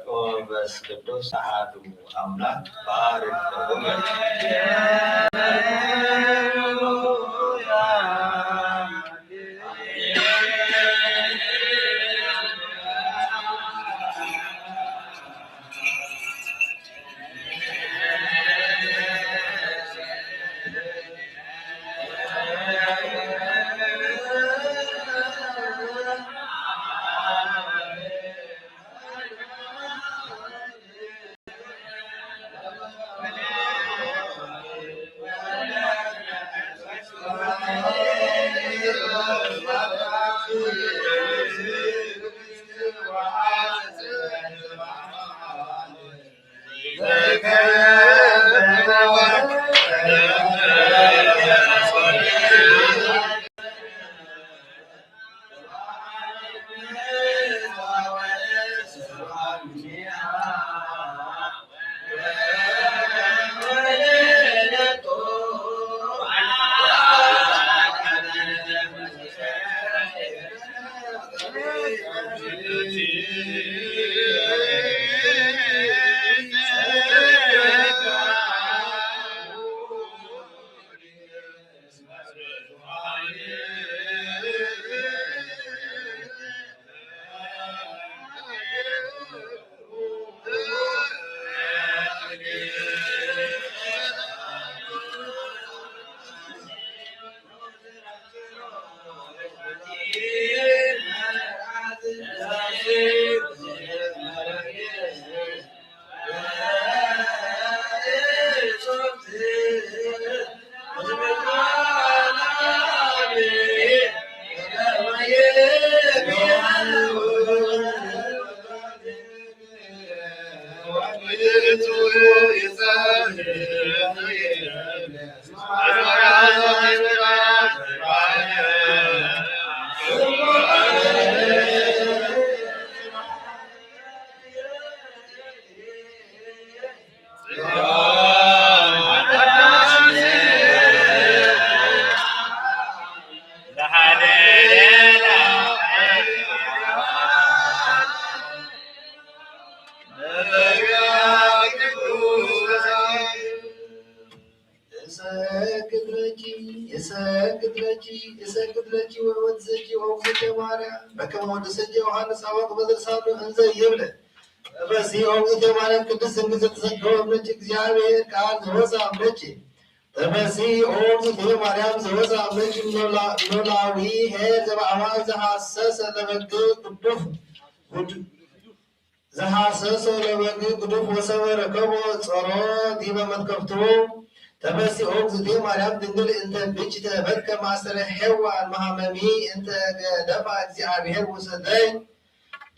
ወመንፈስ ቅዱስ ኣሐዱ ኣምላክ ባርክ። እሰግድ ለኪ፣ እሰግድ ለኪ፣ እሰግድ ለኪ ወወድሰኪ ኦግዝእትየ ማርያም በከመ ወደሰኪ ዮሃንስ አፈወርቅ በዘልሳኑ እንዘ ይብል። ተፈሲ ኦግዝእትየ ማርያም ቅድስት ድንግል ዘተሰገወ እምነኪ እግዚአብሔር ቃል ዘወፃ እምነኪ። ተፈሲ ኦግዝእትየ ማርያም ዘወፃ እምነኪ ኖላ-፣ ኖላዊ ኄር ዘበአማን ዘሐሰሰ ለበግ ግዱፍ ጉድ-፣ ዘሐሰሶ ለበግ ግዱፍ ወሰበ ረከቦ ጾሮ ዲበ መትከፍቱ። ተፈሲ ኦግዝእትየ ማርያም ድንግል እንተ ብእኪ ተበከ ማእሰረ ሔዋን መሃመሚ እንተ ገደፋ እግዚአብሔር ውሰደይ።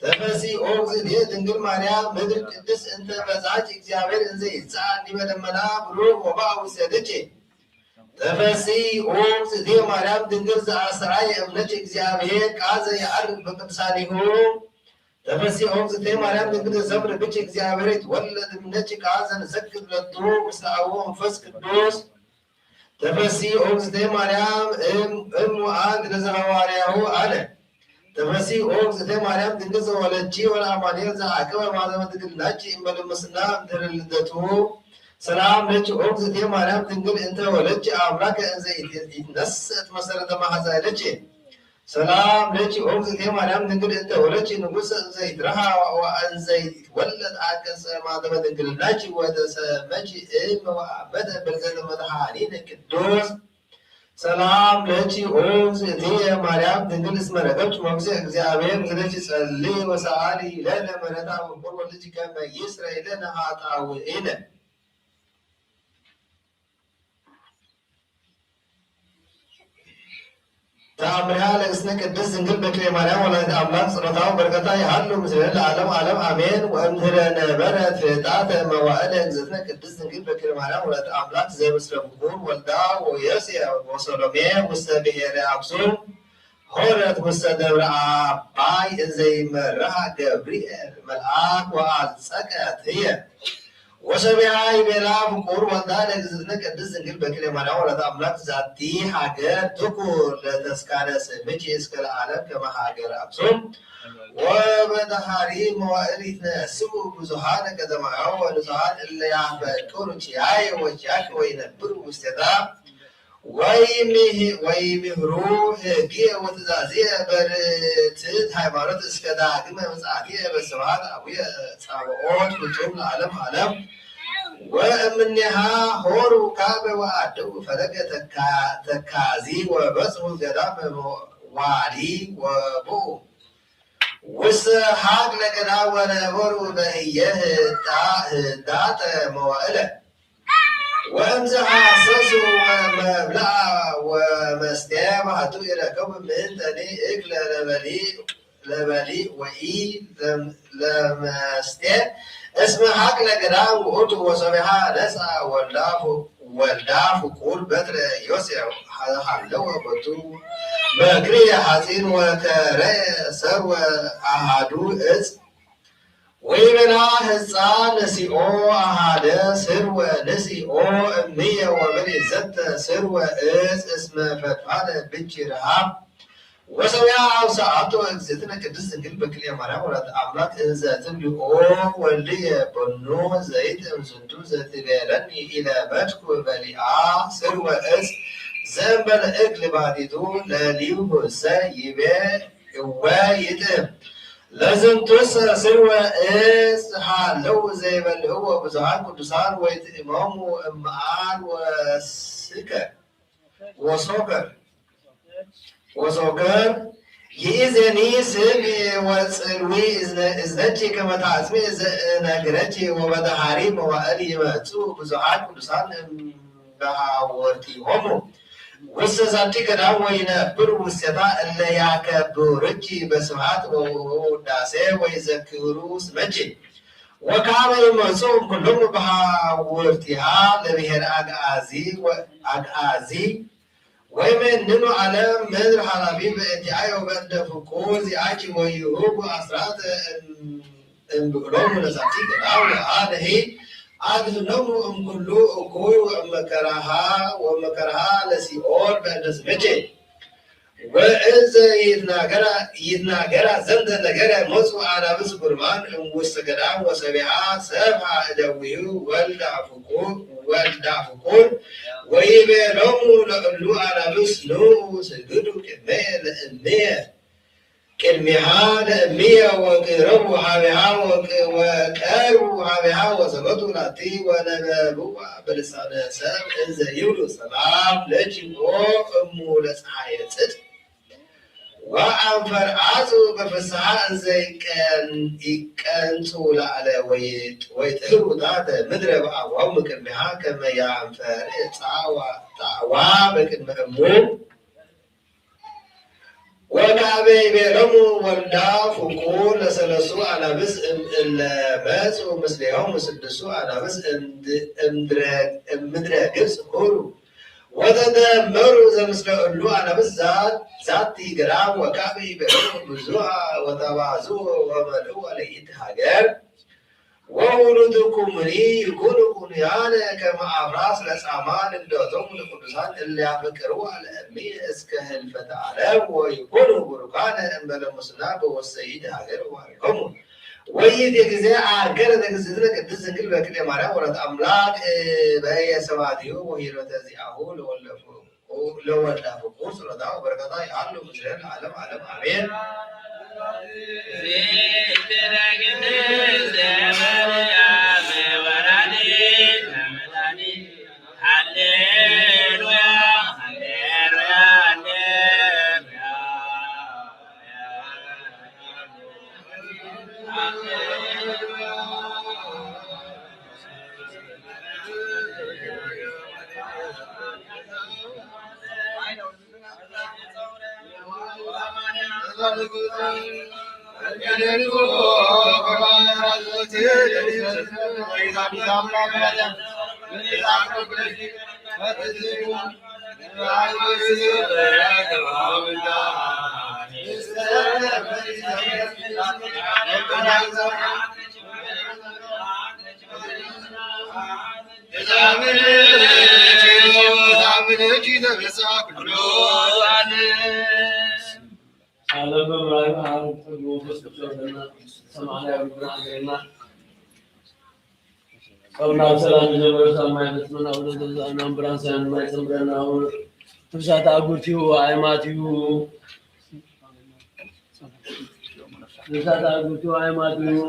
ተፈሲ ኦግዝእትየ ድንግል ማርያም ምድር ቅድስት እንተ በዛች እግዚአብሔር እንዘ ይትሰአል ዲበ ደመና ብሩክ ወበአ ውስቴትኪ። ተፈሲ ኦግዝእትየ ማርያም ድንግል ዘአስተርአየ እምነኪ እግዚአብሔር ቃል ዘየዐርግ በቅዱሳኒሁ። ተፈሲ ኦግዝእትየ ማርያም ድንግል ዘሰምረ ብኪ እግዚአብሔር ይትወለድ እምነኪ ቃል ዘንሰግድ ለቱ ምስለ አቡ ወመንፈስ ቅዱስ። ተፈሲ ኦግዝእትየ ማርያም እም፣ እም ወአንት ለዘሐዋርያሁ አለ። ተፈሲ ኦግዝእትየ ማርያም ድንግል ዘወለድኪ ወለአማኑኤል ዘአቅበ ማዘመ ድንግልናኪ እምበለ ምስና እምድህረ ልደቱ። ሰላም ለኪ ኦግዝእትየ ማርያም ድንግል እንተ ወለድኪ አምላከ እንዘ ይትነስእ መሰረተ ማሕፀንኪ። ሰላም ለኪ ኦግዝእትየ ማርያም ድንግል እንተ ወለድኪ ንጉሰ እንዘ ይትረሃ ወእንዘ ይትወለድ አንቀጸ ማተመ ድንግልናኪ ወተሰመኪ እም ወአበተ በልዘተ መድኃኒነ ቅዱስ። ሰላም ለኪ ኦግዝእትየ ማርያም ድንግል እስመ ረከብኪ ሞገሰ እግዚአብሔር ምስሌኪ ጸሊ ወሰአሊ ለነ ምሕረታ ወፍቁር ወልድኪ ከመ ይስረይ ለነ ኃጣውኢነ። ተአምሪሃ ለእግዝእትነ ቅድስት ድንግል በክሌ ማርያም ወላዲተ አምላክ ጸሎታው በረከታ ይሃሉ ምስሌነ ለዓለም ዓለም አሜን። ወእምድህረ ነበረት ፍጣተ መዋዕለ እግዝእትነ ቅድስት ድንግል በክሌ ማርያም ወላዲተ አምላክ ዘምስለ ፍቁር ወልዳ ወዮሴፍ ወሰሎሜ ውስተ ብሔረ አክሱም ሆረት ውስተ ደብረ አባይ እንዘይመርሃ ገብርኤል መልአክ ወአልጸቀት ህየ። ወሰቢሃ ይቤላ ፍቁር ወልዳ ለእግዝእትነ ቅድስት ድንግል በክለ ማርያም ወላዲተ አምላክ ዛቲ ሀገር ትኩን ለተስካረ ስምኪ እስከ ለዓለም ከመ ሀገረ አክሱም። ወበደሃሪ መዋእል ይትነስኡ ብዙሃን ቀደማውያን ወንጹሃን እለ ያፈቅሩ ኪያየ ወኪያኪ ወይነብሩ ውስቴታ ወይምህሩ ህግየ ወትእዛዝየ በርትዕት ሃይማኖት እስከ ዳግመ ምጽአትየ በስብሐት አቡየ ጸባኦት ፍጹም ለዓለም ዓለም። ወእምኔሃ ሆሩ ካበ ወአደው ፈለገ ተካዚ ወበጽሑ ገዳመ ዋሊ ወብኡ ውስተ ሀቅለ ገዳም ወነበሩ በህየ ህዳጠ መዋእለ። ወእምዝ ሐሰሱ መብልዐ ወመስተየ ባሕቱ ይረከቡ ምእንተኒ እክለ ለበሊዕ ወኢ ለመስቴ እስመ ሀቅለ ገዳም ውእቱ። ወሶቢሃ ነስአ ወልዳ ፍቁር በትረ ዮሴፍ ሀለወ ቦቱ በክሪ ሐፂን ወከረየ ሰርወ አሃዱ እፅ ወይበላ ህፃን ንሲኦ አሃደ ስርወ ንሲኦ እምየ ወበሊ ዘተ ስርወ እፅ እስመ ፈድፋደ ብቺ ረሃብ ወሰውያ አውሰአቶ እግዝእትነ ቅድስት ድንግል በክልኤ ማርያም ወላዲተ አምላክ እንዘ ትብሊ ኦ ወልድየ በኑ ዘይጥዕም ዝንቱ ዘትቤለኒ ኢለ መድኩ በሊአ ስርወ እፅ ዘእንበለ እክል ባቲቱ ለሊሁ እሰ ይቤ እወ ይጥዕም ለዝንቱሰ ስርወ እፅ ሃለው ዘይበልዕዎ ብዙሃን ቅዱሳን ወይጥዕሞሙ እምአር ወስከ ወሶከር ወሶከር ይእዜኒ ስምዒ ወጽልዊ እዝነኪ ከመ ታጽምዒ ዘእነግረኪ ወበደሃሪ መዋእል ይመጹ ብዙሓት ቅዱሳን እምበሃወርቲሆሙ ውስተ ዛቲ ገዳም ወይነብሩ ውስቴታ እለ ያከብሩኪ በስብሐት ወውዳሴ ወይዘክሩ ስመኪ ወካበ ይመጹ እምኩሎሙ በሃውርቲሃ ለብሔር አግአዚ አግአዚ ወይመንኑ ዓለም ምድር ኃላፊ በእንቲአዮ በእንተ ፍቁር ዚአኪ ወይሁቡ አስራት እምብዕሎሙ ለዛቲ ገዳም ወአነሂ አድህኖሙ እምኩሉ እኩይ ወእመከራሃ ወመከራሃ ለሲኦል በእንተ ስምኪ። ወእንዘ ይትናገራ ይትናገራ ዘንተ ነገረ መጹ አናብስ ጉርማን እምውስተ ገዳም ወሰቢሃ ሰብሃ እደዊሁ ወልዳ ፍቁር ወልዳ ፍቁር ወይቤሎሙ ለእሉ አናብስ ንዑ ስግዱ ቅድመየ ለእምየ ቅድሚሃ ለእምየ ወቅረቡ ሀቢሃ ወቀርቡ ሀቢሃ ወሰገዱ ላቲ ወነበብዋ በልሳነ ሰብ እንዘ ይብሉ ሰላም ለኪ ኦ እሙ ለፀሐየ ጽድቅ ወአንፈርአጹ በፍስሓ እንዘ ይቀንጹ ላዕለ ወይጥህሩ ታሕተ ምድረ በአባው ምቅድሚሃ ከመ ያንፈር ጣዕዋ በቅድመ እሙ። ወካዕበ ይቤሎሙ ወልዳ ፍቁር ለሰለሱ አናብስ እም እለ መጹ ምስሌሆሙ ስድሱ አናብስ እምድረ እምድረ ግብጽ ሁሩ ወተደመሩ ዘምስለ እሉ አናብስ ዛቲ ገዳም ወካዕበ ይቤሎሙ ብዙሃ ወተባዙ ወመልኡ ለይእቲ ሀገር ወውሉድኩሙኒ ይኩኑ ቁኑያነ ከመ አፍራስ ለጻማ ልደቶሙ ለቅዱሳን እለ ያፈቅርዋ ለእሚ እስከ ህልፈተ ዓለም ወይኩኑ ቡሩካነ እምበለ ሙስና በወሰይድ ሀገር ወባሪኮሙ። ወይእቲ ጊዜ አገረ ለእግዝእትነ ቅድስት ድንግል በክልኤ ማርያም ወለት አምላክ በየ ሰባቲሁ ወሂረተ ዚአሁ ለወለፉ ለወልዳ ፍቁር ጸሎታ ወበረከታ ይሃሉ ምስለ ለዓለም ዓለም አሜን። ዓለም መምራሪ መዓር ተግቦ መንፈስ ቅዱስ ወሰና ሰማዕና ያብርሃና። ጾምና ብሰላም ንጀምሮ፣ ሰማይ ፈጽመና፣ ወደ ዘዛና ብርሃን ሰማይ ጽምረና፣ ትብሳት ኣጉርቲው ኣይማቲው፣ ትብሳት ኣጉርቲው ኣይማቲው።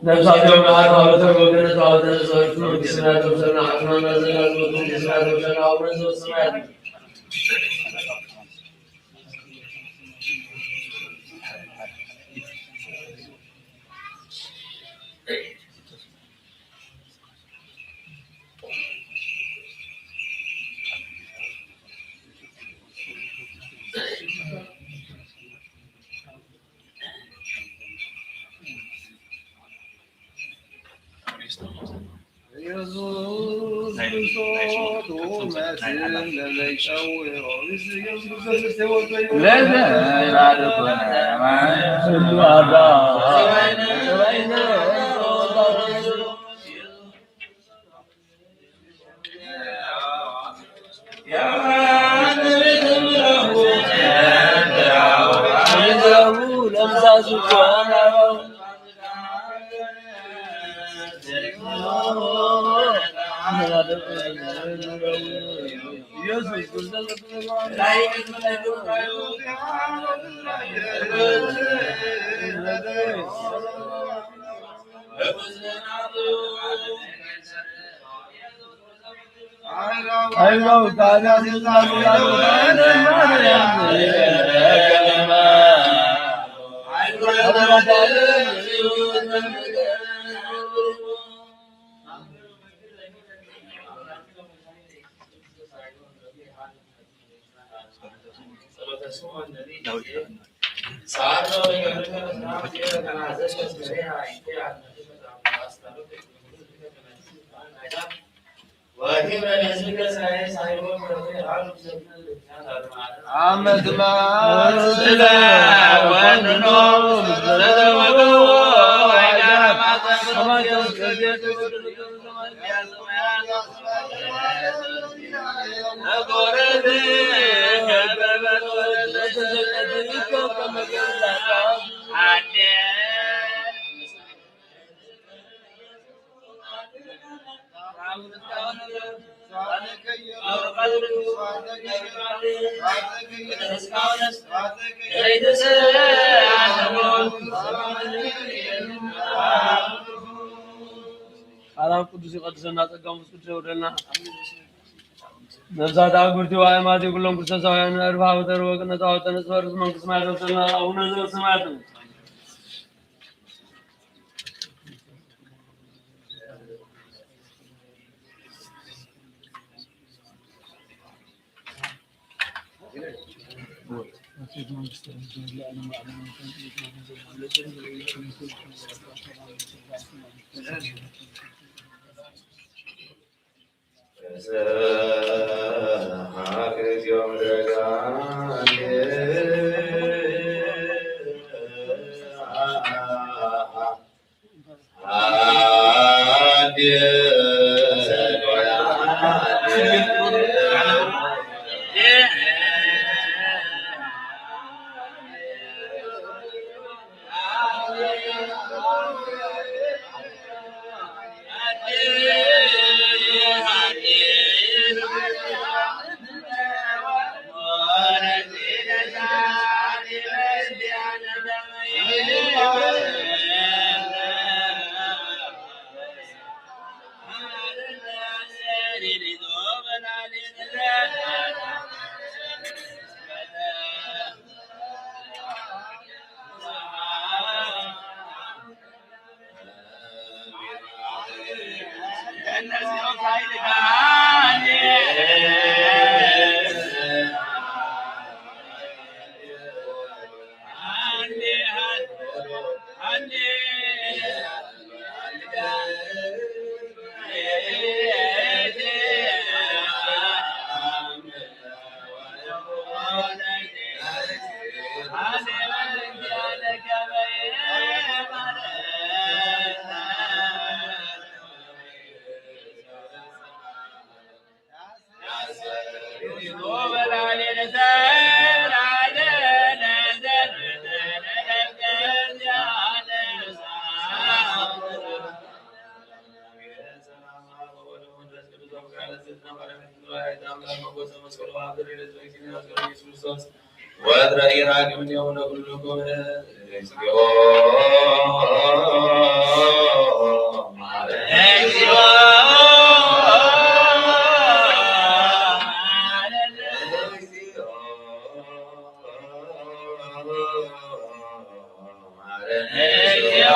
ነፍሳቸውን ለአርባዕተ ወገነት ባወተነ ሰዎች መንግስትና ተውሰና አጥማና ዘላዝወት መንግስትና ተውሰና አቡነ ዘበሰማያት። ሰላም ቅዱስ ይቀድሰና፣ ጸጋ መንፈስ ቅዱስ የውርደልና። ነፍሳት ኣጉርቲ ወኣይማቲ ኩሎም ክርስቶሳውያን እርፍ ሃበተርወ ቅነታወተ ንጽፈርስ መንግስት ማይ ዘውሰና ኣቡነ ዘበሰማያት። ወትረ ኢራቅ እምኔሁ ለኩልኩም። እግዚኦ ማረነ። እግዚኦ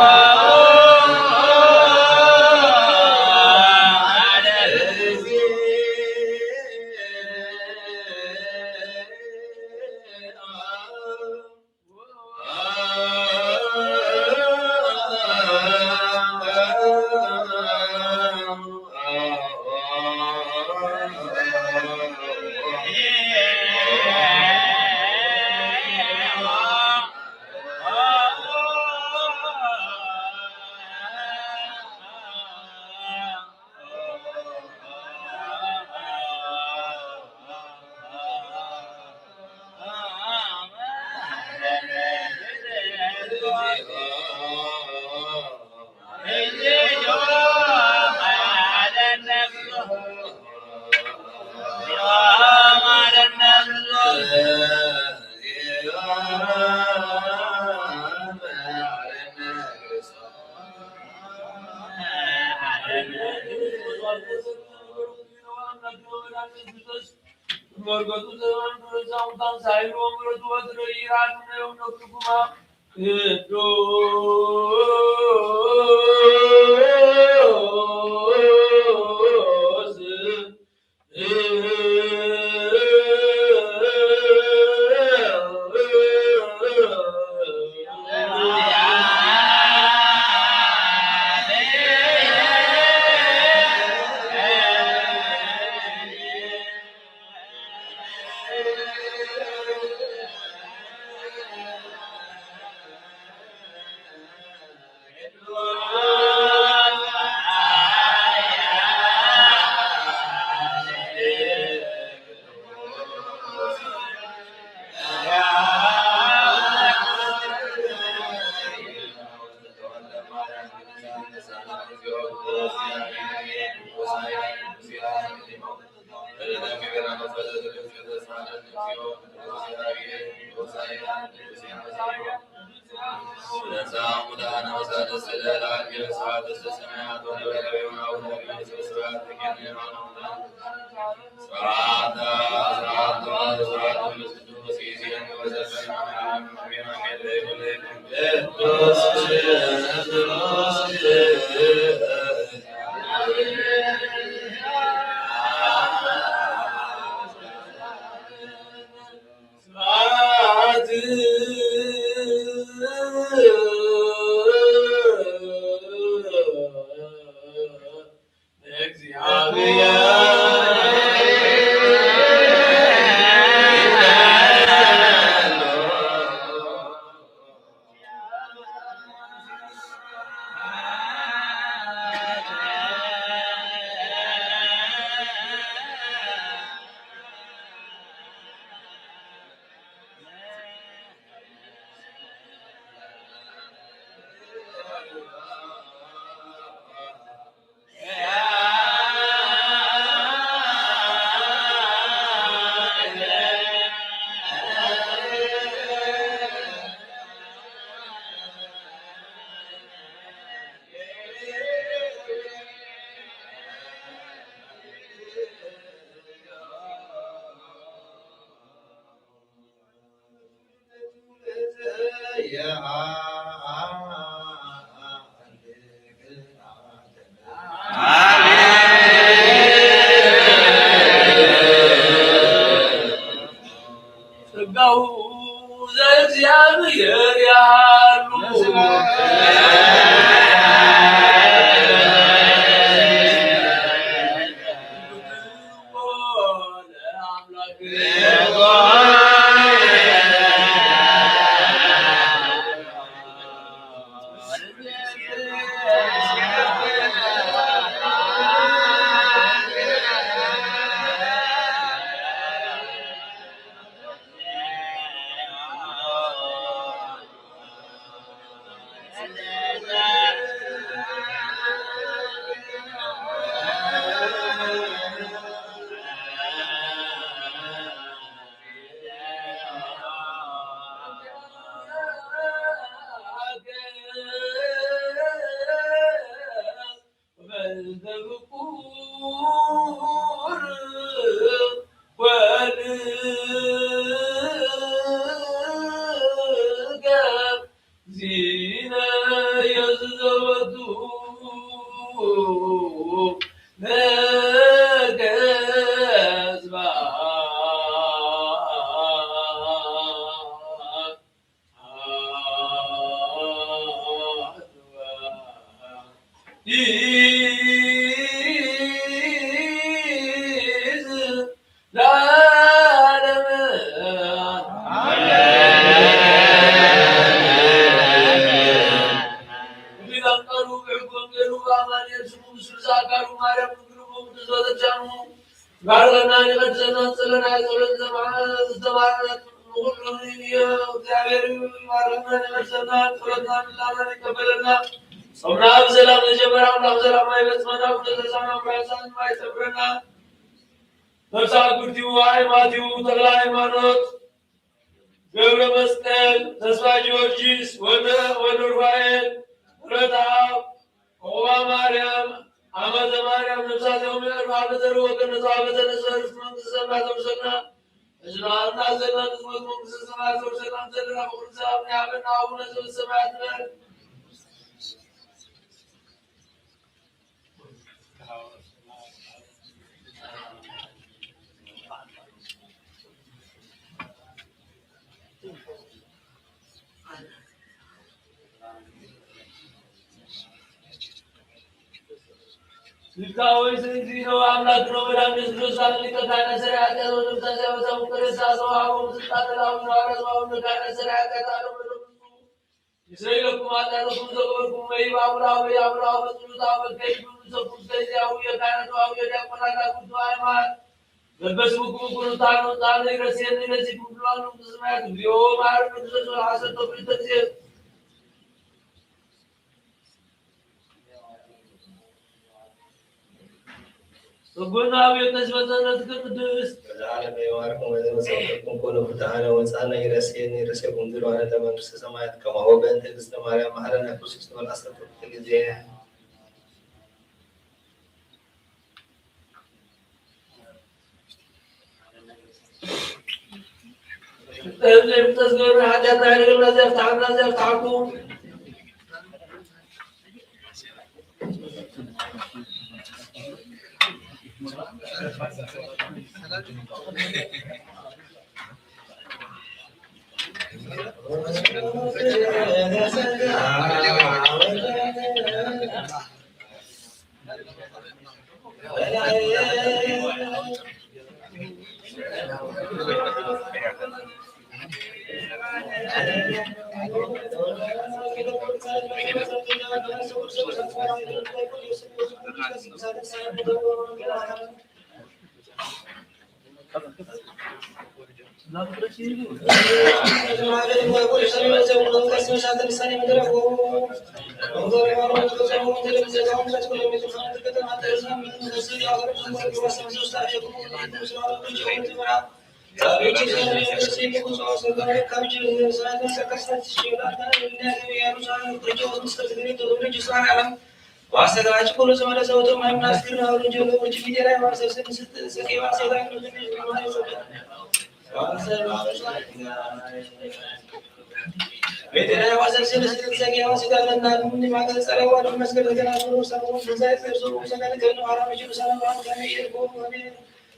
ክቡር ወልድከ ዚነ የዝዘወቱ ለከ ስብሐት ባርኸና ይቐድሰና ጸሎና ጸሎት ዝተማርና ንኹሉ እዩ። እግዚኣብሔር ይባርኸና፣ ይቐድሰና፣ ጸሎትና ምላመና ይቀበለና። ጾምና ብሰላም ንጀምር፣ ኣምላኽ ሰላም ኣይፈጽመና። ኩሉ ተሳና ብራሳን ኣይሰብረና። ነፍሳ ጉርቲው፣ ኣይማቲው፣ ተኽለ ሃይማኖት፣ ገብረ መስቀል፣ ተስፋ ጊዮርጊስ፣ ወልደ፣ ወልደ ሩፋኤል፣ ምሕረተኣብ፣ ኦባ ማርያም፣ ኣመተ ማርያም፣ ነፍሳቶም የዕርፋ በዘር ወገን ነጻ በዘር ነጻ መንግስተ ሰማያት ተውሰድና። ህዝባና ዘለና ንዝሞት መንግስተ ሰማያት ተውሰድና። ዘለና ፍቅሪ ሰላም ያበና። ኣቡነ ዘበሰማያት ንበል። ይብታ ወይ ስንዚኖ ኣምላክ ነው መድኃኒት ክርስቶስ ሊቀ ካህናት ሠራዊት ያዘው ድምፃ ሲያበዛ ሙከረ ሳሰው አሁን ስልጣን ላሁን ሐዋርያት አሁን ካህናት ሠራዊት ያጣለው መደብ ይስረይለኩም ኃጢአተኩም ዘገበርኩም ወይ በአቡራዊ አቡራዊ በጽሉት አበቀይ ብሉሰኩም ስለዚህ አቡየ ካህናት አቡየ ዲያቆናት አቡቱ ሃይማኖት በበስሙኩም ኩሉ ታኑ ጣኑ ይረስየኒ ረሲኩም ብሏኑ ብስማያት እግዚኦ ማር ቅዱስ ሐሰቶ ብልተ ጊዜ ስጉና ቤት ተስፈጸለት ቅድስት ለዘላለም ይባርክ ወዘመሰልኩም ኩሉ ፍትሐነ ወፃነ ይረስየኒ ይረስየኩም ዝለዋነ ለመንግስተ ሰማያት ከማሁ በእንተ እግዝእትነ ማርያም መሐረነ ክርስቶስ ተበል አስተርኩ ጊዜ እብን ተዝገብር ኃጢአትና ይደግምና ዘፍትሐና ዘፍትሐኩም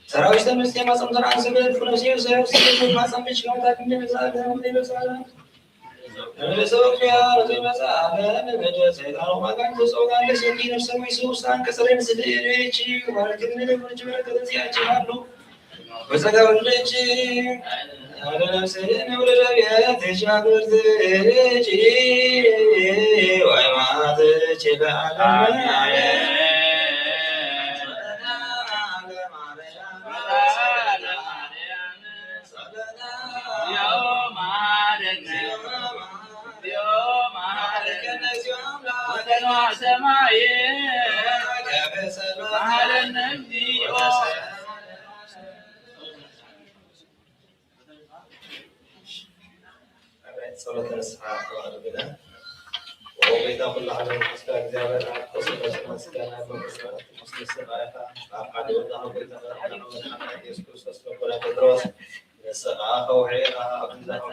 ሰራዊት ተመስገን ማጸምተን አንስገድ ኩነሴ ሰራዊት ሲገድ ማጸም ብቻ ከመታ ክንደ መጻለ እንደ መጻለ ጸሎተ ንስሓ ኣድርግና። ኦ ጎይታ ኩሉ ዓለም መንግስቲ እግዚኣብሔር ኣብ ቅዱስ ስምካ ምስጋና ይኹን። ስምካ ምስጋና ይኹን። ኣብ ሓደ ቦታ ኣብ ጎይታ መድሓኒና ኢየሱስ ክርስቶስ ነቦና ጴጥሮስ ንስኻ ከውሒ ኢኻ፣ ኣብ ግዛት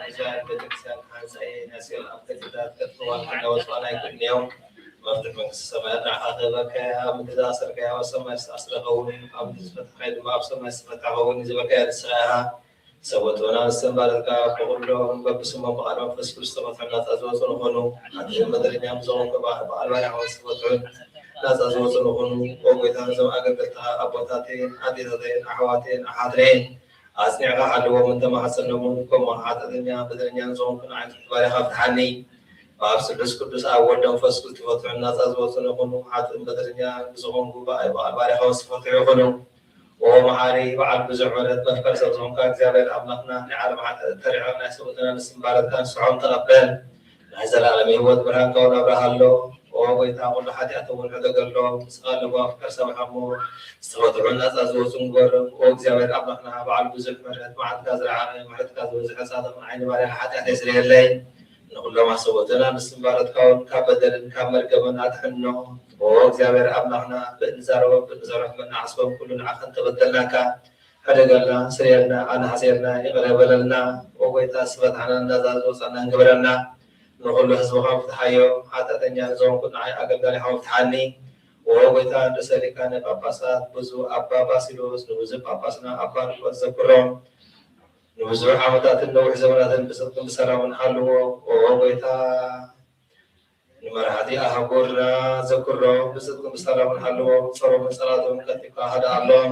ቤተክርስትያን ክሃንጻ እየ፣ ናይ ሲኦል ኣፍደገታት ከጥፍእዋ እንዳወጽኣና ኣይክእልን እዮም። መፍትሕ መንግስቲ ሰማያት ንዓኻ ክህበካ እየ፣ ኣብ ምድሪ ዝኣሰርካዮ ኣብ ሰማይ ዝተኣስረ ክኸውን እዩ፣ ኣብ ምድሪ ዝፈታሕካዮ ድማ ኣብ ሰማይ ዝተፈትሐ ክኸውን እዩ ዝበልካዮ ንስኻ ኢኻ። ሰበቱና ንሰንባለትካ ብኹሎም በብስሞም ብቓል መንፈስ ቅዱስ ተፈትሖም ናጻ ዝወጹ ንኾኑ። ሓድሕድ መደረኛ ምስ ዝኾንኩ በዓል ባርያ ኸዓ ዝተፈትሑ ናጻ ዝወጹ ንኾኑ። ኦ ጎይታ፣ እዞም ኣገልገልትኻ ኣቦታተይን ኣዴታተይን ኣሕዋተይን ኣሓትነይን ኣጽኒዕካ ሓልዎም፣ እንተማሕጸኖምን ከምኡ ሓጢኣተኛ በደለኛን ዝኾንኩ ንዓይ ትሑት ባርያኻ ፍትሓኒ። ብኣብ ስሉስ ቅዱስ ኣብ ወልድ መንፈስ ቅዱስ ተፈትሖም ናጻ ዝወጹ ንኾኑ። ሓጥእን በደለኛን ብዝኾንኩ ብኣይ በዓል ባርያኻ ዝተፈትሑ ይኹኑ። ኦ መሓሪ በዓል ብዙሕ ምሕረት መፍቀር ሰብ ዝኾንካ እግዚኣብሔር ኣምላኽና፣ ናይ ዓለም ሓጢኣት ተሪዖም ናይ ሰብኡትና ንስምባረትካ ንስሖም ተቐበል። ናይ ዘላለም ህይወት ብርሃንካ እውን ኣብርሃሎ። ኦ ጎይታ ኩሉ ሓጢኣት እውን ሕደገሎም። ንስኻ ኣለዋ ፍቅር ሰብሓሞ ዝተፈትሑ ናጻ ዝወፁ ንግበሮም። ኦ እግዚኣብሔር ኣምላኽና በዓል ብዙሕ ምሕረት መዓልትካ ዝረዓረ ምሕረትካ ዝበዝሐ ጻድቕ ንዓይኒ ባርያኻ ሓጢኣተይ ስረየለይ። ንኹሎም ኣሰቦትና ንስምባረትካ እውን ካብ በደልን ካብ መርገምን ኣድሕኖ። ኦ እግዚኣብሔር ኣምላኽና ብእንዛረቦ ብእንሰርሖ መናዓስቦም ኩሉ ንዓኻ እንተበደልናካ ሕደገልና፣ ስርየልና፣ ኣናሕስየልና፣ ይቕረ በለልና። ኦ ጎይታ፣ ስበትሓና እናዛ ዝወፃና እንግበረልና። ንኹሉ ህዝብኻ ፍትሓዮ፣ ሓጢኣተኛ ንዝኾንኩ ንዓይ ኣገልጋሊኻ ፍትሓኒ። ኦ ጎይታ፣ ርእሰ ሊቃነ ጳጳሳት ብፁዕ ኣባ ባሲሎስ ንብፁዕ ጳጳስና ኣባ ኒቆስ ዘክሮም። ንብዙሕ ዓመታትን ነዊሕ ዘመናትን ብጽድቅን ብሰላምን ሓልዎ። ኦ ጎይታ፣ ንመራሕቲ ኣህጉርና ዘክሮም፣ ብጽድቅን ብሰላምን ሓልዎም። ጸሮምን ጸላእቶምን ቀልጢፍካ ሃድኣሎም።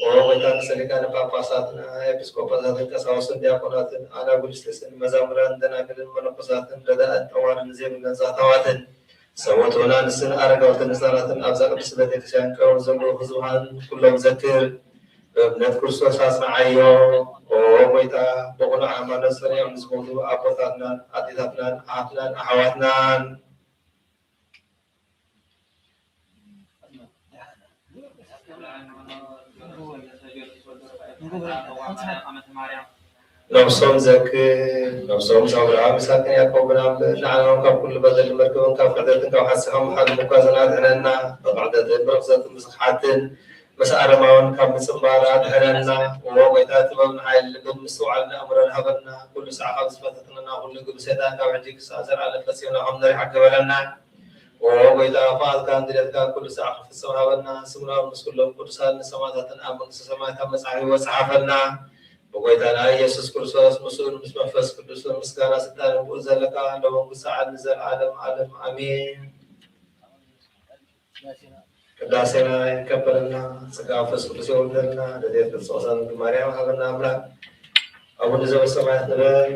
ኦ ጎይታ፣ ርእሰ ሊቃነ ጳጳሳትና፣ ኤጲስቆጶሳትን ቀሳውስትን ዲያቆናትን ኣናጉሊስጥስን መዛሙራን ደናግልን መነኮሳትን ረዳእን ጠዋርን ዘይብለን ዛህታዋትን ሰበቱና ንስን ኣረጋውትን ህፃናትን ኣብዛ ቅድስት ቤተክርስትያን ቀርቦም ዘለዉ ህዝብኻን ኩሎም ዘክር። በእምነት ክርስቶስ ኣጽንዓዮ። ኦ ጎይታ፣ ብቕኑዕ ሃይማኖት ጸኒዖም ንዝሞቱ ኣቦታትናን ኣዴታትናን ኣሓትናን ኣሕዋትናን። ነብሶም ዘክር፣ ነብሶም ምስ ኣብርሃም፣ ይስሐቅን ያዕቆብን ኣንብር፣ ንዓና እውን ካብ ኩሉ በደልን መርገምን ካብ ክሕደትን ካብ ሓሰኻን ምሓዝ ምጓዝን ኣድሕነና። ብክሕደትን ብርኽሰትን ብስኽሓትን ምስ ኣረማውን ካብ ምጽንባር ኣድሕነና። ኦ ጎይታ፣ ጥበብን ሓይልን ልብን ምስትውዓልን ኣእምሮን ሃበና። ኩሉ ሳዕ ካብ ዝፈተትነና ኩሉ ግብሪ ሰይጣን ካብ ሕጂ ክሳዕ ዘልኣለም ፈጺምና ከም ንሪሓ ግበረና። ኦ ጎይታ፣ ፍቓድካን ድሌትካን ኩሉ ሳዕ ክፍጸም ሃበና። ስምና ምስ ኩሎም ቅዱሳን ሰማዕታትን ኣብ መንግስተ ሰማያት ኣብ መጽሓፍ ህይወት ጸሓፈና። ብጎይታና ኢየሱስ ክርስቶስ ምስኡን ምስ መንፈስ ቅዱስን ምስጋና ስልጣንን ብኡ ዘለካ ሎምን ክሳዕን ንዘለዓለም ዓለም ኣሜን። ቅዳሴና ይቀበለልና፣ ጸጋ መንፈስ ቅዱስ የውርደልና፣ ረድኤት ቅድስት ቅዱሳን ድንግል ማርያም ሃበና ኣምላክ። ኣቡነ ዘበሰማያት ንበል።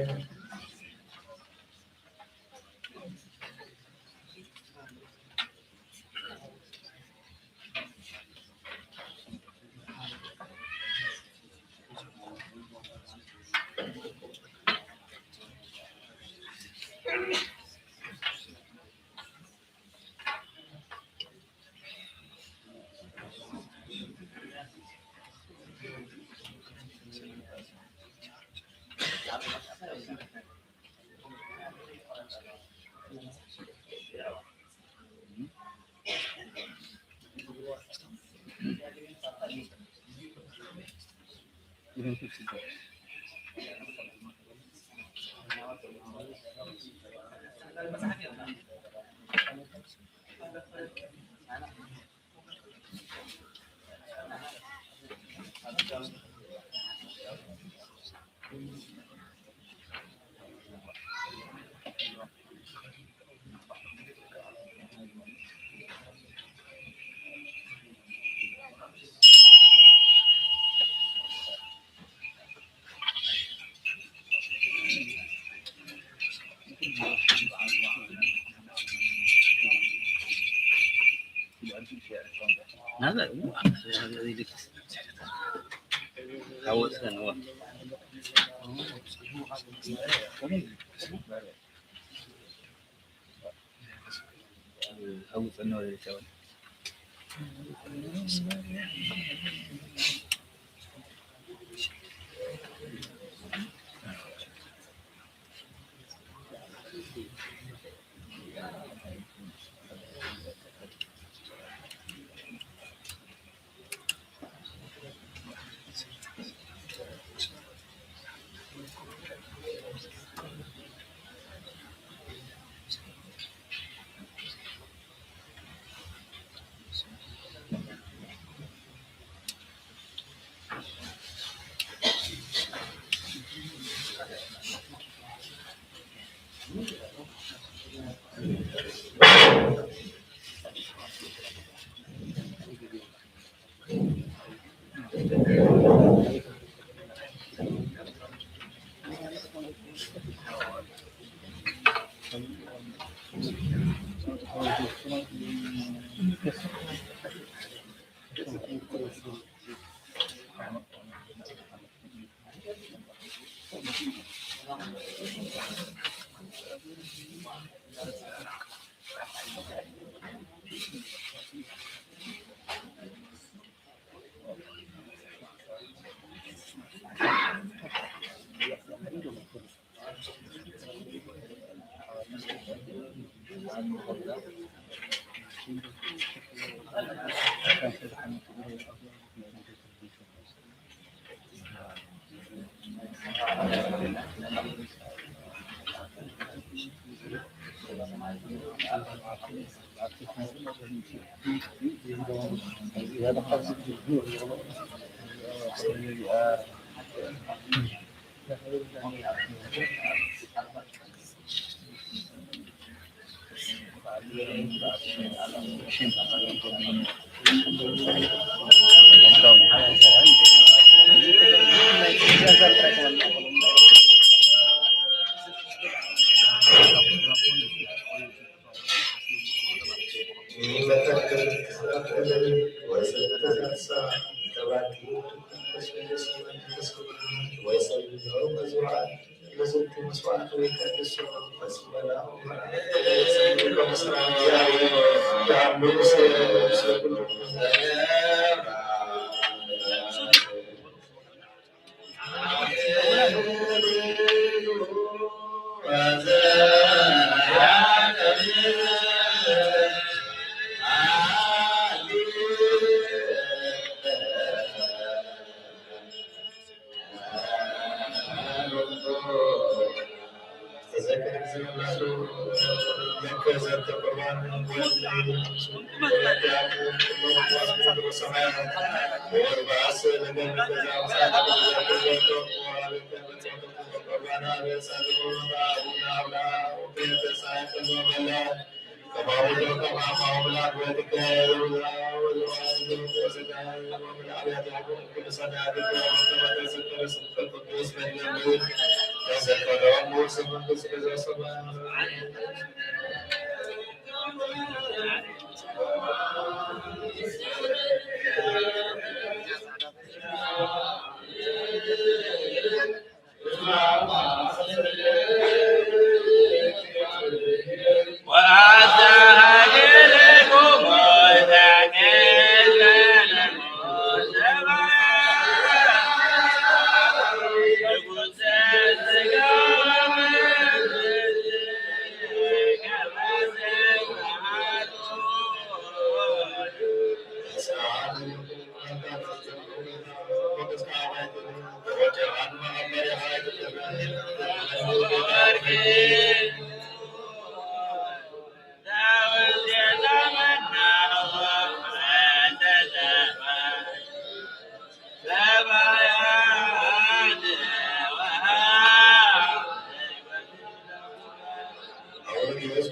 ኣቡነ ጊዮርጊስ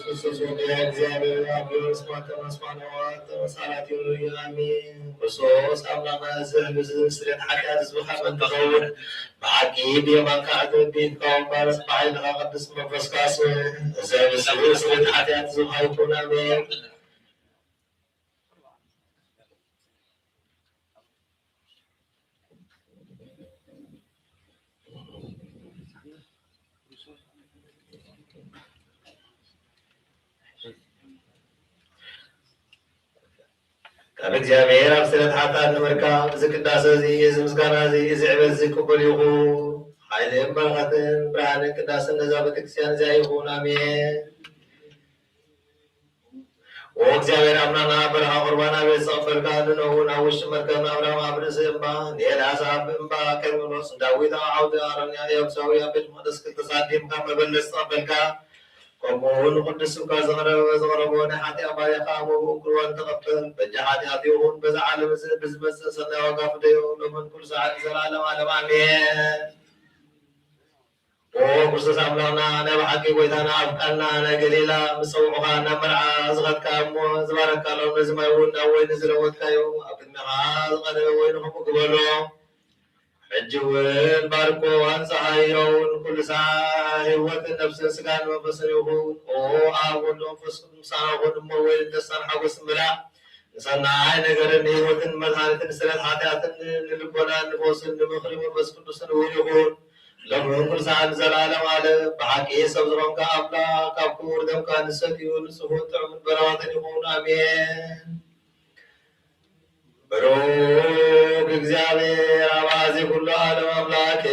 ክርስቶስ ወልደ እግዚኣብሔር ኣብ ጊዮርጊስ ማተመስማኖ ተመሳላት ይሁን። ኣሜን። ክርስቶስ ኣምላኽና፣ እዚ ህዝቢ እዚ ስርየት ሓጢኣት ህዝብኻ ምእንቲ ክኸውን ብሓቂ ብየማንካ ኣትርዲት ከወንበር ብሓይልኻ ቅዱስ መንፈስካ ስም። እዚ ህዝቢ እዚ ስርየት ሓጢኣት ህዝብኻ ይኹን። ኣሜን። ካብ እግዚኣብሔር ኣብ ስእለት ሓጣን ንምርካብ እዚ ቅዳሴ እዚ፣ እዚ ምስጋና እዚ፣ እዚ ዕበት እዚ ቅቡል ይኹን። ሓይልን በረኸትን ብርሃንን ቅዳሴን ነዛ ቤተክርስትያን እዚኣ ይኹን። ኣሜን። ኦ እግዚኣብሔር ኣምላኽና፣ በረኻ ቁርባን ኣቤል ዝተቐበልካ፣ ንኖህ እውን ኣብ ውሽጢ መርከብ፣ ንኣብርሃም ኣብ ርእሲ እምባ፣ ንኤልያስ ኣብ እምባ ከርሜሎስ፣ ንዳዊት ኣብ ዓውዲ ኣሮንያ፣ ኢዮብ ሳዊ ኣብ ቤት መቕደስ ክልተ ሳንቲም ካብ መበለት ዝተቐበልካ፣ ከምኡ እውን ንቅዱስ ስምካ ዘቕረበ፣ ዘቕረቦ ናይ ሓጢኣት ባርያኻ፣ መብኡ ቁርባን ተቐበል። በጃ ሓጢኣት ይኹን፣ በዛ ዓለም እዚ ብዝመጽእ ሰናይ ዋጋ ፍደዮ፣ ሎምን ኩሉ ሰዓት ንዘለዓለም ዓለም ኣሜን። ኦ ክርስቶስ ኣምላኽና፣ ናይ ብሓቂ ጎይታና፣ ኣብ ቃና ናይ ገሊላ ምስ ጸውዑኻ፣ ናብ መርዓ ዝኸድካ እሞ ዝባረካሎም፣ ነዚ ማይ እውን ናብ ወይኒ ዝለወጥካዮ፣ ኣብ ቅድሜኻ ዝቐደመ ወይኒ ከምኡ ግበሮ። ሕጂ እውን ባርኮ፣ ኣንጽሃዮ፣ እውን ኩሉ ሰዓ ህይወትን ነፍስን ስጋን መንፈስን ይኹን። ኦ ኣብ ወልድ መንፈስ ቅዱስ ምሳና ኩን እሞ ወይኒ ደስታን ሓጎስን ብላዕ። ንሰናይ ነገርን ንህይወትን መድኃኒትን ንስርየት ኃጢኣትን ንልቦናን ንፈውስን ንምኽሪ መንፈስ ቅዱስ ንውር ይኹን። ሎሚ እውን ኩሉ ሰዓት ንዘለዓለም ዓለም። ብሓቂ ሰብ ዝኾንካ ኣምላኽ ካብ ክቡር ደምካ ንሰትዩ ንጽፉን ጥዑምን በረኸትን ይኹን። ኣሜን። ብሩክ እግዚኣብሔር ኣባዜ ኩሉ ዓለም ኣምላክ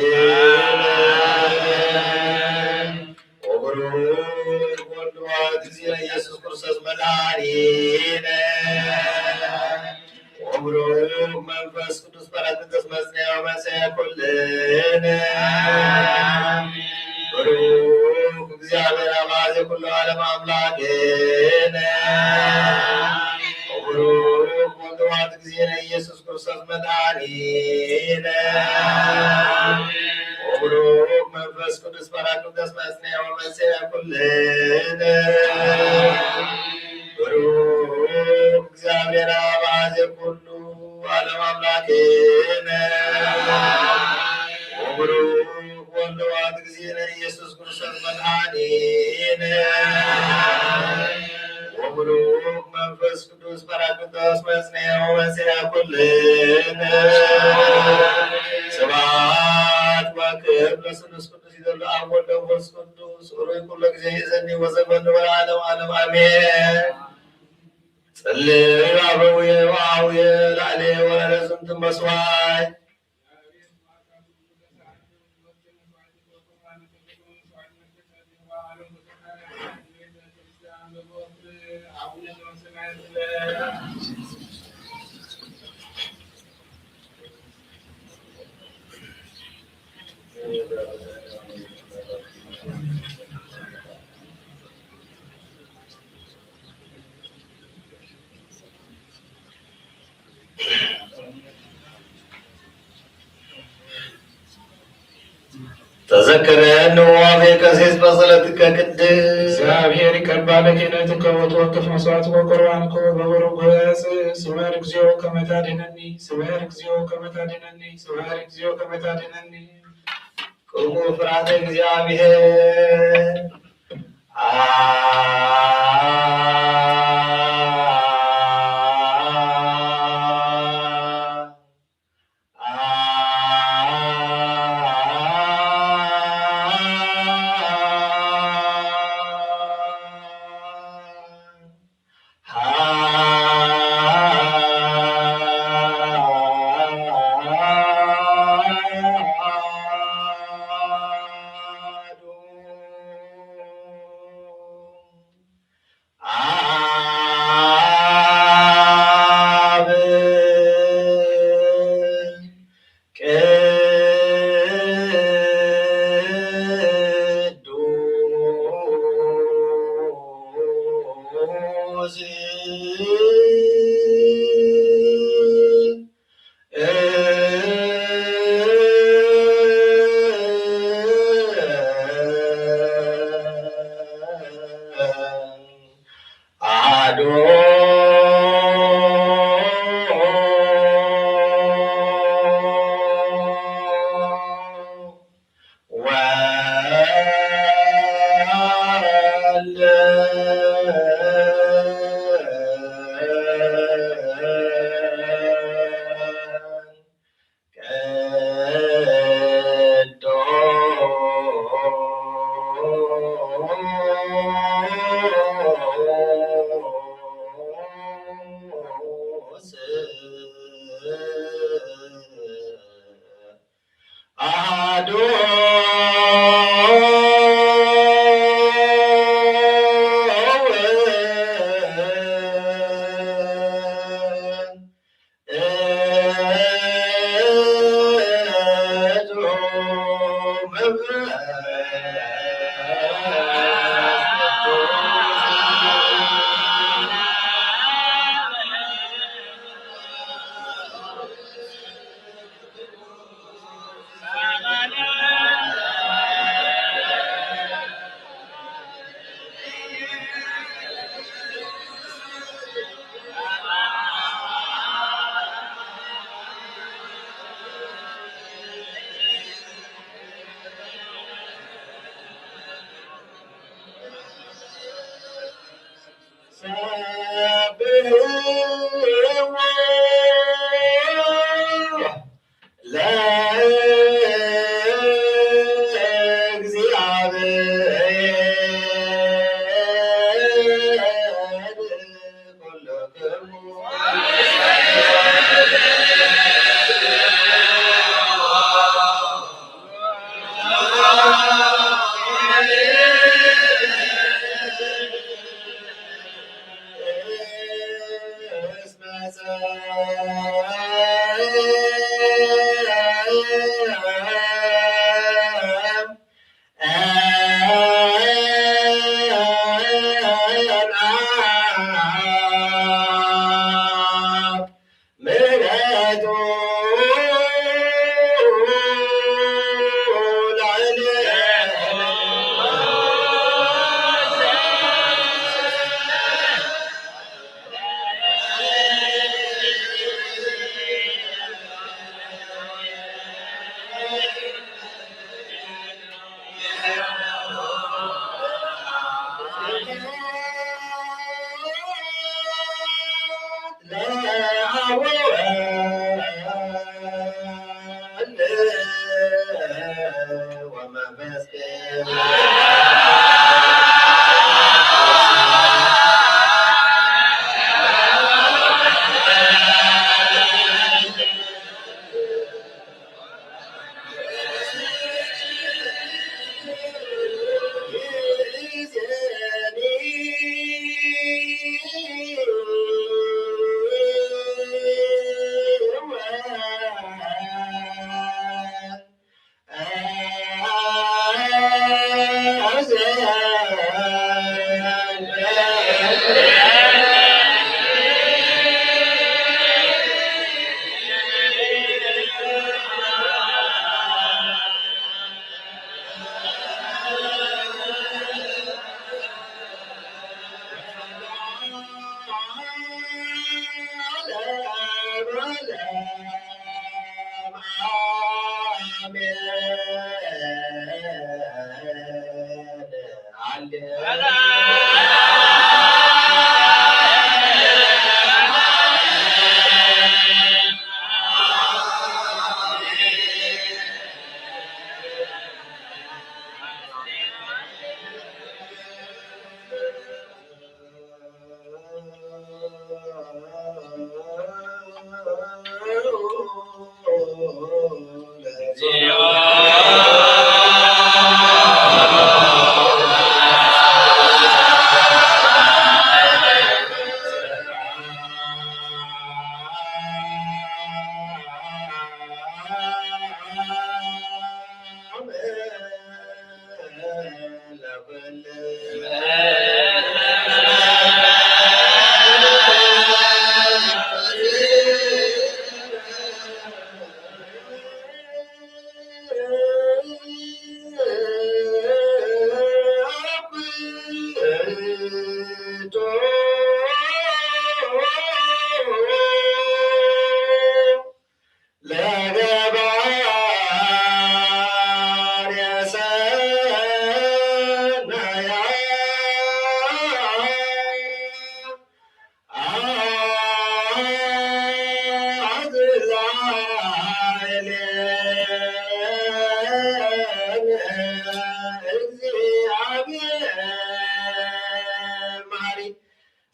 ወብሩክ ወልድ ዋሕድ እግዚእነ ኢየሱስ ክርስቶስ መድኃኒነ ወብሩክ መንፈስ ቅዱስ ጳራቅሊጦስ መጽንዐ ወመንስኤ ኩልነ። ብሩክ እግዚኣብሔር ኣባዜ ኩሉ ዓለም ኣምላክነ። ወብሩክ ወልድ ዋሕድ እግዚእነ ኢየሱስ ክርስቶስ መድኃኒነ። ወብሩክ መንፈስ ቅዱስ ጳራቅሊጦስ መጽንዐ ወመንስኤ ኩልነ። ብሩክ እግዚኣብሔር ኣባዜ ኩሉ ዓለም ኣምላክነ። ወብሩክ ወልድ ዋሕድ እግዚእነ ኢየሱስ ክርስቶስ መድኃኒነ። ወብሩክ መንፈስ ቅዱስ ጳራቅሊጦስ መጽንዐ ወመንስኤ ኩልነ። ስብሐት ወክብር ለስሉስ ቅዱስ ይደሉ ኣብ ወልድ መንፈስ ቅዱስ ሩይ ኩሎ ግዜ ይእዘኒ ወዘበን ወለዓለም ዓለም ኣሜን። ጸልዩ ኣበውየ ወአውየ ላዕሌ ወለለ ዝንቱ መስዋይ። ተዘከረኒ ወአፌ ቀሲስ በጸሎትከ ቅድስ። እግዚኣብሔር ይቀባለ ክህነትከ ወትወክፍ መስዋዕትከ ቁርባንከ በብሩክ ገጽ። ስመር እግዚኦ ከመ ታድነኒ፣ ስመር እግዚኦ ከመ ታድነኒ፣ ስመር እግዚኦ ከመ ታድነኒ። ቅሙ ፍርሃተ እግዚአብሔር።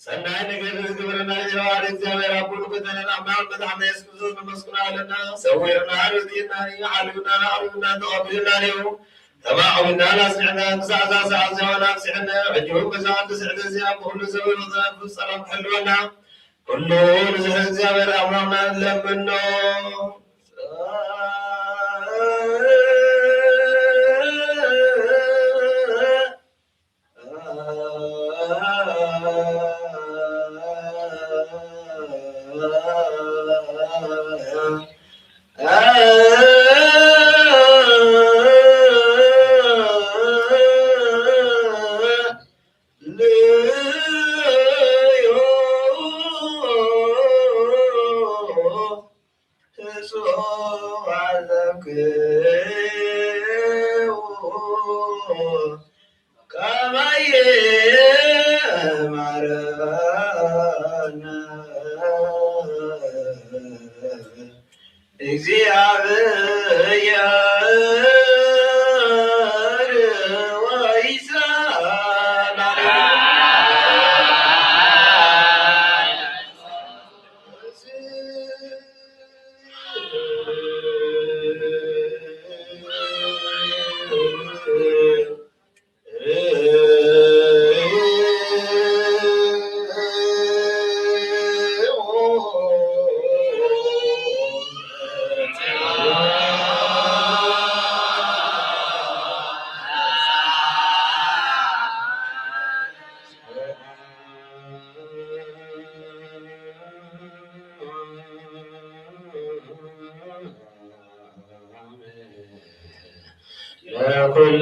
ሰናይ ነገር ዝግበረና እግዚኣብሔር ኣቦ ንክተነን ኣምላኽ መድሓና የሱስ ክርስቶስ ነመስግኖ ኣለና። ሰዊርና፣ ረድኤና እዩ፣ ሓልዩና፣ ኣዕሪዩና፣ ተቐቢሉና እዩ። ተማዕዊና ላስዕና ክሳዕ እዛ ሰዓት እዚኣ ኣብፅሐና። ሕጂ እውን በዛ ቅድስቲ ዕለት እዚኣ ብኩሉ ዘበን ወዘበን ብሰላም ክሕልወና ኩሉ ንዝሕል እግዚኣብሔር ኣምላኽና ንለምኖ። ኩሉ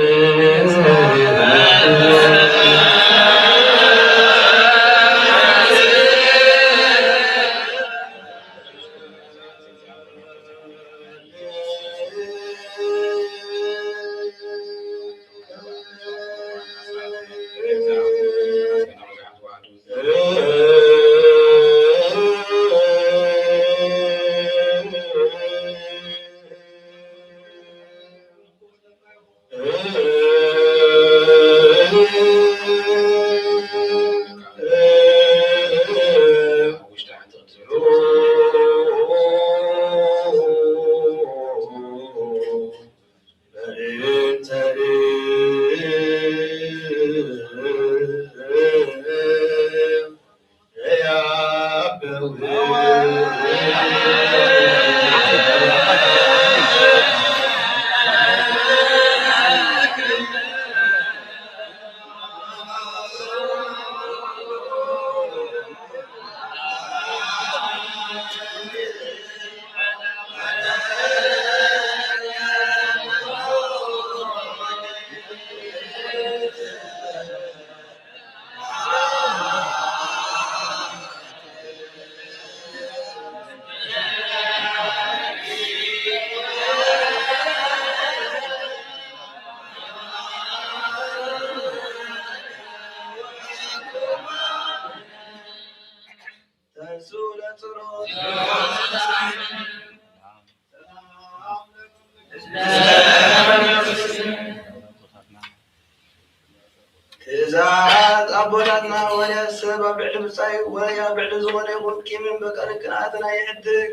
ትእዛዝ ኣቦታትና ወርያ ሰብ ኣብ ልዕሊ ብጻዩ ወርያ ኣብ ልዕሊ ዝኾነ ይኹን ቂምን በቀልን ቅንኣትን ኣይሕድግ።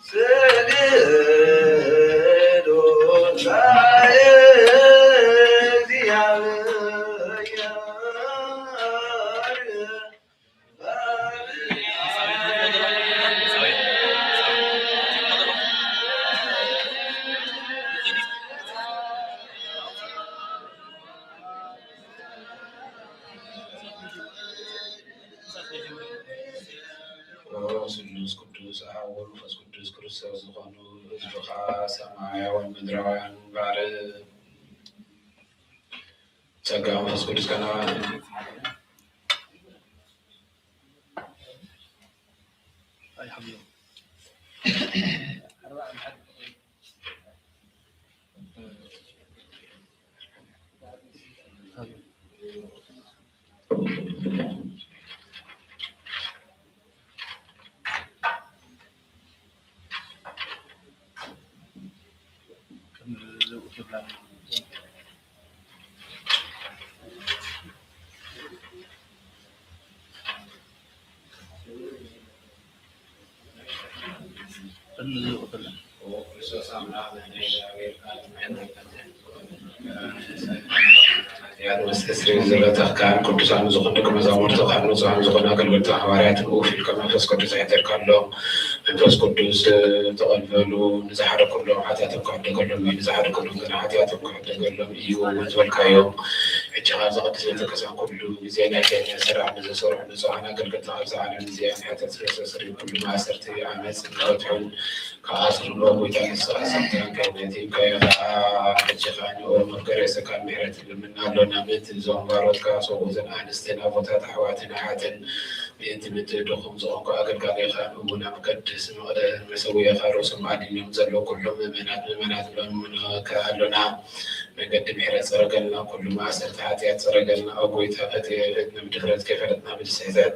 ስግዱ ለእግዚኣብሔር። ስሉስ ቅዱስ ኣብ ወመንፈስ ቅዱስ ክርስቶስ ዝኾኑ ህዝብኻ ሰማያውያን ምድራውያን እምበኣር ጸጋ መንፈስ ቅዱስ ከና መስተስሪ ዘለታ ካህን ቅዱሳን ዝኾን ደቂ መዛሙርቱ ካህን ንጹሃን ዝኾኑ ኣገልገልቲ ሃዋርያት ንኡፍ ኢልካ መንፈስ ቅዱስ ኣሕደርካሎም። መንፈስ ቅዱስ ተቐበሉ። ንዝሓደግኩሎም ሓጢኣቶም ክሕደገሎም እዩ። ንዝሓደግኩሎም ግን ሓጢኣቶም ክሕደገሎም እዩ እውን ዝበልካዮም። ሕጂ ኻብ ዝቐድስ ቤተ ክርስቲያን ኩሉ ግዜ ናይ ገኛ ስራሕ ንዝሰርሑ ንጹሃን ኣገልገልቲ ኣብዚ ዓለም እዚኣ ንሕተት ስረሰስሪ ኩሉ ማእሰርቲ ዓመፅ ንፈትሑን ከኣስርዎ ጎይታ ንስኻ ስልጣን ክህነት ሂብካዮ ኸዓ። ሕጂ ኸዓ ንኦም መፍቀሪ ርእሰካ ምሕረት ንልምን ኣሎና። ምእንቲ እዞም ባሮትካ ሰብኡትን ኣንስትን ኣቦታት ኣሕዋትን ኣሓትን ምእንቲ ምትእድኹም ዝኾንኩ ኣገልጋሊኻ እውን ኣብ ቅድስ መቕደ መሰዊያኻ ርእሶም ኣድንዮም ዘለዉ ኩሎም ምእመናት ምእመናት ንለምንካ ኣሎና። መገዲ ምሕረት ጸረገልና፣ ኩሉ ማእሰርቲ ሓጢኣት ጸረገልና። ኦ ጎይታ፣ ፈጢ-፣ ፈጥነ ብድፍረት ከይፈለጥና ብስሕተት፣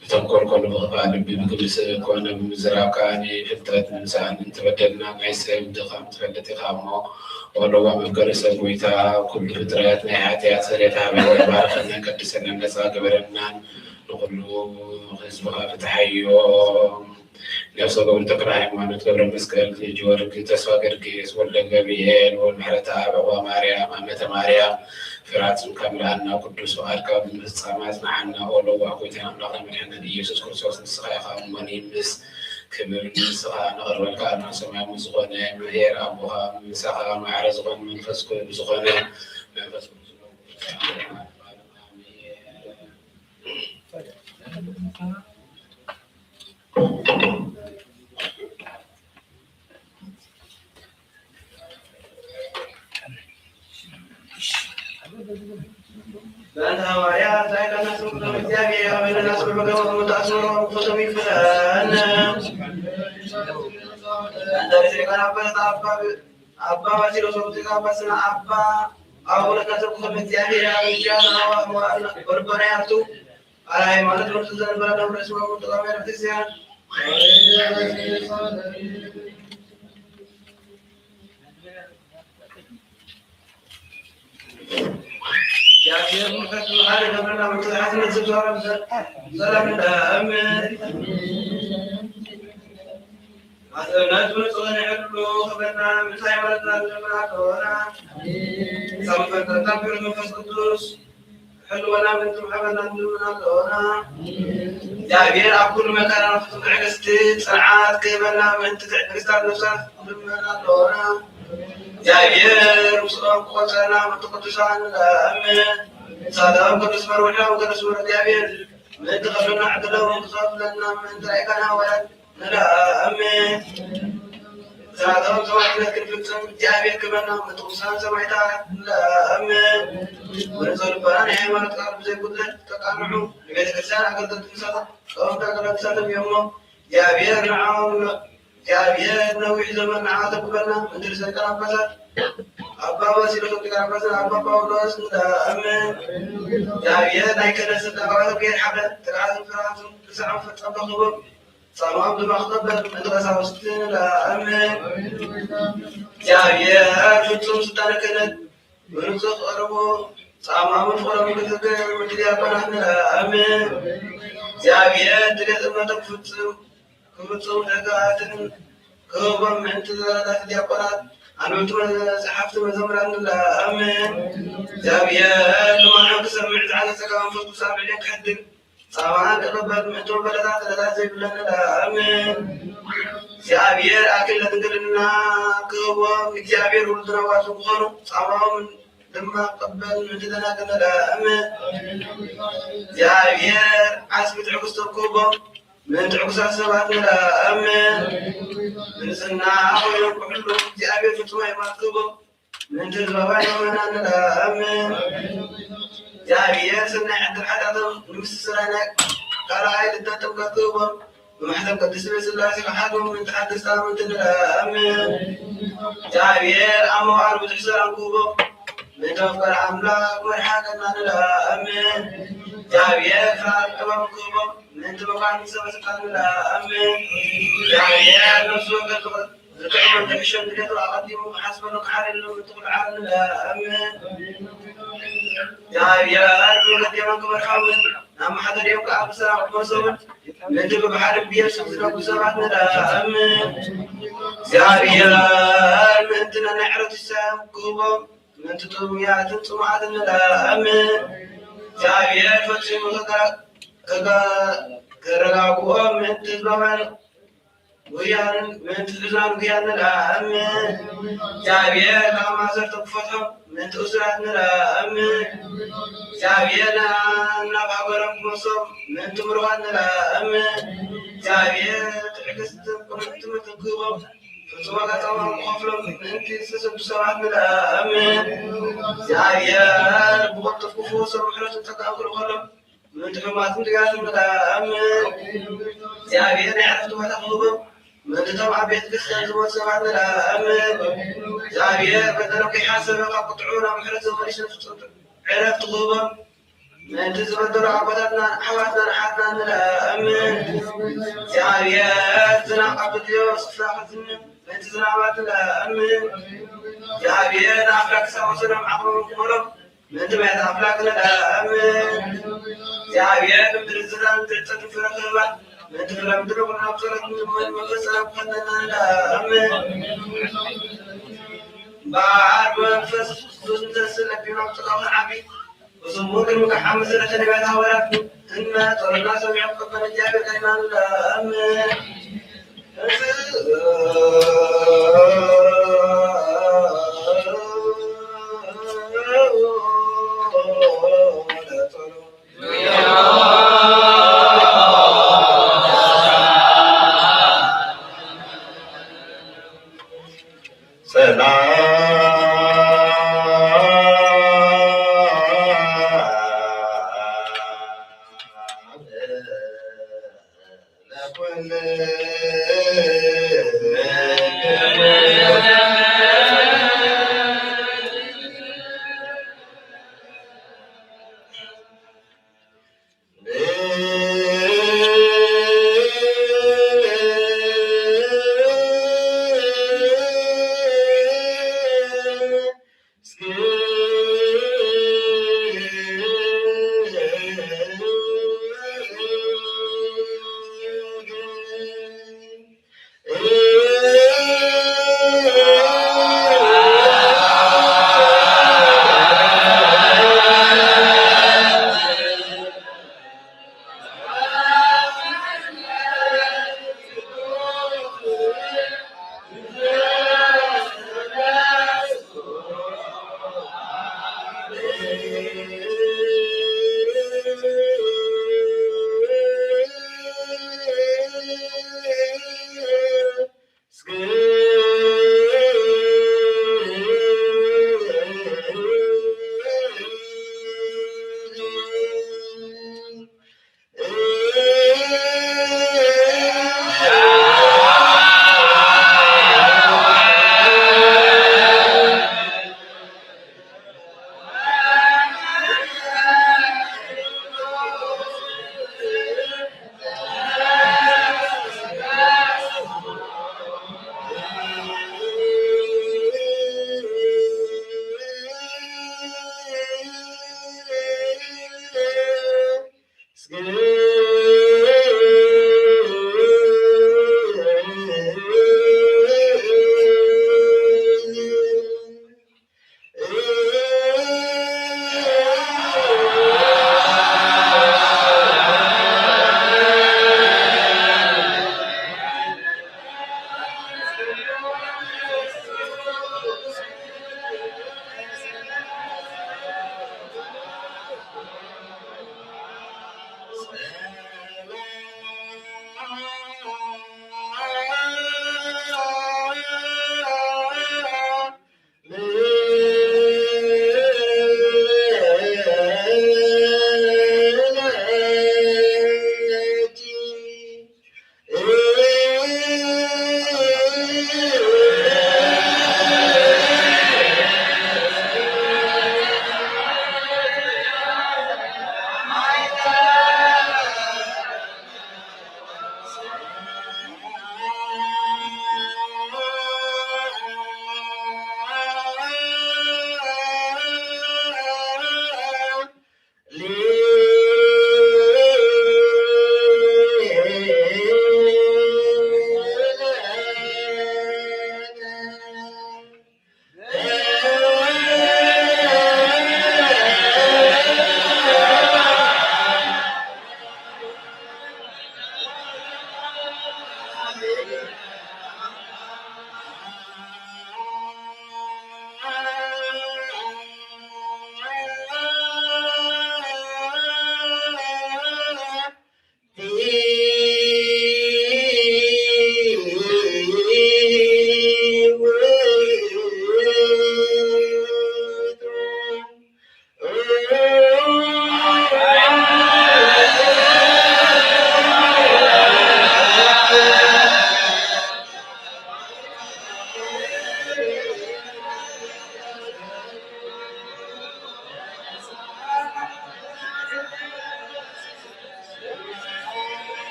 ብተንኮል ኮነ ብኽፋእ ልቢ፣ ብግብሪ ስእ ኮነ ብምዝራብ ከኣ ንፍልጠት ንምስኣን እንተበደልና፣ ናይ ሰብ ድኻም ትፈልጥ ኢኻ እሞ፣ ኦ ለዋህ መፍቀሪ ሰብ ጎይታ፣ ኩሉ ፍጥረት ናይ ሓጢኣት ስርየት ሃበና፣ ባርኸና፣ ቀድሰና፣ ነጻ ግበረናን ንኹሉ ህዝብኻ ፍትሓዮ። ነፍሰ ገቡር ተክለ ሃይማኖት ገብረ መስቀል፣ ጊዮርጊስ ተስፋ ጊዮርጊስ፣ ወልደ ገብርኤል፣ ወልደ ምሕረተኣብ፣ ዕቑባ ማርያም፣ ኣመተ ማርያም፣ ፍራጽም ከምልኣና፣ ቅዱስ ፍቓድካ ብምፍጻም ኣጽንዓና። ኦ ለዋህ ጎይታን ኣምላኽን መድሓኒን ኢየሱስ ክርስቶስ፣ ንስኻ ኢኻ እሞኒ፣ ምስ ክብር ንስኻ ነቕርበልካ ኣለና። ሰማያዊ ዝኾነ ምሄር ኣቦኻ፣ ምሳኻ ማዕረ ዝኾነ መንፈስ ቅዱስ ዝኾነ መንፈስ ቅዱስ በእንተ ሃዋርያት ላይካና ስም ኩሎም እግዚኣብሔር ያበለና ስም በገበሩ ተኣስሮ ክፈቶም ይፍለን። በእንተ ርእሲ ሊቃነ ጳጳሳት ኣባ ኣባ ባሲሎስ ወቅዱስ ጳጳስና ኣባ ጳውሎስ ናሰብ ክፈቶም እግዚኣብሔር ያበለና ጃና ወልቦና ያርቱ። على ሃይማኖት ርሱ ዘንበረ ነብረ ስመ ተቃመረ ክርስቲያን። እግዚኣብሔር ኣብ ኩሉ መከራ ፍጹም ትዕግስቲ ጽንዓት ክህበና ምእንቲ ትዕግስታት ነፍሳት ንልምን ኣለና። እግዚኣብሔር ምስኦም ክቆጸና ምእንቲ ቅዱሳን ንለምን። ንሳቶም ቅዱስ መርውሖም ቅዱስ መርውሖ እግዚኣብሔር ምእንቲ ከፍለና ዕድሎም ክኸፍለና ምእንቲ ላይካና ወረት ንለምን። ንሳቶም ሰማዕትነት ክንፍጽም እግዚኣብሔር ክበና ምእንቲ ቅዱሳን ሰማዕታት ንለምን። ወንጸልባና ናይ ሃይማኖት ቃል ብዘይ ጉድለት ተቃንዑ ንቤተ ክርስቲያን ኣገልገልቲ ንሳታ ጸወምታ ኣገልገልቲ ንሳቶም እዮም እሞ እግዚኣብሔር ንዓኦም እግዚኣብሔር ነዊሕ ዘመን ንዓቶም ክበና ምድሪ ሰልጠን ኣባሳት ኣባ ባሲሎስ ወዲ ቃራባስን ኣባ ጳውሎስ ንለምን። እግዚኣብሔር ናይ ክህነት ስልጣን ካብኣቶም ከይርሓቐ ትግሃትን ፍርሃትን ክሳዕ መፈጸምታ ክህቦም ጻማኦም ድማ ክቐበል ምእንቲ ቀሳውስቲ ንለምን። እግዚኣብሔር ፍጹም ስልጣነ ክህነት ብንጹህ ክቐርቡ ጻማኦምን ፍቕሮምን ክዝክር ምእንቲ ዲያቆናት ንለምን። እግዚኣብሔር ድሌት እምነቶም ክፍጽም ክፍጽሙ ጸጋታትን ክህቦም ምእንቲ ዘመናት ዲያቆናት ኣንበብቲ መጽሓፍቲ መዘምራን ንለምን። እግዚኣብሔር ልመናኦም ክሰምዕ ዝዓለ ጸጋ መንፈስ ቅዱስ ኣብ ልዕሊኦም ከሕድር ጻማን ክቕበል ምእንቲ ወንበለታት ነዳት ዘይብለን ንለምን። እግዚኣብሔር ኣክሊለ ድንግልና ክህቦም እግዚኣብሔር ውሉድን ኣዋልድን ክኾኑ ጻማኦም ድማ ክቕበል ምእንቲ ደናግል ንለምን። እግዚኣብሔር ዓስቢ ትዕግስቶም ክህቦም ምእንቲ ዕጉሳት ሰባት ንለምን። ብንጽህና ኮይኖም ክሕሉ እግዚኣብሔር ፍጹም ሃይማኖት ክህቦም ምእንቲ ህዝባውያን ምእመናን ንለምን። እግዚኣብሔር ሰናይ ዕድል ሓጢኣቶም ንምስትስራይ ናይ ካልኣይ ልደት ጥምቀት ክህቦም ብማሕተም ቅድስት ቤት ሥላሴ ክሓድጎም ምእንቲ ሓደስቲ ኣመንቲ ንለምን። እግዚኣብሔር ኣብ መዋዕል ብዙሕ ሰላም ክህቦም ምእንቲ መፍቀሪ ኣምላክ መሪሓ ገና ንለምን። እግዚኣብሔር ፍርሃት ጥበብ ክህቦም ምእንቲ መኳንንቲ ሰበ ስልጣን ንለምን። እግዚኣብሔር ነፍሲ ወከፍ ዝጥዕሞ እንተሕሸም ድሌቱ ኣቐዲሙ ክሓስበሉ ክሓርየሉ ምእንቲ ኩሉ ዓለም ንለምን። እግዚኣብሔር ብመንገድ የማን ክመርሖምን ናብ ማሕደሪኦም ከዓ ብሰላም ክመልሶምን ምእንቲ ብብሓደ ብየሱስ ዝነብሩ ሰባት ንለምን። እግዚኣብሔር ምእንቲ ነናይ ዕረፍቲ ሰላም ክህቦም ምእንቲ ጥሙያትን ጽሙኣትን ንለምን። እግዚኣብሔር ፈጺሙ ከጋ-፣ ከጋ-፣ ከረጋግኦም ምእንቲ ህዝባውያን ጉያን ምእንቲ ሕዙናት ጉያን ንለምን። እግዚኣብሔር ካብ ማእሰርቶም ክፈትሖም ምእንቲ እሱራት ንለምን። እግዚኣብሔር ናብ ሃገሮም ክመልሶም ምእንቲ ምሩኻት ንለምን። እግዚኣብሔር ትዕግስትን ቅኑዕ ትምህርትን ክህቦም ፍጹም ዋጋ ጻማኦም ክኸፍሎም ምእንቲ ዝተሰዱ ሰባት ንለምን። እግዚኣብሔር ብቕልጡፍ ክፍወሶም ምሕረቱን ጸጋኡን ክልእኸሎም ምእንቲ ሕሙማትን ድውያትን ንለምን። እግዚኣብሔር ናይ ዕረፍቲ ቦታ ክህቦም ምእንቲ እቶም ኣብ ቤተ ክርስቲያን ዝሞቱ ሰባት ንለምን። እግዚኣብሔር በደሎም ከይሓሰበ ካብ ቁጥዑ ናብ ምሕረት ዘመልስ ፍጹም ዕረፍቲ ክህቦም ምእንቲ ዝበደሉ ኣቦታትና ኣሕዋትናን ኣሓትናን ንለምን። እግዚኣብሔር ዝናብ ኣብ ዘድልዮ ስፍራ ከዝንብ ምእንቲ ዝናባት ንለምን። እግዚኣብሔር ንኣፍላክ ክሳቆሰሎም ዓቕሞም ክመሎም ምእንቲ ማያት ኣፍላክ ንለምን። እግዚኣብሔር ንምድሪ ዝናብ ትዕጸድ ፍረ ክህባ ምእንቲ ፍረ ምድሪ ኩልና ብጸሎት ንመን መንፈስ ጸሎት ክኸነና ንለምን። እምበኣር ብመንፈስ ቅዱስ ንተስእ ለቢና ብጸሎት ንዓቢ ብስሙ ክንምካሕ ኣብ መሰረተ ነቢያት ሃዋርያት እና ጸሎትና ሰሚዖም ክቐበል እግዚኣብሔር ከይና ንለምን። ሰላም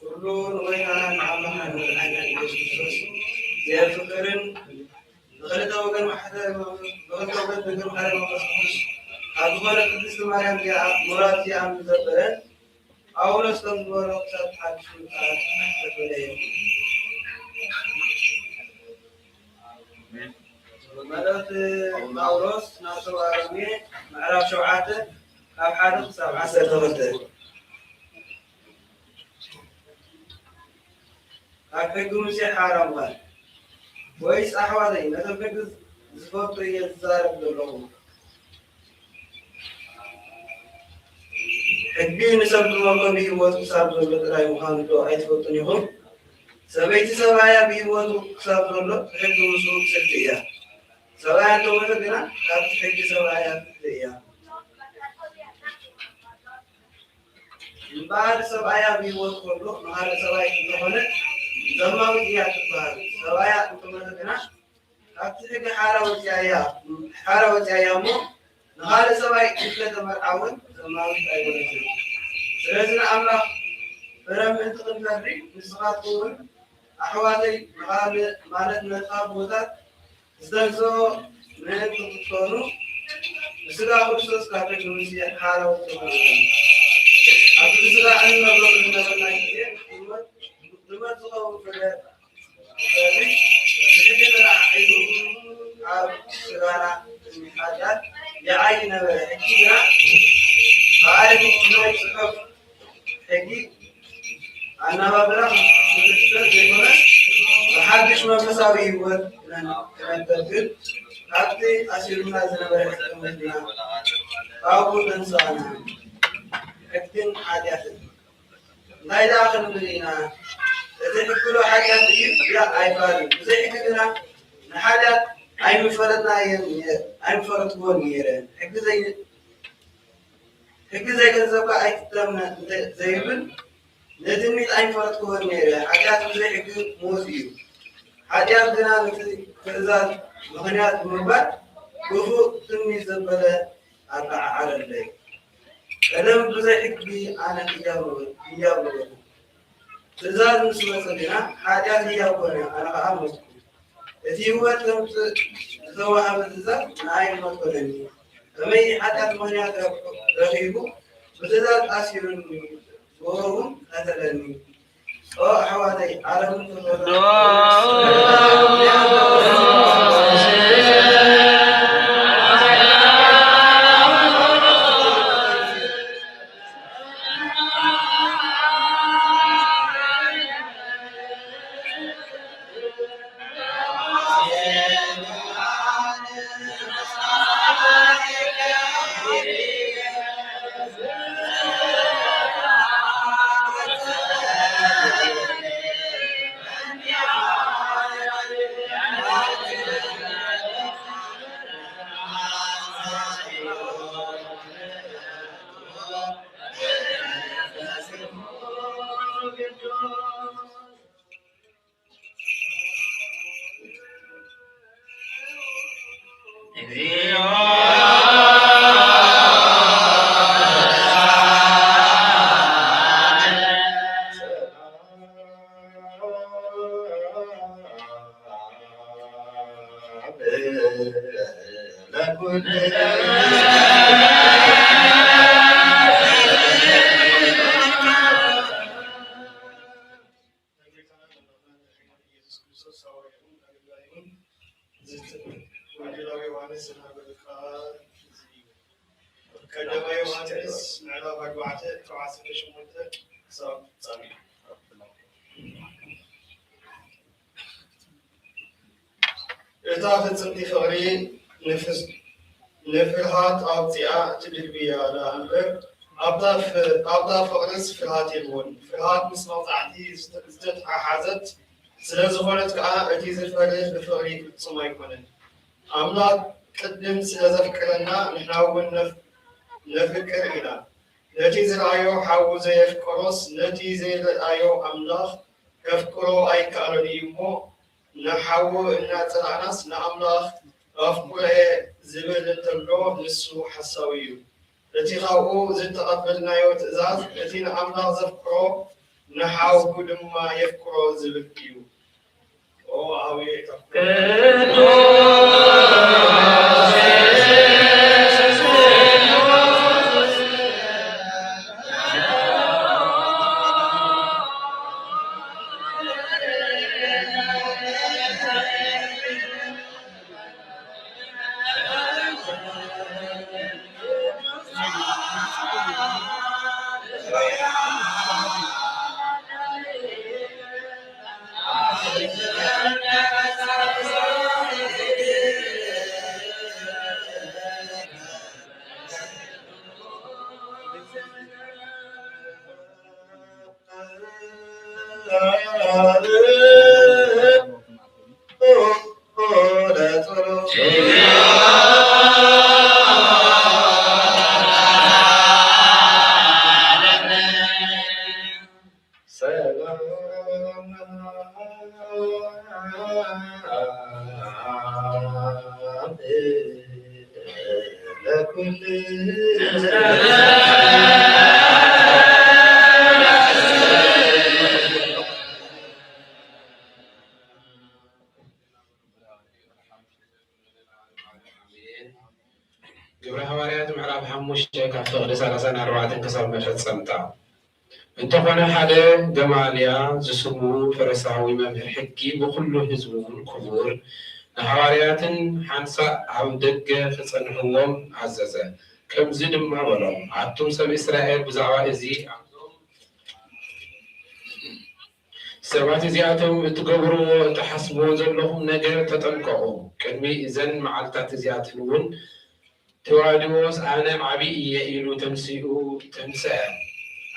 ኩሉ ንጎይታናን ንኣምላኽናን ንመድሓኒና ኢየሱስ ክርስቶስ ዘየፍቅርን ብኽልተ ወገን ማሕተም፣ ብኽልተ ወገን ድንግል ማርያም መንፈስ ቅዱስ ካብ ዝኾነ ቅድስቲ ማርያም እዚኣ ምራት እዚኣ ምስ ዘበለ ጳውሎስ ከም ዝበሎ ክሳብ ሓድሽ ምጽኣት ኣይተፈለየን። መልእኽቲ ጳውሎስ ናብ ሰብኣ ሮሜ ምዕራፍ ሸውዓተ ካብ ሓደ ክሳብ ዓሰርተ ክልተ። ካብ ሕጊ ሙሴ ሓራ ምዃን ወይስ ኣሕዋተይ ነቶም ሕጊ ዝፈልጡ እየ ዝዛረብ ዘለኹ? ሕጊ ንሰብ ዝመልኮ ብህይወቱ ክሳብ ዘሎ ጥራይ ምዃኑ ዶ ኣይትፈልጡን ኢኹም? ሰበይቲ ሰብኣያ ብህይወቱ ክሳብ ዘሎ ብሕጊ ምስኡ ጽድቂ እያ። ሰብኣያ እንተሞተ ግና ካብቲ ሕጊ ሰብኣያ ፍትሒ እያ። እምበኣር ሰብኣያ ብህይወት ከሎ ንኻልእ ሰብኣይ እንተኾነ ዘማዊት እያ ትበሃል። ሰብኣያ እንተሞተ ግና ካብቲ ሕጊ ሓራ ወፂኣ እያ፣ ሓራ ወፂኣ እያ እሞ ንኻልእ ሰብኣይ እንተተመርዓ እውን ዘማዊት ኣይኮነትን። ስለዚ ንኣምላኽ ፍረ ምእንቲ ክንፈሪ ንስኻትኩም እውን ኣሕዋተይ ንኻልእ ማለት ነቲ ካብ ሞታት ዝተንስኦ ምእንቲ ክትኮኑ ብስጋ ክርስቶስ ካብ ሕጊ ሙሴ ሓራ ወፂኹም ኢኹም። ኣብቲ ብስጋ እንነብረሉ ዝነበርና ግዜ ብህይወት ትምህርቲ ዝኸውን ፍረ ብሕጊ ተላዒሉ ኣብ ስጋና ኃጢኣት ይዓዪ ነበረ። ሕጊ ግና ብኣረጊት ናይ ጽሑፍ ሕጊ ኣነባብራ ክትሕሰብ ዘይኮነስ ብሓድሽ መንፈሳዊ ህይወት ክነብር ግን ካብቲ ኣሲሩና ዝነበረ ሕጊ ሞትና ካብኡ ተንስኣና። ሕግን ሓጢኣትን እንታይ ደኣ ክንብል ኢና? እቲ ሕጊ ዶ ሓጢኣት እዩ? ያእ ኣይፋልን። ብዘይ ሕጊ ግና ንሓጢኣት ኣይምፈለጥናዮን ነ-፣ ኣይምፈለጥኩዎን ነይረ። ሕጊ ዘይ-፣ ሕጊ ዘይገንዘብካ ኣይትተምነ እንተ ዘይብል፣ ንትምኒት ኣይምፈለጥኩዎን ነይረ። ሓጢኣት ብዘይ ሕጊ ሞት እዩ። ሓጢኣት ግና ነቲ ትእዛዝ ምኽንያት ብምግባር፣ ክፉእ ትምኒት ዘበለ ኣተዓዓደለይ። ቀደም ብዘይ ሕጊ ኣነ ህያው ነበርኩ፣ ህያው ነበርኩ። ትእዛዝ ምስ መጸ ግና፣ ሓጢኣት ህያው ኮነ፣ ኣነ ኸኣ ሞትኩ። እቲ ህይወት ከምጽእ ዝተዋህበ ትእዛዝ ንኣይ ሞት ኮነኒ። ከመይ ሓጢኣት ምኽንያት ረኺቡ፣ ብትእዛዝ ኣሲሩኒ፣ ብእኡ እውን ቀተለኒ። ኦ ኣሕዋተይ፣ ዓለም ትመራ። ወንጌላዊ ዮሃንስ ዝነበረ ቃል እዚ እዩ። ቀዳማይ ዮሃንስ ምዕራፍ ኣርባዕተ ካብ ዓሰርተ ሸሞንተ ክሳብ ፍጻሜ። እታ ፍጽምቲ ፍቕሪ ንፍስ-፣ ንፍርሃት ኣውጺኣ ትድርብያ ደኣ እምበር፣ ኣብታ ፍ-፣ ኣብታ ፍቕርስ ፍርሃት የልቦን። ፍርሃት ምስ መቕጻዕቲ ዝተ-፣ ዝተተሓሓዘት ስለ ዝኾነት ከኣ፣ እቲ ዝፈርህ ብፍቕሪ ፍጹም ኣይኮነን። ኣምላኽ ቅድም ስለ ዘፍቀረና፣ ንሕና እውን ነፍ-፣ ነፍቅር ኢና። ነቲ ዝረኣዮ ሓዉ ዘየፍቀሮስ፣ ነቲ ዘይረኣዮ ኣምላኽ ከፍቅሮ ኣይከኣሎን እዩ እሞ፣ ንሓዉ እናጸላእናስ ንኣምላኽ ኣፍቅሮ'የ ዝብል እንተሎ፣ ንሱ ሓሳዊ እዩ። እቲ ካብኡ ዝተቐበልናዮ ትእዛዝ፣ እቲ ንኣምላኽ ዘፍቅሮ ንሓዉ ድማ የፍቅሮ ዝብል እዩ። ኦ፣ ኣቤት ኣፍቅሮ! ግብረ ሃዋርያት ምዕራፍ ሓሙሽተ ካብ ፍቕዲ ሰላሳን ኣርባዕተን ክሳብ መፈጸምታ። እንተኾነ ሓደ ገማልያ ዝስሙ ፈሪሳዊ መምህር ሕጊ ብኹሉ ህዝቢ እውን ክቡር፣ ንሃዋርያትን ሓንሳእ ኣብ ደገ ክጸንሕዎም ኣዘዘ። ከምዚ ድማ በሎም፣ ኣቱም ሰብ እስራኤል፣ ብዛዕባ እዚ ኣብዞም ሰባት እዚኣቶም እትገብርዎ፣ እትሓስብዎ ዘለኹም ነገር ተጠንቀቑ። ቅድሚ እዘን መዓልታት እዚኣተን እውን ቴዎድዎስ ኣነ ዓቢ እየ ኢሉ ተንሲኡ ተንስአ።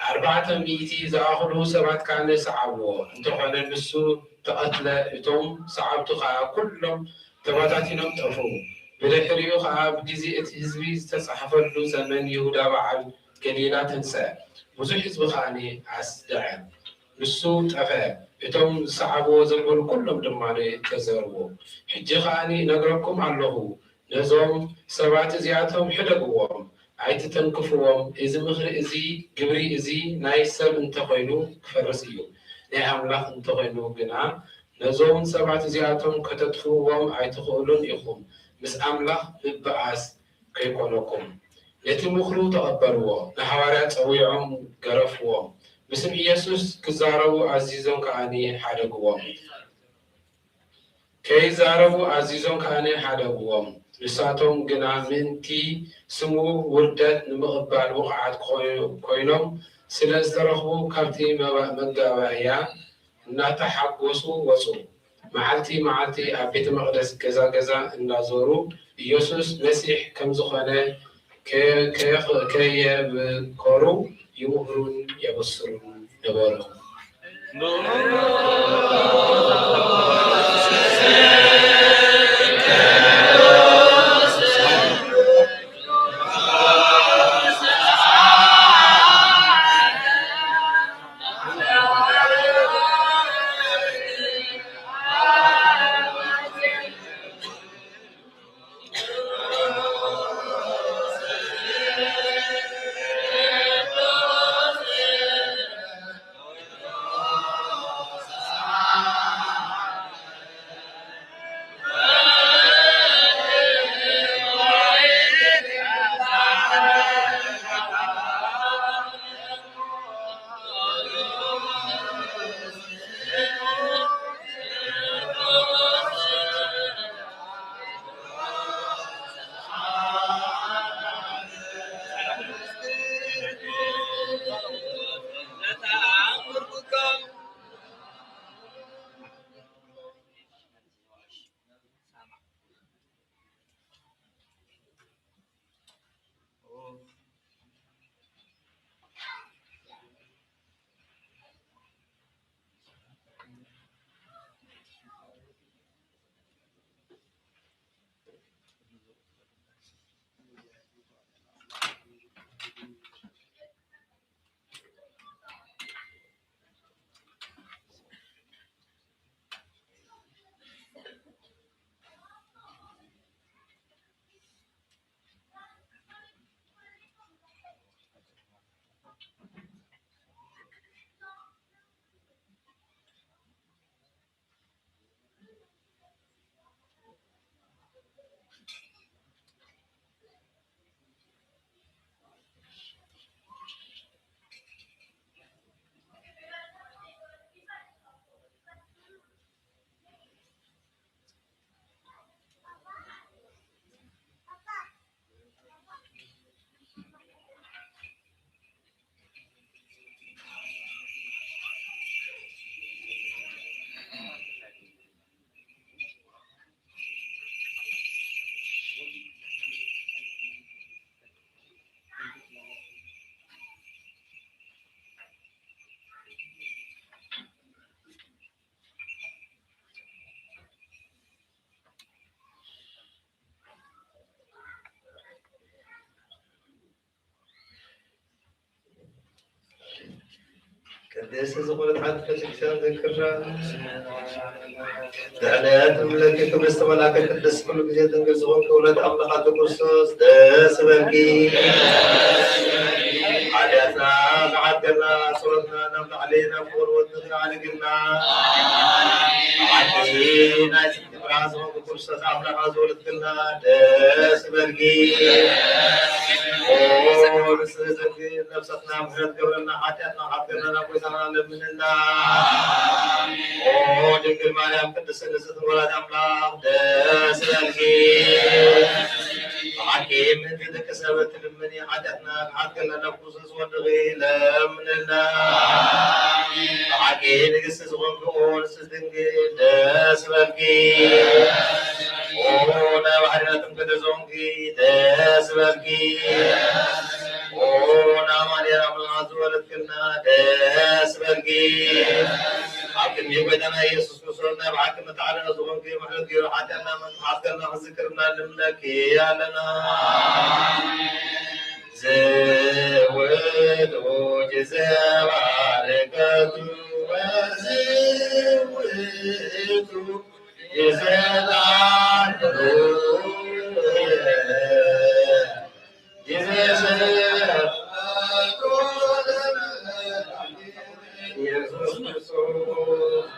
ኣርባዕተ ሚእቲ ዝኣኽሉ ሰባት ከኣ ሰዓብዎ። እንተኾነ ንሱ ተቐትለ፣ እቶም ሰዓብቱ ኸኣ ኩሎም ተበታቲኖም ጠፍኡ። ብድሕሪኡ ኸኣ ብግዜ እቲ ህዝቢ ዝተጻሕፈሉ ዘመን ይሁዳ በዓል ገሊላ ተንስአ፣ ብዙሕ ህዝቢ ኸኣ ኣስድዐ። ንሱ ጠፍአ፣ እቶም ዝሰዓብዎ ዘበሉ ኩሎም ድማ ተዘርዎ። ሕጂ ኸኣ እነግረኩም ኣለኹ፣ ነዞም ሰባት እዚኣቶም ሕደግዎም፣ ኣይትተንክፍዎም። እዚ ምኽሪ እዚ፣ ግብሪ እዚ ናይ ሰብ እንተ ኾይኑ ክፈርስ እዩ፣ ናይ ኣምላኽ እንተ ኾይኑ ግና ነዞም ሰባት እዚኣቶም ከተጥፍእዎም ኣይትኽእሉን ኢኹም። ምስ ኣምላኽ ምብኣስ ከይኮነኩም። ነቲ ምኽሩ ተቐበልዎ፣ ንሃዋርያት ጸዊዖም ገረፍዎም። ብስም ኢየሱስ ክዛረቡ ኣዚዞም ከኣኒ ሓደግዎም። ከይዛረቡ ኣዚዞም ከኣኒ ሓደግዎም። ንሳቶም ግና ምእንቲ ስሙ ውርደት ንምቕባል ብቑዓት ኮይኑ-፣ ኮይኖም ስለ ዝተረኽቡ ካብቲ መባ-፣ መጋባእያ እናተሓጎሱ ወጹ። መዓልቲ መዓልቲ ኣብ ቤተ መቕደስ ገዛ ገዛ እናዞሩ ኢየሱስ መሲሕ ከም ዝኾነ ከ-፣ ከ-፣ ከየብከሩ ይምህሩን የበስሩን ነበሩ። ቅድስት ዝኾነት ሓንቲ ቤተክርስትያን ዘክርና። ድሕነት እምለኪ ክብሪ ዝተመላከ ቅድስት ኩሉ ግዜ ድንግል ዝኾንኪ ውለት ኣምላኽ ኣቲ ክርስቶስ ደስ በልኪ። ሓጢኣትና ክሓድገና ጸሎትና ናብ ላዕሊ ናብ ፍቕሪ ወድኺ ኣዕርግልና። ሓቂ ናይ ጽድቂ ብርሃን ዝኾንኪ ክርስቶስ ኣምላኽ ኣዘውለትክልና ደስ በልኪ። ኦ ንስሕተትኪ ነብሰትና ምሕረት ገብረልና፣ ሓጢኣትና ሓድገልና፣ ናብ ጎይታና ለምንና። ኦ ድንግል ማርያም ቅድስት ንጽሕቲ ወላዲት ኣምላኽ ደስ በልኪ። ብሓቂ ምእንቲ ደቂ ሰብ እትልምኒ ሓጢኣትና ክሓድገልና ናብ ክርስቶስ ወድኺ ለምንና። ብሓቂ ንግስቲ ዝኾንኪ ኦ ንጽሕቲ ድንግል ደስ በልኪ። ኦ ናይ ባሕርና ጥምቀት ዝኾንኪ ደስ በልኪ። ኦ ንኣማኑኤል ኣምላኽ ዝወለድክልና ደስ በልኪ። ኣብ ቅድሚ ጎይታና ኢየሱስ ክርስቶስ ናይ ብሓቂ መተዓረቂ ዝኾንኪ ምሕረት ገይሩ ሓጢኣትና ምእንቲ ክሓድገልና ክንዝክር ንልምነኪ ኣለና። ዝውቱ ጊዜ ባርከቱ ወዝውቱ ጊዜ ተኣምሩ ጊዜ ስብሐቱ ኢየሱስ ክርስቶስ።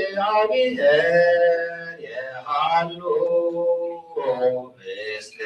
ዘእግዚኣብሔር የሃሉ ምስለ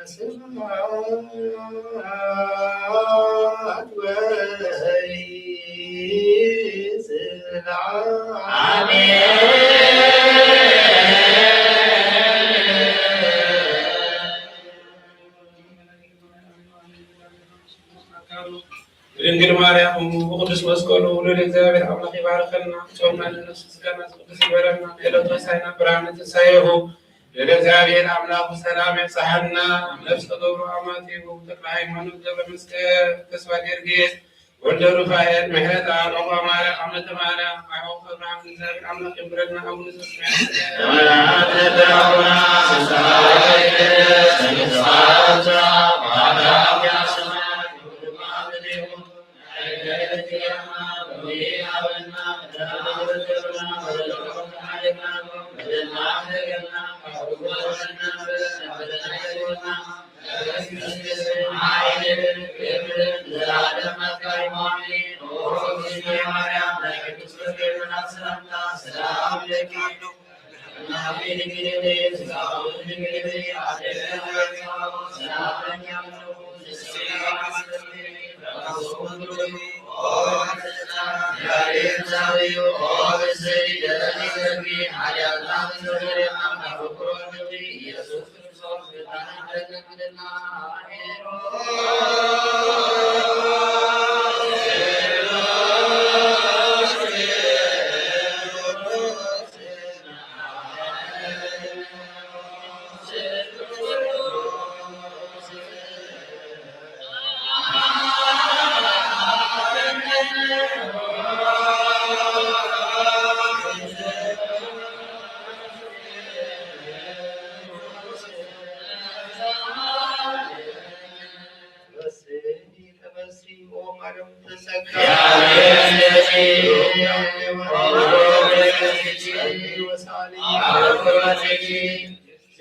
ስብሐት ወይስብሐት። አሜን። ብድንግል ማርያም እሙ ብቅዱስ መስቀሉ ልዑል እግዚኣብሔር ኣምላኽ ይባርከና። ጾምና ንነፍስ ስጋና ቅዱስ ይበለና። ዕለቱ ሳይና ብርሃነ ትንሳኤሁ ልዑል እግዚኣብሔር ኣምላኽ ብሰላም የብጽሐና። ነፍስ ተገብሩ ኣማቲሁ ተክለ ሃይማኖት ገብረ መስቀል ተስፋ ጊዮርጊስ ወልደ ሩፋኤል ምሕረት ኣብ ኣባ ማርያም ኣመተ ማርያም ኣይሆ ክብራም እግዚኣብሔር ኣምላኽ ይንብረና። ኣቡነ ዘበሰማያት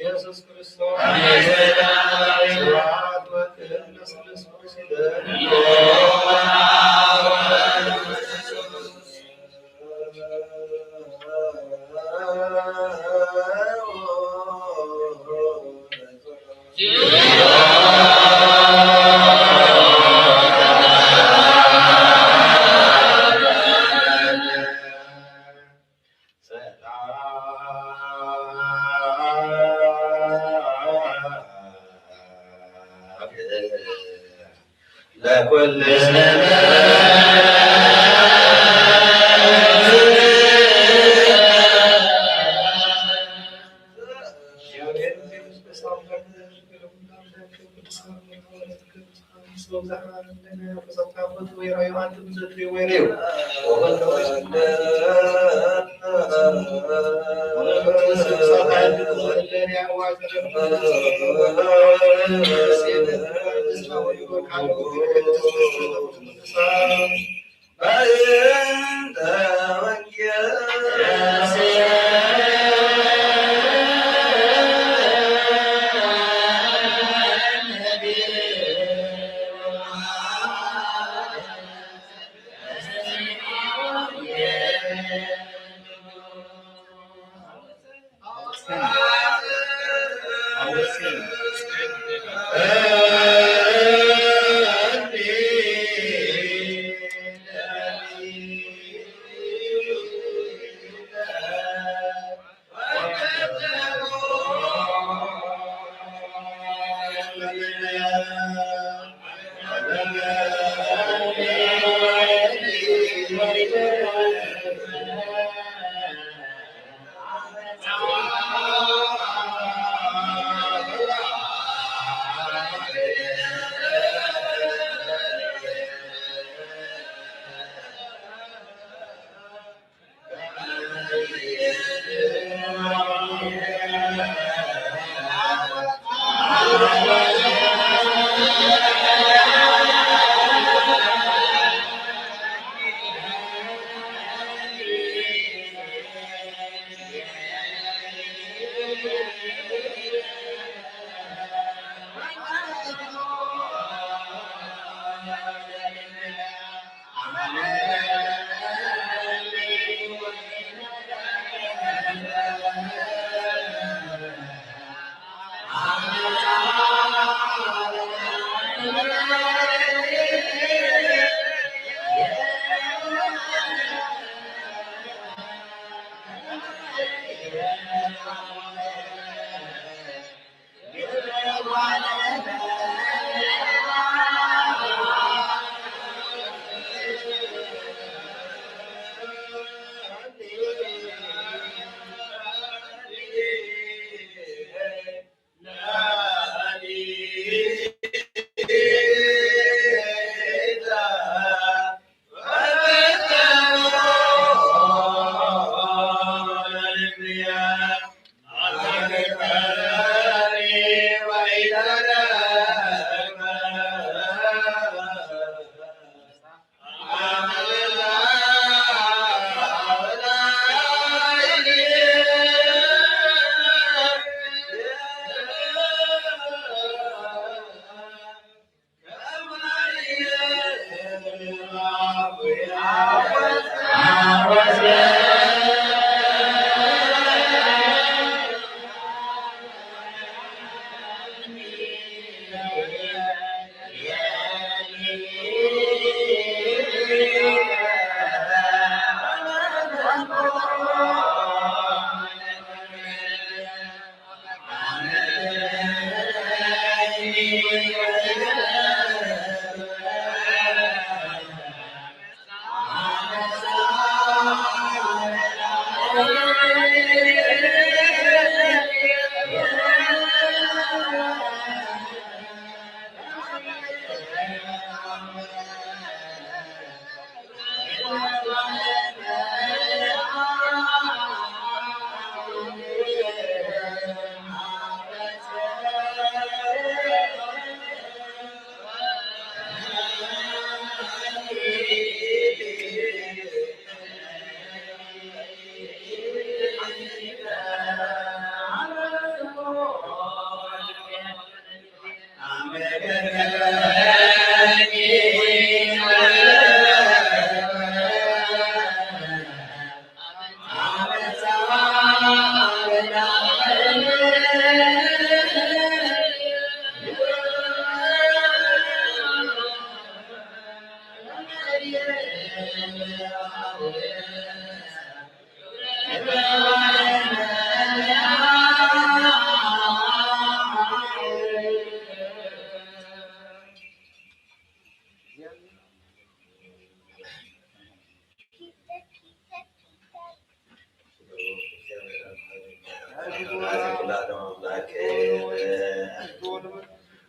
ኢየሱስ ክርስቶስ ስብሐት ወክብር ለስሉስ ቅዱስ ይበል።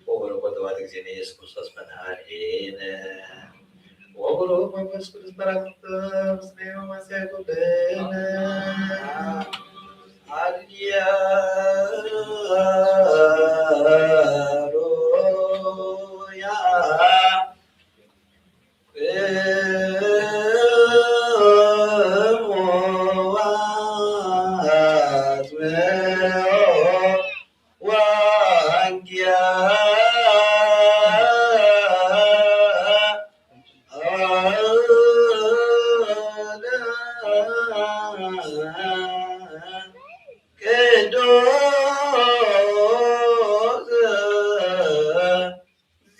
ወወልድ ወመንፈስ ቅዱስ መድኃኒነ ወብሩክ መንፈስ ቅዱስ ጳራቅሊጦስ ምስሌነ ወማስያ ኩልነ። ሃሌሉያ። ቅዱስ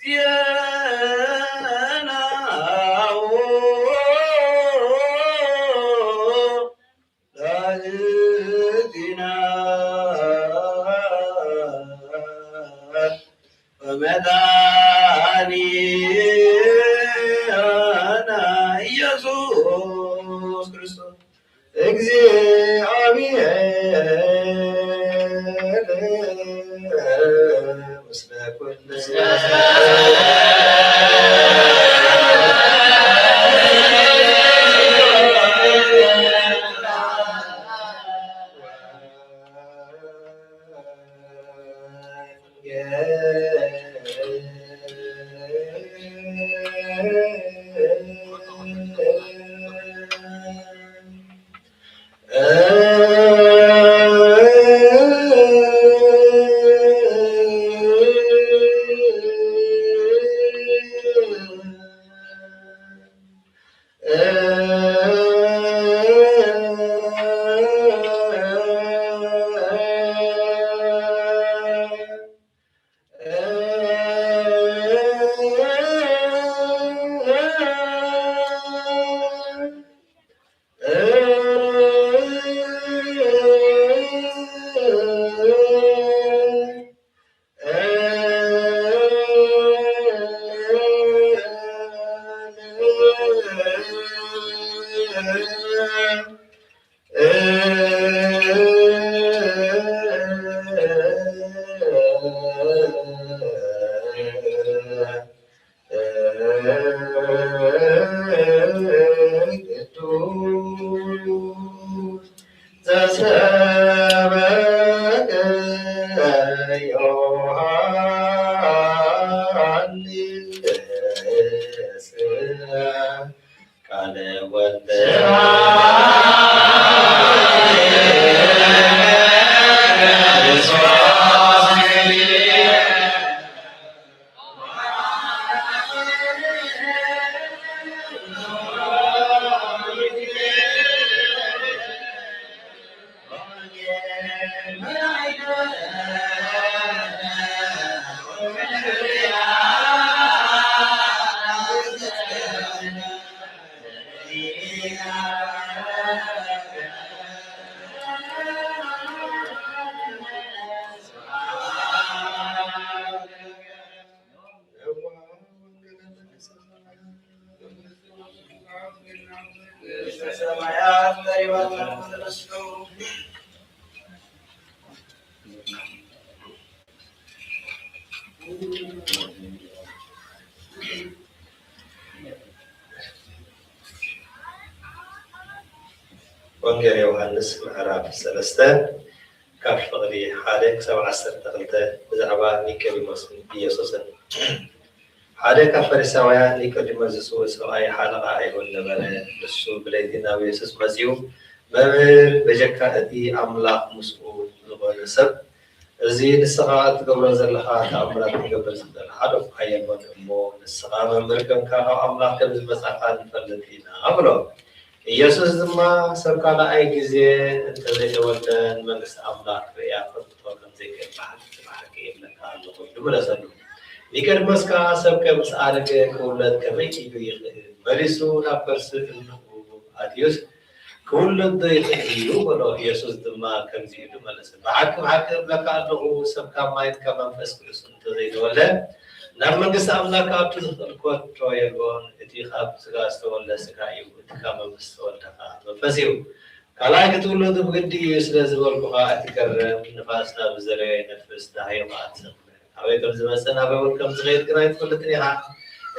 ዜናሁ ለእግዚእነ ወመድኃኒነ ኢየሱስ ክርስቶስ። እግዚአብሔር ምስለ ኩልነ። ዮሃንስ ቃለ ወልደ ወንጌል ዮሃንስ ምዕራፍ ሰለስተ ካብ ፍቕዲ ሓደ ክሳብ ዓሰርተ ክልተ ብዛዕባ ኒቆዲሞስን ኢየሱስን። ሓደ ካብ ፈሪሳውያን ኒቆዲሞስ ዝስውእ ሰብኣይ ሓለቓ ኣይሁድ ነበረ። ንሱ ብለይቲ ናብ ኢየሱስ መጺኡ፣ "መምህር፣ በጀካ እቲ ኣምላኽ ምስኡ ዝኾነ ሰብ እዚ ንስኻ እትገብሮ ዘለኻ ተኣምራት ክገብር ዝኽእል ሓደ እኳ የሎን እሞ፣ ንስኻ መምህር ከምካ ካብ ኣምላኽ ከም ዝመጻኻ ንፈልጥ ኢና" በሎ። ኢየሱስ ድማ፣ "ሰብ ካልኣይ ግዜ እንተዘይተወልደ ንመንግስቲ ኣምላኽ ክርእያ ክፈልጦ ከም ዘይክእል ብሓቂ ብሓቂ እብለካ ኣለኹ" ኢሉ መለሰሉ። ኒቆዲሞስ ከኣ፣ "ሰብ ከም ምስ ኣደገ ክውለድ ከመይ ኢሉ ይኽእል? መሊሱ ናብ ከርሲ እንኡ ኣትዩስ ክውለድ ዶ ይኽእል እዩ?" በሎ። ኢየሱስ ድማ ከምዚ ኢሉ መለሰ፣ "ብሓቂ ብሓቂ እብለካ ኣለኹ፣ ሰብ ካብ ማይን ካብ መንፈስ ቅዱስን እንተዘይተወልደ፣ ናብ መንግስቲ ኣምላኽ ክኣቱ ዝኽእል ከቶ የልቦን። እቲ ካብ ስጋ ዝተወልደ ስጋ እዩ፣ እቲ ካብ መንፈስ ዝተወልደ ከኣ መንፈስ እዩ። ካልኣይ ክትውለዱ ብግዲ እዩ ስለ ዝበልኩኻ ኣይትገረም። ንፋስ ናብ ዝደለዮ ይነፍስ፣ ደሃዩ ከኣ ትሰምዕ። ካበይ ከም ዝመጽእ ናበይ እውን ከም ዝኸይድ ግን ኣይትፈልጥን ኢኻ።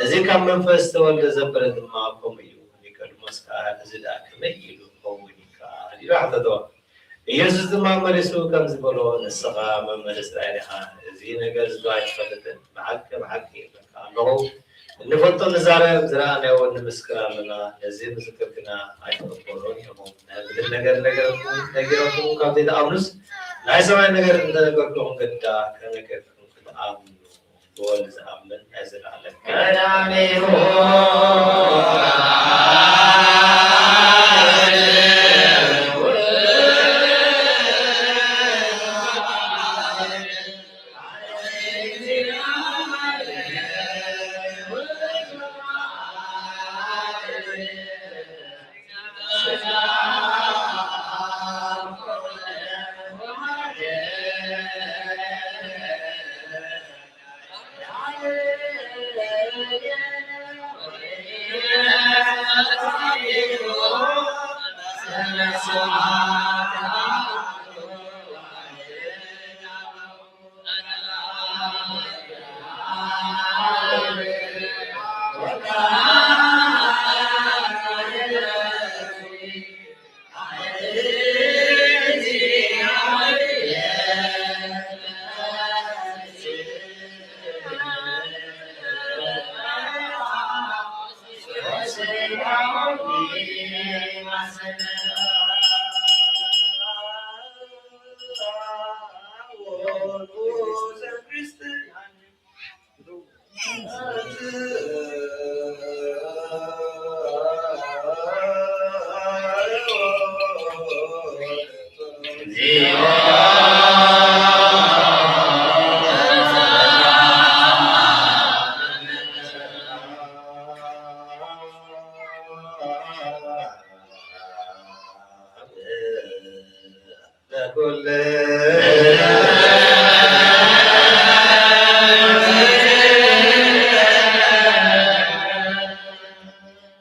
እዚ ካብ መንፈስ ዝተወልደ ዘበለ ድማ ከምኡ እዩ። ኒቆዲሞስ ከኣ፣ እዚ ደኣ ከመይ ኢሉ ክኸውን ይከኣል?" ኢሉ ሓተቶ። ኢየሱስ ድማ መሊሱ ከምዚ በሎ፣ "ንስኻ መምህር እስራኤል ኢኻ፣ እዚ ነገር እዚ ዶ ኣይትፈልጥን? ብሓቂ ብሓቂ እብለካ ኣለኹ፣ እንፈልጦ ንዛረብ፣ ዝረኣናዮ እውን ንምስክር ኣለና፣ ነዚ ምስክር ግና ኣይትቕበሎን ኢኹም። ናይ ምድሪ ነገር ነገርኩም፣ ነጊረኩም ካብ ዘይትኣምኑስ፣ ናይ ሰማይ ነገር እንተነገርኩም ግዳ ከነገርኩም ክትኣምኑ፣ ብወልድ ዝኣምን ናይ ዘለኣለም ቀዳሚሁ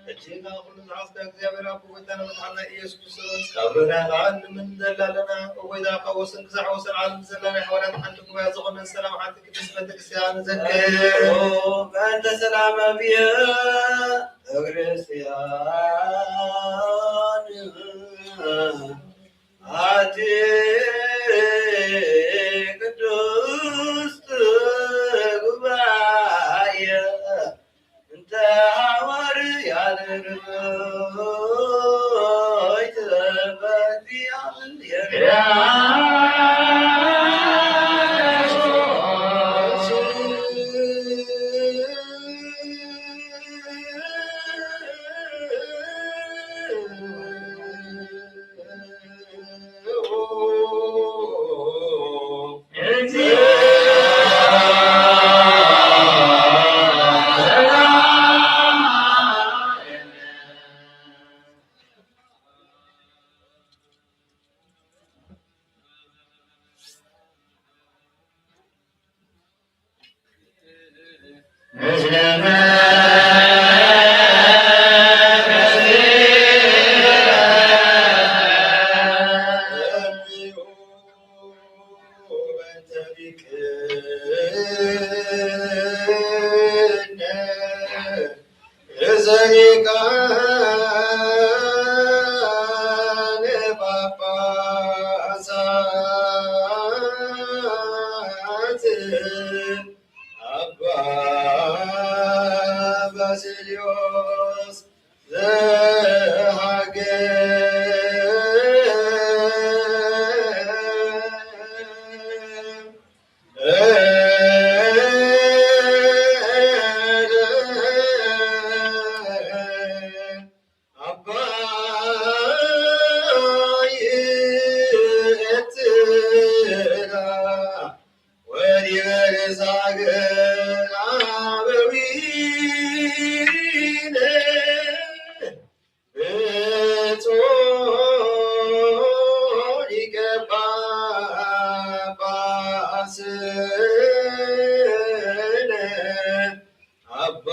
ሕጂ ከኣ ኩሉ ዝሓዝካ እግዚኣብሔር ኣቦ፣ ጎይታና መድሓንና ኢየሱስ ክርስቶስ፣ ካብ ርህራሄኻ እንምን ንደሊ ኣለና። ኦ ጎይታ፣ ካብ ወሰን ክሳዕ ወሰን ዓለም ዘላ ናይ ሓዋርያት ሓንቲ ጉባኤ ዝኾነት ሰላም ሓንቲ ቅድስት ቤተክርስትያን ንዘክር። በእንተ ሰላም ኣብየ ክርስቲያን ኣቲ ቅዱስ ርእሰ ሊቃነ ጳጳሳት ኣባ ባስልዮስ ዘሀገር። ኣባይ ኤርትራ ወዲበ ዛግር ኣበዊነ ብፁዕ ሊቀ ጳጳስነ ኣባ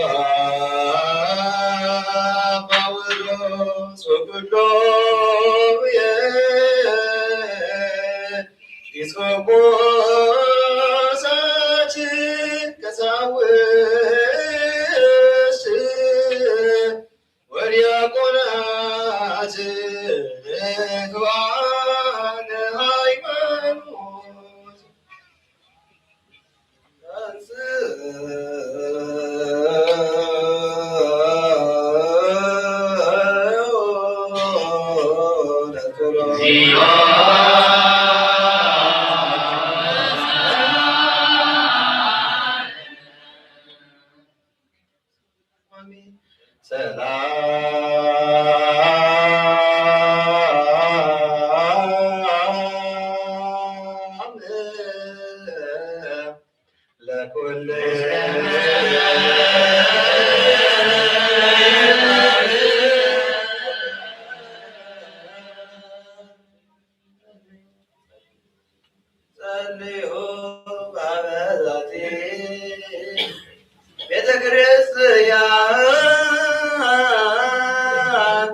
ጳውሎስ ወኩሎም ኤጲስቆጶሳት ቀሳውስት ወዲያቆናት ርቱዓነ ሃይማኖት። ሰላም ለኩል ጸልዩ በበዛቲ ቤተ ክርስቲያን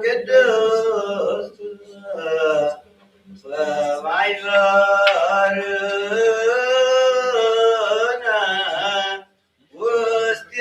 ቅድስት ሰማይ ዘርነ ውስቴ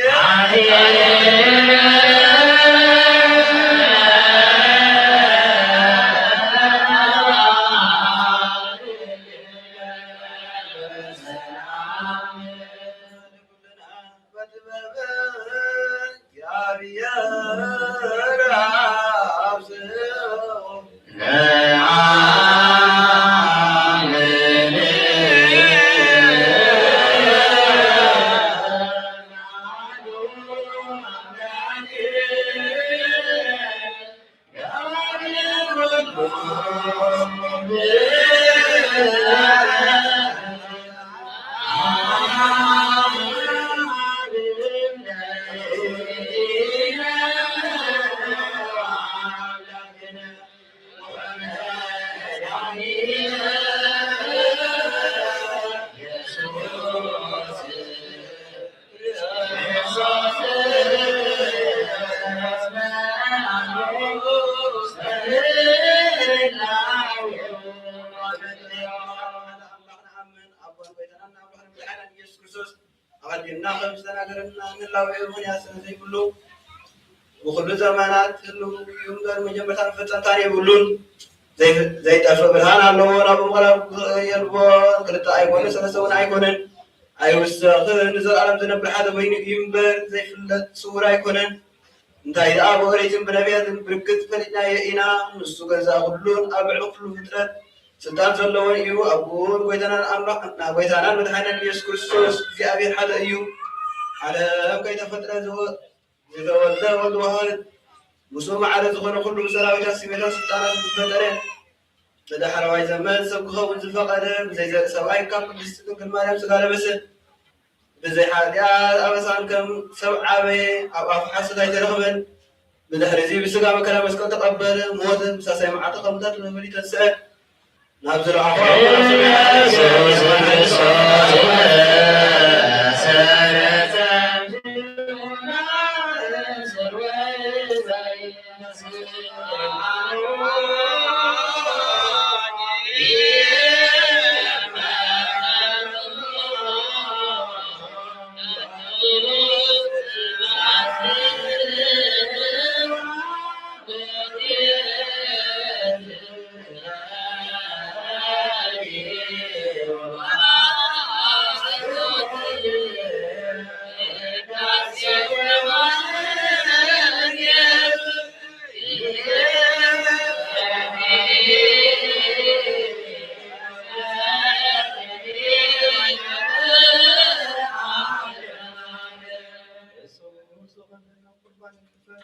ኣቐዲምና ከም ዝተናገረና ንላውዒ ምኽንያት ስለ ዘይብሉ፣ ብኹሉ ዘመናት ህልው እዩ እምበር መጀመርታን መፈጸምታን የብሉን። ዘይፍ-፣ ዘይጠፍእ ብርሃን ኣለዎ፣ ናብኡ ምቕራብ ዝኽእል የልቦን። ክልተ ኣይኮነ፣ ሰለስተ እውን ኣይኮነን፣ ኣይውሰኽን። ንዘለኣለም ዝነብር ሓደ ኮይኑ እዩ እምበር ዘይፍለጥ ስውር ኣይኮነን። እንታይ ደኣ ብኦሪትን ብነቢያትን ብርግጽ ፈሊጥናዮ ኢና። ንሱ ገዛኢ ኩሉን ኣብ ልዕሊ ኩሉ ፍጥረት ስልጣን ዘለዎን እዩ። ኣቦን ጎይታናን ኣምላኽ፣ ጎይታናን መድሓኒናን ኢየሱስ ክርስቶስ እግዚኣብሔር ሓደ እዩ። ዓለም ከይተፈጥረ ዝወ-፣ ዝተወልደ ወልድ ዋህድ፣ ምስኡ ማዕረ ዝኾነ ኩሉ ብሰራዊታት፣ ስሜታት፣ ስልጣናት ዝፈጠረ፣ ንዳሕረዋይ ዘመን ሰብ ክኸውን ዝፈቐደ ብዘይ ዘርኢ ሰብኣይ ካብ ቅድስቲ ድንግል ማርያም ስጋ ለበሰ። ብዘይ ሓጢኣት ኣበሳን ከም ሰብ ዓበየ፣ ኣብ ኣፉ ሓሶት ኣይተረኽበን። ብድሕሪ እዚ ብስጋ መከራ መስቀል ተቐበለ፣ ሞተ፣ ብሳልሳይ መዓልቲ ከም ሙታን ተመሊሱ ተንስአ። ናብ ዝረኣኹ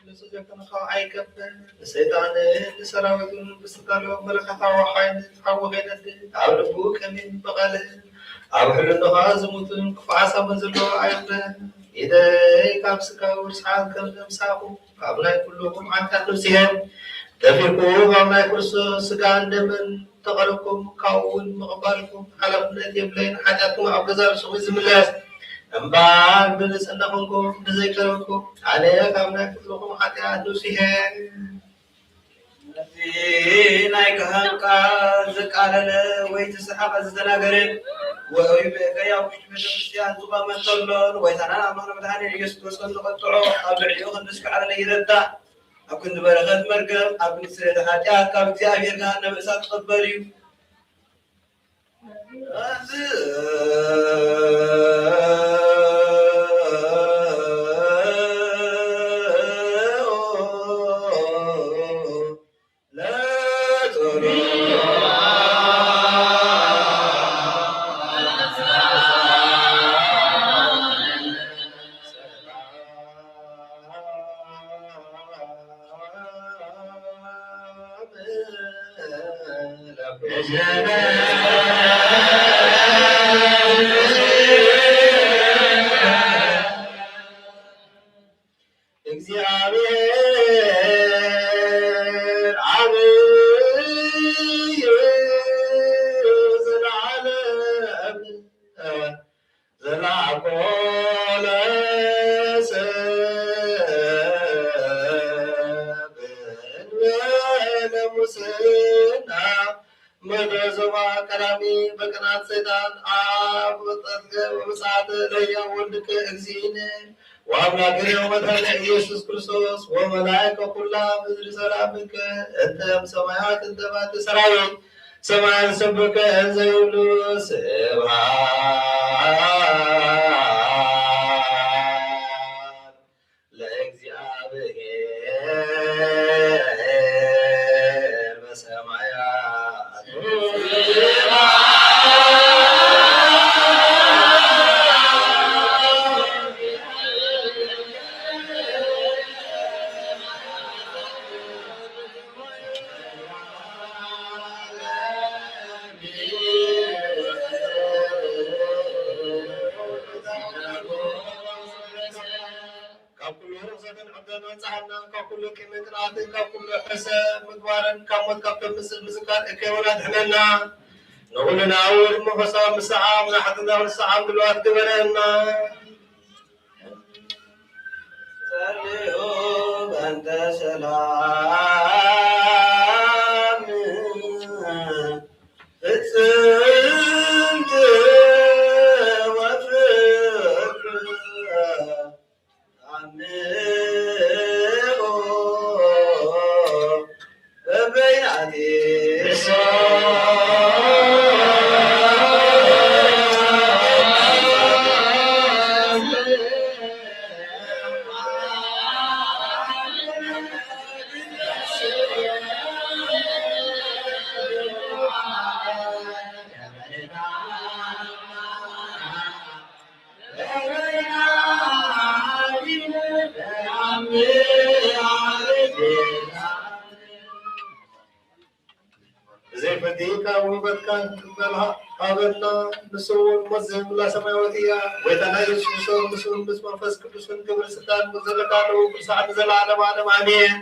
ንሱ ዘከነ ካብ ኣይከብር። ንሰይጣንን ንሰራዊቱን ብስልጣን መለኸታዊ ሓይሊ ሓዊ ከይነድድ ኣብ ልቡ ከሚን በቐልን ኣብ ሕልናኻ ዝሙትን ክፉእ ሓሳብን ዘለዎ ኣይኹነን። ኢደይ ካብ ስጋዊ ርስሓት ከም ዘምሳኹ ካብ ናይ ኩልኹም ሓጢኣት ነውጽኤ። ደፊርኩ ካብ ናይ ክርስቶስ ስጋን ደምን ተቐረብኩም፣ ካብኡ እውን ምቕባልኩም ሓላፍነት የብለይን። ሓጢኣትኩም ኣብ ገዛእ ርእስኹም እዩ ዝምለስ። እምበኣር ብንጽህና ኮንኩም እንተዘይቀረብኩም፣ ኣነ ካብ ናይ ኩልኹም ሓጢኣት ንጹህ እየ። ነቲ ናይ ካህን ቃል ዘቃለለ ወይ ተሰሓቐ ዝተናገረ፣ ወይ ብእከይ ኣብ ውሽጢ ቤተ ክርስቲያን ዝቖመ እንተሎ፣ ንጎይታናን ኣምላኽና መድሓኒና ኢየሱስ ክርስቶስ ንቐጥዖ፣ ኣብ ልዕሊኡ ክንዲ ስግኣት ይረዳእ። ኣብ ክንዲ በረኸት መርገም፣ ኣብ ክንዲ ስርየተ ሓጢኣት ካብ እግዚኣብሔር ገሃነመ እሳት ክቕበል እዩ። እግዚኣብሔር ዓብይ እዩ ዘለዓለም። ዘላኮ ለሰብ እንበለ ሙስና። ምድረ ዞባ ቀዳሚ በቅናት ሰይጣን ኣብ ወጣት ምጽኣት ለያ ወልድከ እግዚእነ ወአምላክነ ወመድኃኒነ ኢየሱስ ክርስቶስ ወመላእክተ ኩላ ምድር ሰላምከ እንተ እም ሰማያት እንተ ባቲ ሰራዊት ሰማይ ሰብከ እንዘ ይብሉ ስብሐት ለእግዚኣብሔር በሰማያት። ካብ ኩሉ ርኽሰትን ዕብደትን ኣንጽሓና፣ ካብ ኩሉ ቂምን ቅንኣትን፣ ካብ ኩሉ ሕሰ ምግባርን፣ ካብ ሞት ካብ ተምጽእ ምዝካር እከይውን ኣድሕነና። ንኹልና እውን መንፈሳዊ ምስዓም፣ ንሓጢኣትና ንስዓም ድልዋት ግበረና። ጸልዩ በእንተ ሰላም ፍጽምት ወፍቅር አምኦ በበይናቲሶ። መልሃ ሃበና። ንሱ እውን ሞት ዘይብላ ሰማያዊት እያ። ጎይታና ኢየሱስ ክርስቶስ፣ ንሱ ምስ መንፈስ ቅዱስን ክብርን ስልጣን ዘለካ ኣለዉ፣ ቅዱሳን ንዘለዓለም ዓለም ኣሜን።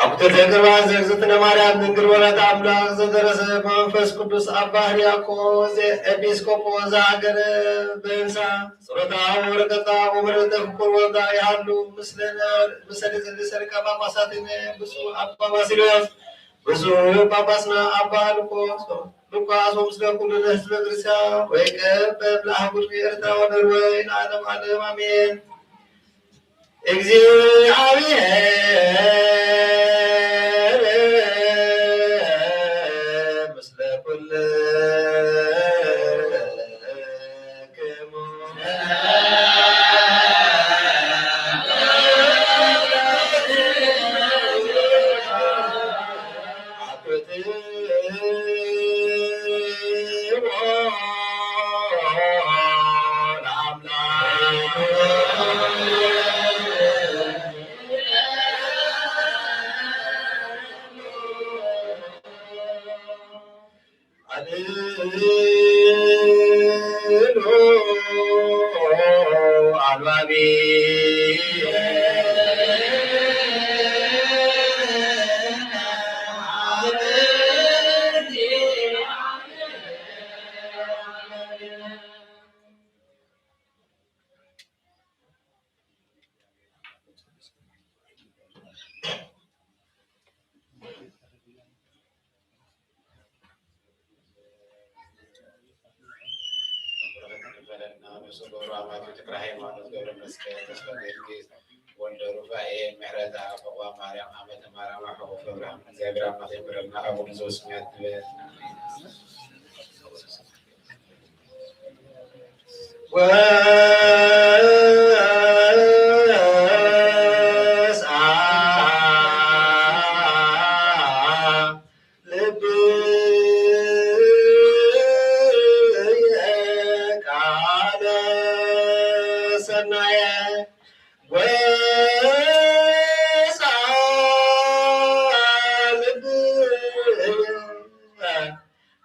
ኣብ ክልተ ቅርባን ዘግዝእትነ ማርያም ድንግል ወላዲተ ኣምላክ ዘደረሰ መንፈስ ቅዱስ ኣባ ሕርያቆስ ኤጲስቆጶስ ዘሃገረ በንሳ ጸሎታ ወበረከታ ወበረከተ ፍቁር ወልዳ ይሃሉ ምስለ ርእሰ ሊቃነ ጳጳሳትነ ብፁዕ ኣባ ባስልዮስ ብፁዕ ጳጳስና ኣባ ሉቃስ ሉቃስ ወምስለ ኩሉ ህዝበ ክርስቲያን ወይቀበል ለአህጉር ኤርትራ ወደርወይ ለዓለም ዓለም ኣሜን። እግዚኣብሔር ምስለ ኩልክሙ። በረከት ይክፈለና። ንሱ ገብረ ኣማቱ፣ ተክለ ሃይማኖት፣ ገብረ መስቀል፣ ተስፋ ጊዮርጊስ፣ ወልደ ሩፋኤል፣ ምሕረተኣብ፣ ዕቁባ ማርያም፣ ኣመተ ማርያም፣ ሕቑፍ ኣብርሃም፣ እግዚኣብሔር ኣምላኽ ይምረልና። ኣቡነ ዘበሰማያት ንበል። ወስአ ልብየ ቃለ ሰናየ ወስአ ልብየ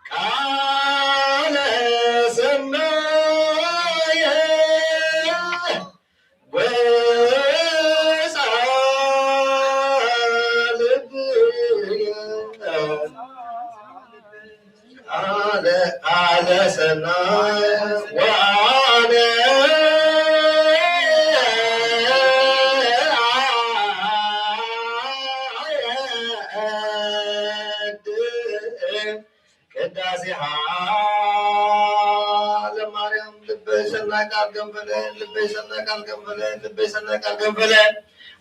ቃለ ሰናየ ወስአ ልብየ ቃለ ቃለ ሰናየ ወአነ ቅዳሴሃ ለማርያም ልበይ ሰናይ ቃል ገንፈለ፣ ልበይ ሰናይ ቃል ገንፈለ፣ ልበይ ሰናይ ቃል ገንፈለ።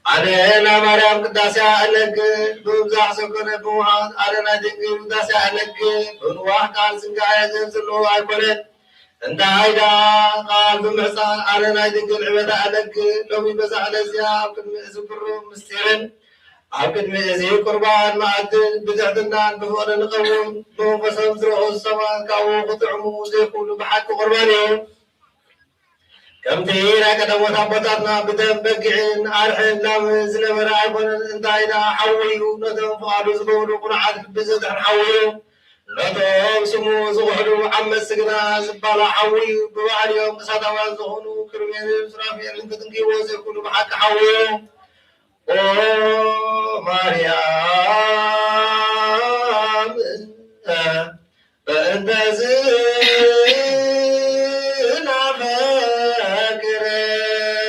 ኣነ ናይ ማርያም ቅዳሴያ እነግር፣ ብምብዛሕ ሰኮነ ብምዃን ኣነ ናይ ድንግል ቅዳሴያ እነግር፣ ብንዋሕ ቃል ዝንጋየ ዘንጽሎ ኣይኮነን። እንታይ ደኣ ቃል ብምሕጻን ኣነ ናይ ድንግል ዕበታ እነግር፣ ሎሚ በዛ ዕለት እዚኣ ኣብ ቅድሚ እዚ ብሩኽ ምስጢርን ኣብ ቅድሚ እዚ ቁርባን መኣድን ብትሕትናን ብፍቕሪ ንቐውም፣ ብመንፈሶም ዝረኽቡ ሰባት ካብኡ ክጥዕሙ ዘይክእሉ ብሓቂ ቁርባን እዮም። ከምቲ ናይ ቀደሞት ኣቦታትና ብደም በጊዕን ኣርሕን ላምን ዝነበረ ኣይኮነን፣ እንታይ ደኣ ሓዊ እዩ፣ ነቶም ፍቓዱ ዝገብሩ ቅኑዓት ልቢ ዘድሕን ሓዊ እዩ። ነቶም ስሙ ዝኽሕዱ ዓመጽቲ ግና ዝባላዕ ሓዊ እዩ፣ ብባህሪኦም እሳታውያን ዝኾኑ ክሩቤልን ሱራፌልን ክትንክይዎ ዘይክእሉ ብሓቂ ሓዊ እዩ። ኦ ማርያም በእንተ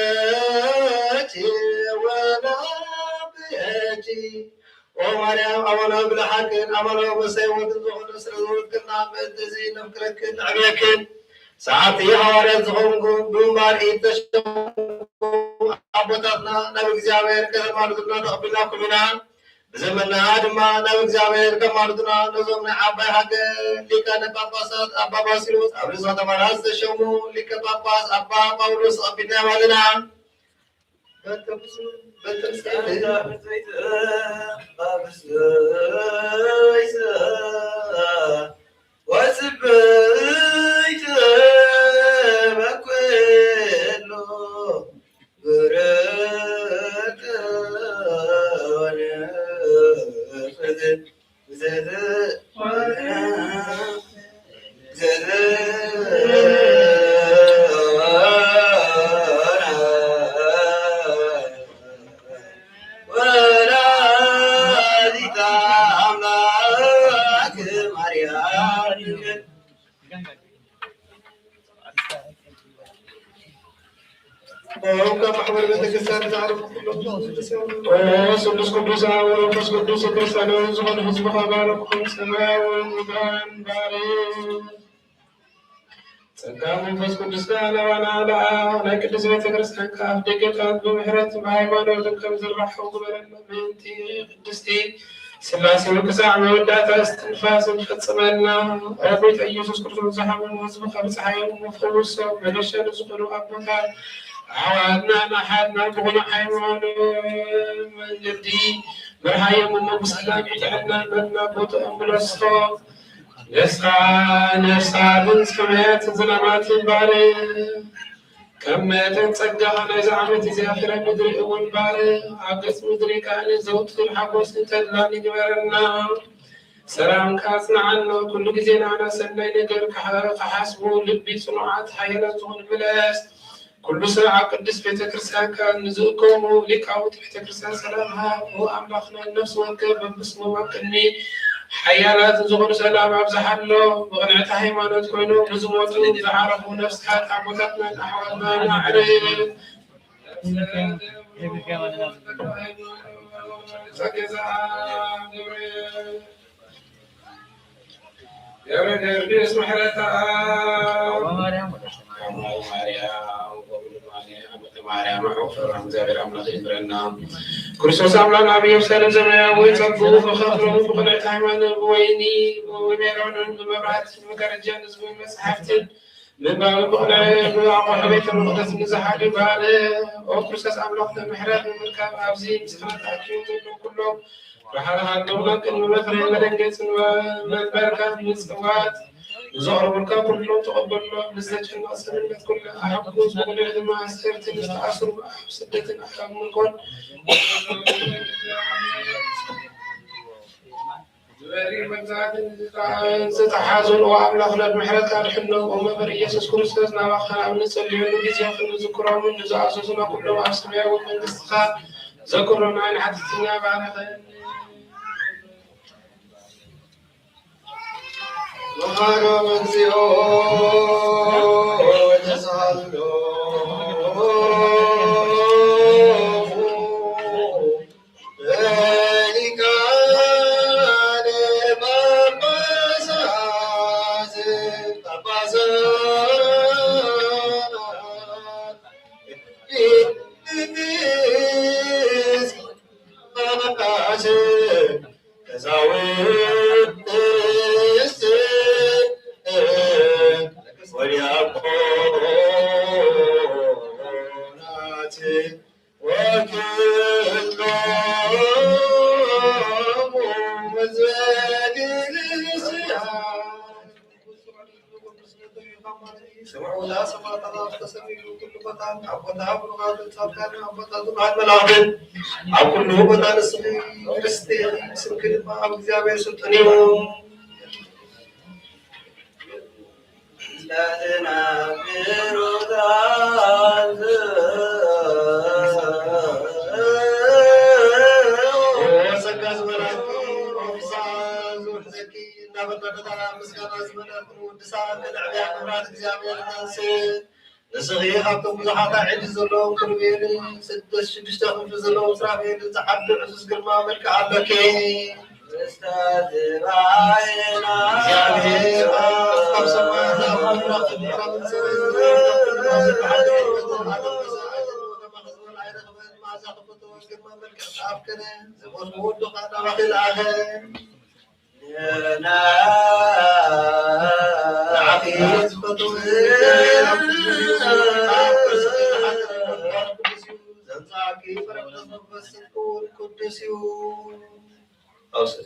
ዝናፈቅረኪ ወናፍቀኪ ኦ ማርያም ኣማኑኤል ብልሓክን ኣማኑኤል መሰይ ወድን ዝኾነ ስለ ዝወለድክና በእንተዚ ነፍቅረክን ነዕብየክን። ሰዓብቲ ሃዋርያት ዝኾንኩም ብምንባር ኢድ ተሸከምኩም ኣቦታትና ናብ እግዚኣብሔር ከተማልዱና ተቐቢልናኩም ኢና። ብዘመንና ድማ ናብ እግዚኣብሔር ከማልዱና ነዞም ናይ ዓባይ ሃገር ሊቃነ ጳጳሳት ኣባ ባስልዮስ ኣብ ርእሰ ከተማና ዝተሸሙ ሊቀ ጳጳስ ኣባ ጳውሎስ ተቐቢልና ኣለና። በእንተ ብፁዕ በእንተ ብፅዕቲ ኣንታ ብፅዕቲ ኣባ ብፅዕቲ ወፅብይቲ በኩሉ ብርክ ወንፍት ካብ ማሕበር ቤተክርስትያን ዝዓረፉ ኩሎም ስሉስ ቅዱስ ኣብ መንፈስ ቅዱስ ክርስቲያናዊ ዝኾኑ ህዝቢ ባረኹም። ሰማያውን ምድራን ባርኽ። ጸጋ መንፈስ ቅዱስ ናባና ለኣኽ። ናይ ቅድስት ቤተ ክርስቲያን ከኣ ኣፍ ደገታት ብምሕረት ብሃይማኖትን ከም ዝርባሕ ግበረና። ምእንቲ ቅድስቲ ስላሴ ክሳዕ መወዳእታ እስትንፋስ ፈጽመና። ኦ ጎይታ ኢየሱስ ክርስቶስ ዝሓመሙ ህዝብኻ ብጽሓዮም ፈውሶም። መገሻ ንዝኾኑ ኣቦታት ኣሕዋትና ንሓድና ብኹሉ ሃይማኖት መንገዲ ምርሃዮም እሞ ብሰላም ብጥዕና መና ቦትኦም ምለሶም። ነፍስኻ ነፍሳትን ሰማያትን ዝናማትን ባርኽ። ከም መጠን ጸጋኻ ናይዚ ዓመት እዚኣ ፍረ ምድሪ እውን ባርኽ። ኣብ ገጽ ምድሪ ከኣ ዘውትር ሓጎስን ተድላን ይግበረና። ሰላምካ ኣጽንዓና። ኩሉ ግዜ ንዓና ሰናይ ነገር ክሓ-፣ ክሓስቡ ልቢ ጽኑዓት ሓያላት ዝኾኑ ምለስ። ኩሉ ሰብ ኣብ ቅድስት ቤተ ክርስቲያንካ ንዝእከቡ ሊቃውንቲ ቤተ ክርስቲያን ሰላም ሃብ። ኦ ኣምላኽና፣ ነፍሲ ወከፍ በብስሞም ኣብ ቅድሚ ሓያላት ዝኾኑ ሰላም ኣብዝሓሎም። ብቕንዕቲ ሃይማኖት ኮይኖም ንዝሞቱ ዝዓረፉ ነፍስታት ኣቦታትናን ኣሕዋትናን ኣዕርፍ። ገብረ ገርግስ ምሕረታ ማርያም ወለተ ማርያም ወወልደ ማርያም ወወልደ ማርያም ወወልደ ማርያም። ኣምላኽ ይፍረና። ክርስቶስ ኣምላኽ ኣብ ኢየሩሳሌም ዘመያዊ ጸግኡ ብኸፍሎም ብቕንዕቲ ሃይማኖት ብወይኒ ብሜሮንን ብመብራህትን መጋረጃን ህዝቡ መጽሓፍትን ምንባብን ብቕንዕ ብኣቑሑ ቤተ መቕደስ ንዝሓዱ ባለ ኦ ክርስቶስ ኣምላኽ ምሕረት ንምርካብ ኣብዚ ምሳና ተኣኪቦም ዘለዉ ኩሎም ርሓቕ ሃለውና ቅድሚ መፍረይ መደንገጽን መንበርካ ምጽዋት ንዘቕርቡልካ ኩሎም ተቐበሎ። ንዝተጨነቐ ሰብነት ኩሉ ኣሕጉስ። ብቕንዕ ድማ ኣሰርትን ዝተኣስሩ ኣብ ስደትን ኣብ ምንኮን ዝበሪ መግዛእትን ዝተሓዙን ኦ ኣምላኽና ብምሕረትካ ድሕኖም። ኦ መምህር ኢየሱስ ክርስቶስ ናባኻ ኣብ ንጸልየሉ ግዜ ክንዝክሮምን ንዝኣዘዙና ኩሎም ኣብ ሰማያዊ መንግስትኻ ዘክሮም። ንዓና ሓጢኣተኛ ባርኸን። መሃሮም እግዚኦ ተሳሃሎ ሊቃነ ጳጳሳት ጳጳሳት ስምዑ ለሰማዕታትና ተሰሚዑ ኩሉ ቦታ ኣቦታት ብሩኻትን ጻድቃንን ኣቦታት ብሩኻት መላእኽትን ኣብ ኩሉ ቦታ ንስኺ ርስቲ ስምኪ ድማ ኣብ እግዚኣብሔር ስልጡን እዩ። ጸጋ ዝበላኪ ኦፊሳ ዝውሕዘኪ እናበልና ምስጋና ዝበለክን ወድሳ ከነዕብያ ክብራት እግዚኣብሔር ነንስ ንስኺ ካብቶም ብዙሓት ኣዕይንቲ ዘለዎም ክሩቤልን ስድስተ ሽዱሽተ ክንፊ ዘለዎም ሱራፌልን ዝዓቢ ዕዙዝ ግርማ መልክዕ ኣለኪ። እግዚኣብሔር ኣፍ ካብ ሰማያት ኣብ ምድሪ ክብርን ሰማይ ዝረከብ ኩሉ ዝሓድር መዓዛ ክፈትዎ ግርማ መልክዕ ዝኣፍቀረ ዝፈትዎ ወዱ ኻናባኺ ለኣኸ። ንዓኺ ዝፈትው ኣብ ከርስኺ ዝሓድር መንፈስ ቅዱስ እዩ። ዘምጽኣኪ ፓራክሊጦስ መንፈስ ጽድቂ እውን ቅዱስ እዩ። ኣውስእ።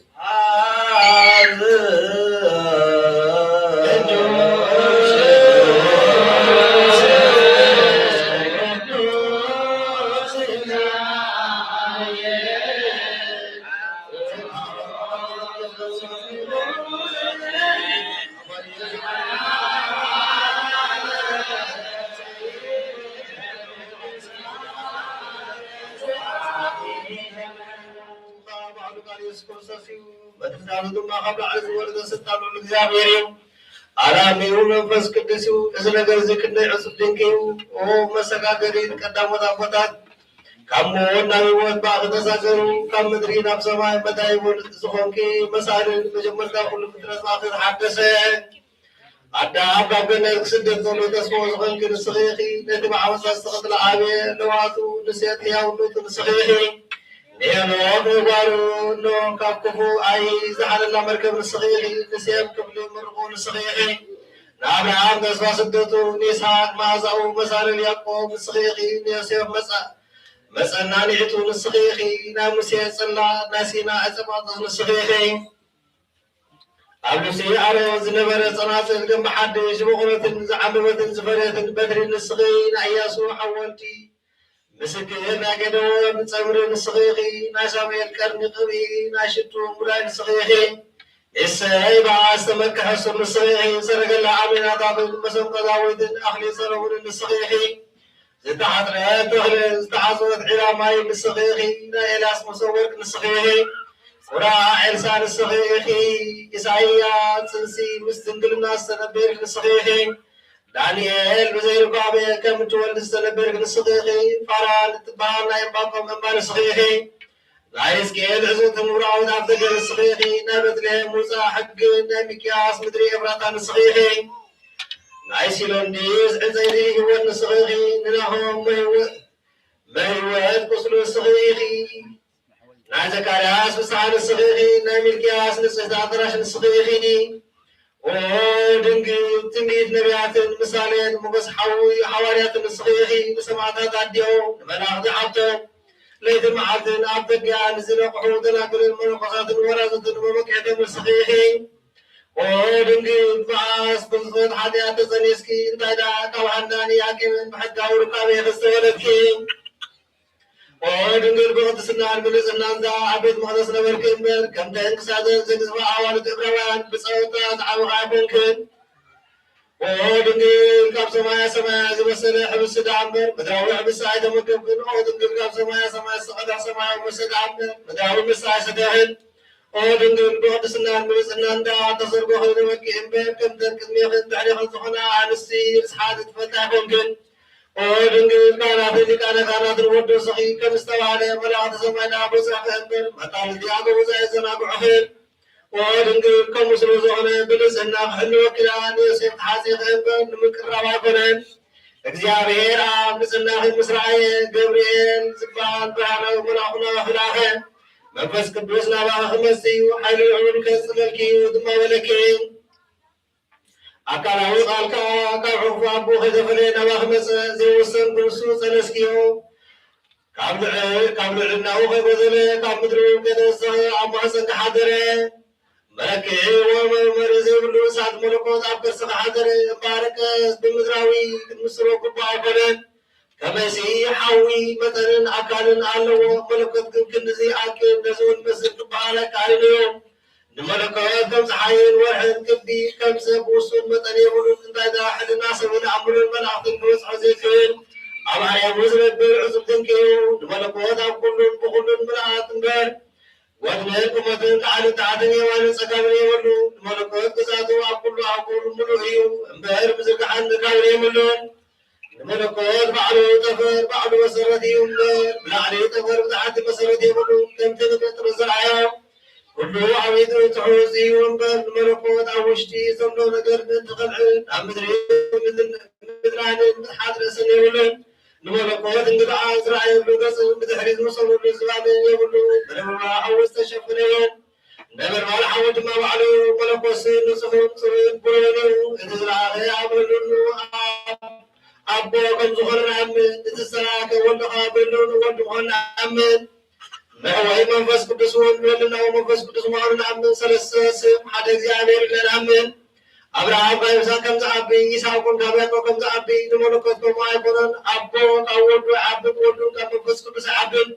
በዓሉ ቃል ኢየሱስ ክርስቶስ እዩ። በቲ ስልጣኑ ድማ ካብ ላዕሊ ዝወረደ ስልጣን ልዑል እግዚኣብሔር እዩ። ኣራሚኡ መንፈስ ቅዱስ እዩ። እዚ ነገር እዚ ክንደይ ዕጹብ ድንቂ እዩ። ኦ መሰጋገሪ ቀዳሞት ኣቦታት፣ ካብ ሞት ናብ ህይወት ብኣኺ ተሳገሩ፣ ካብ ምድሪ ናብ ሰማይ መታይቦ ዝኾንኪ መሳልን መጀመርታ ኩሉ ፍጥረት ብኣኺ ዝሓደሰ ኣዳም ካብ ገነት ክስደድ ዘሎ ተስፍኦ ዝኾንኪ ንስኺ ኢኺ። ነቲ ብዓመጻ ዝተቐትለ ኣቤል ለዋቱ ንሴት ህያውነቱ ንስኺ ኢኺ። ንሄኖክ ንጓሉ እኖ ካብ ክፉእ ኣይ ዝሓለላ መርከብ ንስኺ ኢኺ። ንሴም ክፍሊ ምርቑ ንስኺ ኢኺ። ንኣብርሃም ተስፋ ስደቱ፣ ንይስሓቅ መዓዛኡ፣ መሳልል ያዕቆብ ንስኺ ኢኺ። ንዮሴፍ መጸ-፣ መጸናንዒቱ ንስኺ ኢኺ። ናይ ሙሴ ጽላት፣ ናይ ሲና ዕጸ ጳጥሮስ ንስኺ ኢኺ። ኣብ ልብሲ ኣሮን ዝነበረ ጸናጽል ከም ብሓድሽ ዝበቖለትን ዝዓምበበትን ዝፈረየትን በትሪ ንስኺ፣ ናይ እያሱ ሓወልቲ ምስክር ናይ ገደዎን ጸምሪ ንስኺ ኢኺ፣ ናይ ሳሙኤል ቀርኒ ቅብኢ፣ ናይ ሽቱ ሙዳይ ንስኺ ኢኺ። እሰይ በዓል ዝተመክሐ ሱር ንስኺ ኢኺ፣ ሰረገላ ኣሚናዳብን መሰንቆ ዳዊትን ኣኽሊል ሰሎሞንን ንስኺ ኢኺ። ዝተሓጽረ ተኽልን ዝተዓጸወት ዒላ ማይ ንስኺ ኢኺ፣ ናይ ኤልያስ መሶብ ወርቂ ንስኺ ኢኺ። ቁራ ኤልሳ ንስኺ ኢኺ፣ ኢሳይያስ ጽንሲ ምስ ድንግልና ዝተነበርኪ ንስኺ ኢኺ። ዳንኤል ብዘይ ሩካቤ ከም እትወልድ ዝተነበርኪ ንስኺ ኢኺ። ፋራን እትበሃል ናይ ዕንባቆም እምባ ንስኺ ኢኺ። ናይ ሕዝቅኤል ዕዙዝቲ ምብራቓዊት ኣፍደገ ንስኺ ኢኺ። ናይ ቤትልሔም ውፃእ ሕጊ፣ ናይ ሚክያስ ምድሪ ኤፍራታ ንስኺ ኢኺ። ናይ ሲሎን ዲስ ዕፀይቲ ህይወት ንስኺ ኢኺ። ንናሆም መህይወ-፣ መህይወት ቁስሉ ንስኺ ኢኺ። ናይ ዘካርያስ ፍስሓ ንስኺ ኢኺ። ናይ ሚልክያስ ንጽሕቲ ኣዳራሽ ንስኺ ኢኺ። ኦ ድንግል፣ ትንቢት ነቢያትን ምሳሌን ሞገስ ሓዊ ሓዋርያትን ንስኺ ኢኺ። ንሰማዕታት ኣዲኦም፣ ንመላእኽቲ ሓብቶም፣ ለይትን መዓልትን ኣብ ደገኣ ንዝነቕሑ ደናግልን መነኮሳትን ወራዙትን መመክሕቶም ንስኺ ኢኺ። ኦ ድንግል፣ መዓስ ብብዝኾት ሓጢኣት ተጸኒስኪ፣ እንታይ ደኣ ካብ ሃናን ኢያቄምን ብሕጋዊ ሩካቤ ዝተወለድኪ? ኦ ድንግል፣ ብቕድስናን ብንጽህናን እዛ ኣብ ቤት መቕደስ ነበርኪ እምበር፣ ከምተን ክሳተን ዘግዝፋ ኣዋልድ እብራውያን ብጸወታ ዝዓበኻ ኣይኮንክን። ኦ ድንግል፣ ካብ ሰማያ ሰማያ ዝመሰለ ሕብስቲ ደኣ እምበር፣ ምድራዊ ሕብስቲ ኣይተመገብክን። ኦ ድንግል፣ ካብ ሰማያ ሰማያ ዝቐድሕ ሰማያዊ መስተ ደኣ እምበር፣ ምድራዊ መስተ ኣይሰተኽን። ኦ ድንግል፣ ብቕድስናን ብንጽህናን ደኣ ተዘርጎኺ ነበርኪ እምበር፣ ከምተን ቅድሜኽን ድሕሬኽን ዝኾና ኣንስቲ ርስሓት ትፈልጢ ኣይኮንክን። ኦ ድንግል፣ ካህናትን ሊቃነ ካህናትን ወደሱኺ ከም ዝተባህለ፣ መላእኽቲ ሰማይ ደኣ በጽሑኺ እምበር፣ መጣልቲ ኣገቡዝ ኣየዘናግዑኽን። ኦ ድንግል፣ ከምኡ ስለ ዝኾነ፣ ብንጽህና ክሕልወኪ ደኣ ንዮሴፍ ተሓጺኺ እምበር፣ ንምቅራብ ኣይኮነን። እግዚኣብሔር ኣብ ንጽህናኺ ምስ ረኣየ፣ ገብርኤል ዝበሃል ብርሃናዊ መልኣኹ ናባኺ ለኣኸ። መንፈስ ቅዱስ ናባኺ ክመጽእ እዩ፣ ሓይሊ ልዑል ከጽለልኪ እዩ ድማ በለኪ። ኣካላዊ ቃል ከኣ ካብ ሕቑፉ ኣቦ ከይተፈለየ ናባኺ መጸ። ዘይወሰንኩ ንሱ ጸነስክዮ። ካብ ልዕ-፣ ካብ ልዕልናኡ ከይጎደለ፣ ካብ ምድሪ እውን ከይተወሰኸ ኣብ ማህጸንኪ ሓደረ። መለክዒ ወመርመሪ ዘይብሉ እሳት መለኮት ኣብ ከርስኺ ሓደረ። እምበኣርከ ብምድራዊ ክትምስሎ ግቡእ ኣይኮነን። ከመይሲ ሓዊ መጠንን ኣካልን ኣለዎ፣ መለኮት ግን ክንድዚ ይኣክል፣ ነዚ እውን መስል ክበሃል ኣይከኣልን እዩ። ንመለኮት ከም ጸሓይን ወርሕን ክቢ፣ ከም ሰብ ውሱን መጠን የብሉን። እንታይ ደኣ ሕልና ሰብን ኣእምሮን መላእኽትን ክበጽሖ ዘይክእል፣ ኣብ ኣርያሙ ዝነብር ዕጹብ ድንቂ እዩ። ንመለኮት ኣብ ኩሉን ብኹሉን ምልኣት እምበር፣ ወድንን ቁመትን ላዕልን ታሕትን የማንን ጸጋምን የብሉ። ንመለኮት ግዛቱ ኣብ ኩሉ ኣብ ኩሉ ምሉእ እዩ እምበር፣ ምዝርጋሕን ምድላውን የብሉን። ንመለኮት ባዕሉ ጠፈር ባዕሉ መሰረት እዩ እምበር፣ ብላዕሊ ጠፈር ብታሕቲ መሰረት የብሉን። ከምቲ ንጴጥሮስ ዘርኣዮ፣ ኩሉ ኣብ ኢዱ ትሑዝ እዩ እምበር፣ ንመለኮት ኣብ ውሽጢ ዘሎ ነገር ምእንቲ ኸልዕል፣ ኣብ ምድሪ ምድን-፣ ምድራንን ምትሓት ርእስን የብሉን። ንመለኮት እንግድዓ ዝረኣየሉ ገጽን ብድሕሪ ዝመሰለሉ ዝባንን የብሉን። መደበባ ሓዊ ዝተሸፈነ እዩ። ነበልባል ሓዊ ድማ ባዕሉ መለኮስን ንጹሕን ጽሩይን ብሩህን እዩ። እቲ ዝለኣኸ ኣብ ህልውንኡ ኣብ ኣቦ ከም ዝኾነ ንኣምን፣ እቲ ዝተላእከ ወልድኻ ብህልውንኡ ወልድ ምዃኑ ንኣምን። መሕወይ መንፈስ ቅዱስ እውን ወልድና ወመንፈስ ቅዱስ ምዃኑ ንኣምን። ሰለስተ ስም ሓደ እግዚኣብሔር ኢልና ንኣምን። ኣብርሃም ካብ ይስሐቅ ከም ዝዓቢ፣ ይስሐቅ እውን ካብ ያዕቆብ ከም ዝዓቢ፣ ንመለኮት ከምኡ ኣይኮነን። ኣቦ ካብ ወዱ ይዓቢ፣ ወዱ ካብ መንፈስ ቅዱስ ኣይዓብን።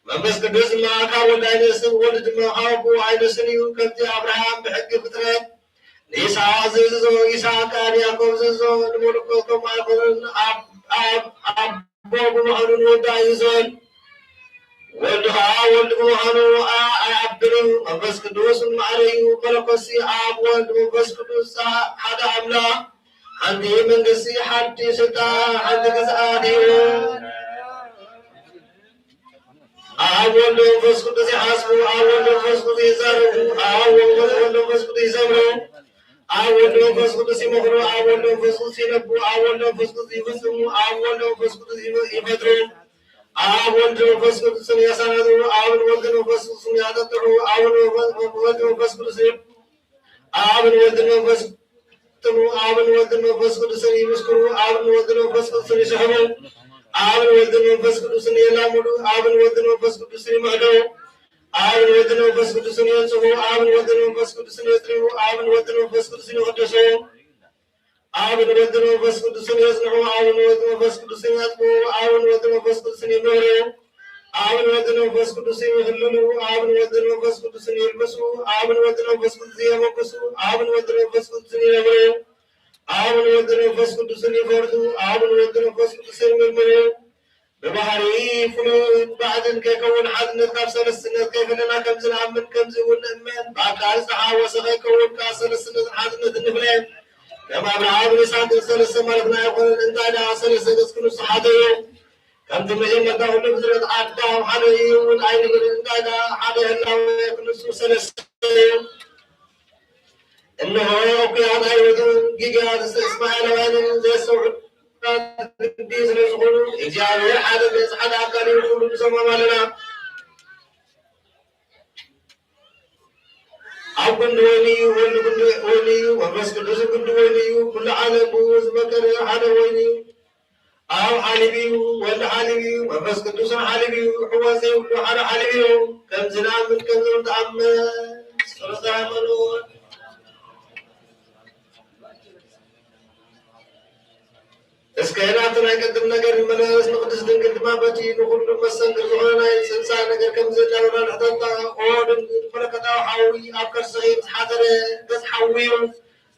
መንፈስ ቅዱስ ድማ ካብ ወልድ ኣይነስን፣ ወልድ ድማ ካብ ኣቦ ኣይነስን እዩ። ከምቲ ኣብርሃም ብሕጊ ፍጥረት ንይስሐቅ ዝእዝዞ፣ ይስሐቅ ከኣ ንያዕቆብ ዝእዝዞ፣ ንመለኮት ከምኡ ኣይኮነን። ኣብ፣ ኣብ፣ ኣቦ ብምዃኑ ንወዱ ኣይእዝዞን። ወልድ ኸዓ ወልድ ብምዃኑ ኣብ ኣይዓብርን እዩ። መንፈስ ቅዱስ እውን ማዕረ እዩ። መለኮትሲ ኣብ ወልድ መንፈስ ቅዱስ ሓደ ኣምላኽ ሓንቲ መንግስቲ ሓንቲ ስልጣን ሓንቲ ግዝኣት እዩ። ኣብ ወልድ መንፈስ ቅዱስ ይሓስቡ፣ ኣብ ወልድ መንፈስ ቅዱስ ይዛረቡ፣ ኣብ ወልድ መንፈስ ቅዱስ ይዘምሩ፣ ኣብ ወልድ መንፈስ ቅዱስ ይመኽሩ፣ ኣብ ወልድ መንፈስ ቅዱስ ይነቡ፣ ኣብ ወልድ መንፈስ ቅዱስ ይፍጽሙ፣ ኣብ ወልድ መንፈስ ቅዱስ ይፈጥሩ፣ ኣብ ወልድ መንፈስ ቅዱስን የሳንዱ፣ ኣብን ወልድ መንፈስ ቅዱስን ያጠጥዑ፣ ኣብን ወልድ መንፈስ ቅዱስን ኣብን ወልድን መንፈስ ቅዱስን፣ ኣብን ወልድን መንፈስ ቅዱስን ይምስክሩ፣ ኣብን ወልድን መንፈስ ቅዱስን ይስሕቡ፣ ኣብን ወልድን መንፈስ ቅዱስን የላምዱ፣ ኣብን ወልድን መንፈስ ቅዱስን ይምሕደው፣ ኣብን ወልድን መንፈስ ቅዱስን የንጽሁ፣ ኣብን ወልድን መንፈስ ቅዱስን የጽንዑ፣ ኣብን ወልድን መንፈስ ቅዱስን ይቕድሱ። ኣብን ወልድን መንፈስ ቅዱስን የጽንዑ፣ ኣብን ወልድን መንፈስ ቅዱስን ያጥፍኡ፣ ኣብን ወልድን መንፈስ ቅዱስን ይምህሩ፣ ኣብን ወልድን መንፈስ ቅዱስን ይህልሉ፣ ኣብን ወልድን መንፈስ ቅዱስን ይልብሱ፣ ኣብን ወልድን መንፈስ ቅዱስን የመጉሱ፣ ኣብን ወልድን መንፈስ ቅዱስን ይነብሩ፣ ኣብን ወልድን መንፈስ ቅዱስን ይፈርዱ፣ ኣብን ወልድን መንፈስ ቅዱስን ይምርምሩ። ብባህሪ ፍሉይን ባዕድን ከይከውን ሓድነት ካብ ሰለስትነት ከይፈለና ከም ዝንኣምን ከምዚ እውን ንእመን። ብኣካል ዝተሓወሰ ከይከውን ከኣ ሰለስትነትን ሓድነትን ንፍለ። ከም ኣብርሃም ይስሓቅን ሰለስተ ማለትና ኣይኮነን። እንታይ ደኣ ሰለስተ ገጽ ክንሱ ሓደ እዩ። ከምቲ መጀመርታ ኩሉ ፍጥረት ኣዳም ሓደ እዩ እውን ኣይንብልን። እንታይ ደኣ ሓደ ህላዌ ክንሱ ሰለስተ እዩ። እነሆ እኩያት ኣይሁድን ጊግያት እስማኤላውያንን ዘይስተውዕሉ ግዲ ስለ ዝኾኑ፣ እግዚኣብሔር ሓደ ገጽ ሓደ ኣካል እዩ፣ ኩሉ ንሰምዖም ኣለና። ኣብ ክንዲ ወይኒ እዩ፣ ወልድ ክንዲ ወይኒ እዩ፣ መንፈስ ቅዱስ ክንዲ ወይኒ እዩ፣ ኩሉ ዓለም ብኡ ዝመከረ ሓደ ወይኒ እዩ። ኣብ ሓሊብ እዩ፣ ወልድ ሓሊብ እዩ፣ መንፈስ ቅዱስን ሓሊብ እዩ፣ ሕወስ ዘይብሉ ሓደ ሓሊብ እዩ። ከምዚ ንኣምን፣ ከምዚ ንተኣመን። ጸሎተ ሃይማኖት። እስከ ናብቲ ናይ ቅድም ነገር ንመለስ፣ ንቅድስት ድንግል ድማ በቲ ንኹሉ መሰንግር ዝኾነ ናይ ጽንሳ ነገር ከም ዘዳለወና ንሕተታ። ኦ ድንግል፣ መለኮታዊ ሓዊ ኣብ ከርስኺ ምስ ሓደረ፣ ገጽ ሓዊ እዩ፣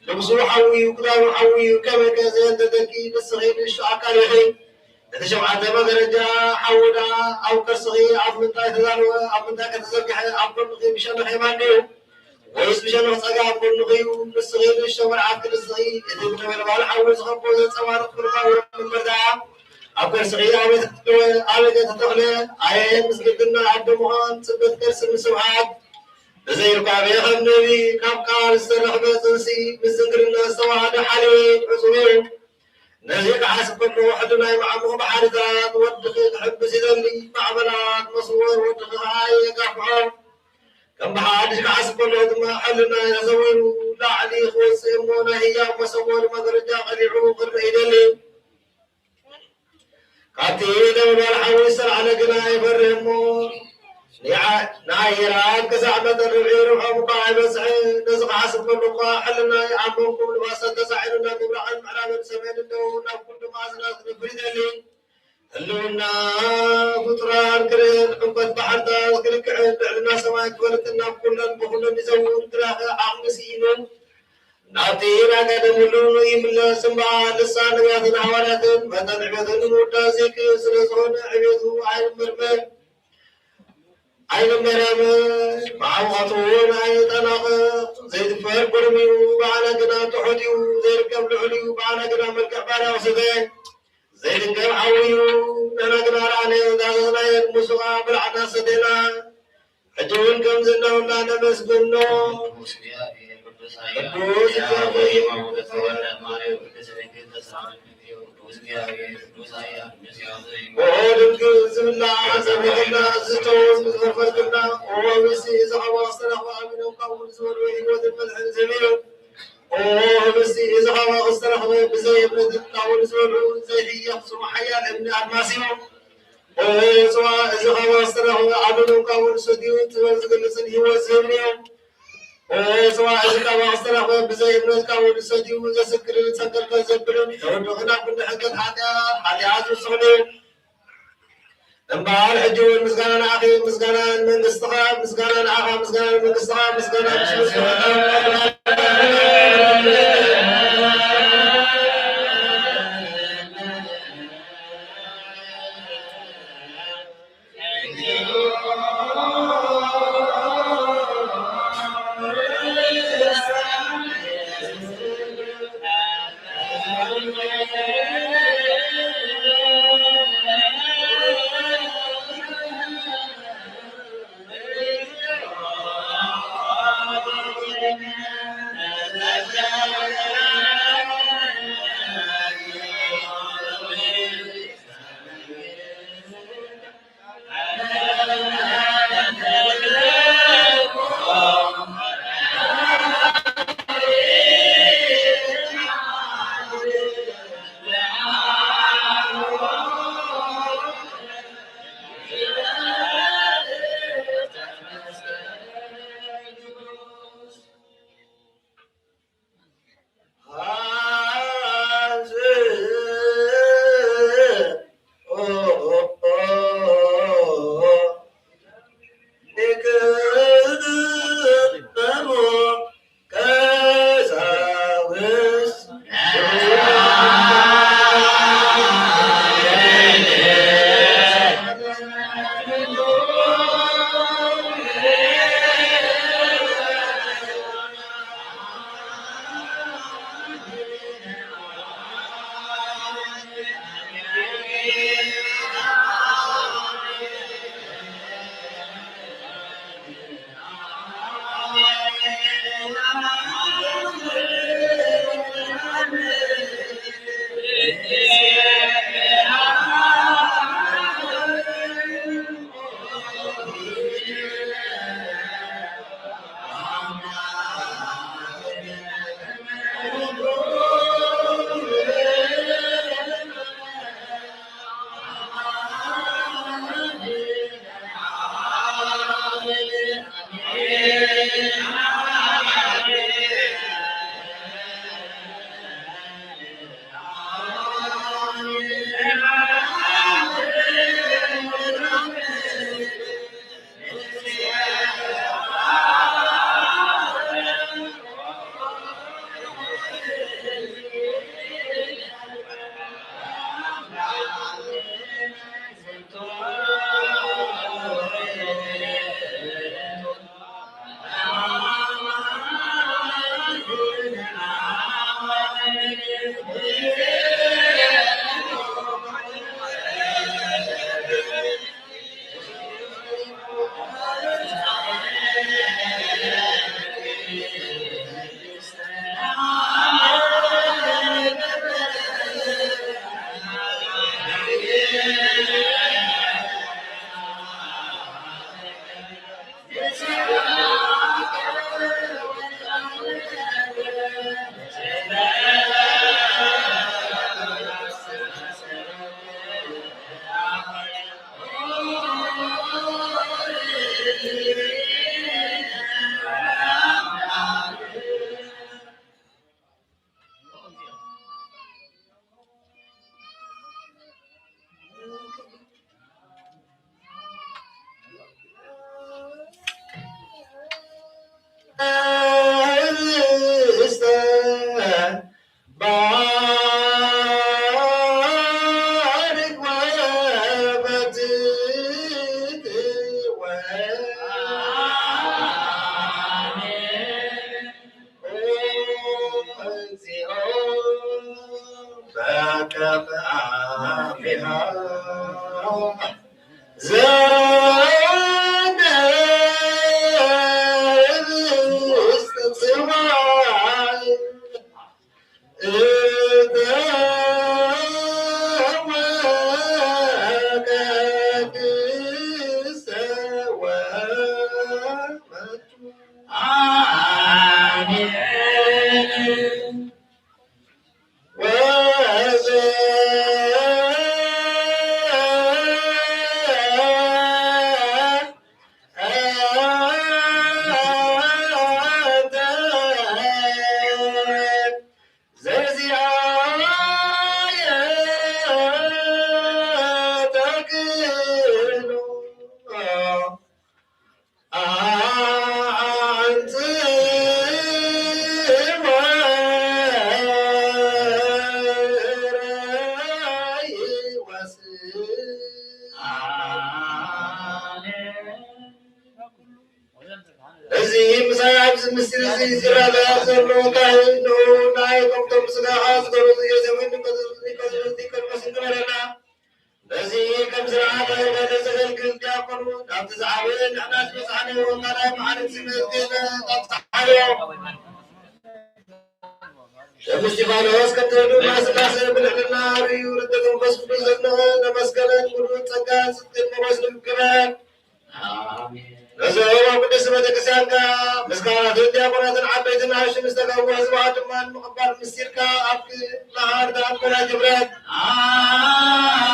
ልብሱ ሓዊ እዩ፣ ክዳኑ ሓዊ እዩ፣ ከመይ ከ ዘየንደደኪ ንስኺ ንእሽቶ ኣካል ኢኺ። እቲ ሸውዓተ መጋረጃ ሓዊ ደኣ ኣብ ከርስኺ ኣብ ምንታይ ተዳለወ? ኣብ ምንታይ ከ ተዘርግሐ? ኣብ ጎንኺ ብሸነኽ የማን ድዩ? ወይስ ብሸነኽ ጸጋም ኣብ ጎንኺ እዩ? ንስኺ ንእሽቶ መርዓት ክንስኺ፣ እቲ ብነበልባል ሓዊ ዝኸቦ ዘንጸባርቕ ፍርፋር መንበር ደኣ ኣብ ከርስኺ ኣበይ ተተኽለ? ኣበይ ከ ተተኽለ? ኣየ ምስ ግድና ኣደ ምዃን፣ ጽበት ከርሲ ምስ ስብሓት። ብዘይ ርካቤ ከም ነቢ ካብ ቃል ዝተረኽበ ጽንሲ ምስ ዝንግልና ዝተዋሃደ ሓልዮት ዕጹብ እዩ። ነዚ ክሓስብ ከለኹ ሕድናይ መዓሙቕ ባሕርታት ወድኺ ክሕብስ ይደሊ። ማዕበላት መስወር ወድኺ ኸኣ የጋፍዖ። ከም ብሓድሽ ክሓስብ ከለኹ ድማ ሕልናይ ተሰዊሩ ላዕሊ ክወጽእ እሞ ናይ ህያብ መሰወሪ መጋረጃ ቀሊዑ ክርእ ይደሊ። ካብቲ ነበልባል ሓዊ ዝተላዕለ ግና ይፈርህ እሞ፣ ንዓ-፣ ንኣየራት ክሳዕ መጠን ርብዒ ርብሖም እኳ ኣይበጽሕን። ነዚ ክሓስብ ከሎ እኳ፣ ሕልናይ ኣብ መንጎ ንፋሳት ተሳዒሩ፣ ናብ ምብራቕን ምዕራብን ሰሜንን ደቡብን ናብ ኩሉ ማዕዝናት ክነፍር ይደሊ። ህልውና ፍጡራን ክርእን፣ ዕምቆት ባሕርታት ክልክዕን፣ ልዕልና ሰማይ ክፈልጥን፣ ናብ ኩለን ብኹለን ይዘውን፣ ግናኸ ዓቕሚ ስኢኑ፣ ናብቲ ናይ ቀደም ህልውንኡ ይምለስ እምበኣር፣ ልሳን ነቢያትን ሃዋርያትን መጠን ዕቤቱ ንምውዳእ ዘይክእል ስለ ዝኾነ፣ ዕቤቱ ኣይንመርምር፣ ኣይንመራመር፣ መዓሙቓቱ እውን ኣይንጠናቐቕ። ዘይድፈር ግሩም እዩ፣ ብኣና ግና ትሑት እዩ፣ ዘይርከብ ልዑል እዩ፣ ብኣና ግና መልክዕ ባርያ ወሰደ። ዘይልገብ ሓዊ እዩ፣ ንሕና ግና ረኣናዮ፣ ዳሰስናዮ፣ ንሱ ኸኣ በላዕና ሰተና። ሕጂ እውን ከምዚ እናበልና ነመስግኖ። ቅዱስ እግዚኣብሔር፣ ቅዱስ ኦ ድንግል ዝብላዕ ዘብለዐልና፣ ዝስተውን ዝፈርፈርክልና፣ ኦ ብእሲ እዚ ኸባ ዝተረኽበ ኣሚኖም ካብኡ ንዝበልዑ ህይወትን መድሕን ዝህብ እዩ። ኦ ህብስቲ እዚ ኻባ ዝተረኽበ ብዘይ እምነት ካብኡ ንዝበልዑ ዘይሕየኽ ጽኑዕ ሓያል እምኒ ኣድማስ እዩ። ኦ ጽዋ እዚ ኻባ ዝተረኽበ ኣሚኖም ካብኡ ንሰትዩ ጥበብ ዝገልጽን ህይወት ዝህብን እዩ። ኦ ጽዋ እዚ ኻባ ዝተረኽበ ብዘይ እምነት ካብኡ ንሰትዩ ዘስክርን ሰንከልከል ዘብልን ተወድኽን ኣብ ክንዲ ሕንከት ሓጢኣት፣ ሓጢኣት ዝውስኽን እዩ። እምበኣር ሕጂ እውን ምስጋና ንኣኺ፣ ምስጋና ንመንግስትኻ፣ ምስጋና ንኣኻ፣ ምስጋና ንመንግስትኻ፣ ምስጋና እዚ ምሳይ ኣብዚ ምስጢር እዚ ዝረኣ ዘሎ እንታይ እዩ? ናይ እቶም ስጋኻ ዝገበሩ የዘዊን ንቀዝልቲ ከልመስ እንግበረና። በዚ ከም ስርዓተ ወደ ዘገልግል ዲያቆኑ ናብቲ ዝዓበየ ንሕና ዝበጽሓነ ወንጌላዊ መዓልቲ መዝገበ ኣብጽሓዮ። ቅዱስ እስጢፋኖስ ከም ትህሉ ማስላሴ ብልዕልና ርእዩ ርደት መንፈስ ቅዱስ ዘድነቐ ነመስገነን ሙሉእ ጸጋ ጽድቅን ሞገስ ንግበን። ኣሜን። ነዞም ኣብ ቅድስት ቤተክርስትያንካ ምስ ካህናትን ዲያቆናትን ዓበይትን ኣሽን ዝተጋቡ ህዝባ ድማ ንምቕባል ምስጢርካ ኣብ መሃር ተኣምራ ግብረት። ኣሜን።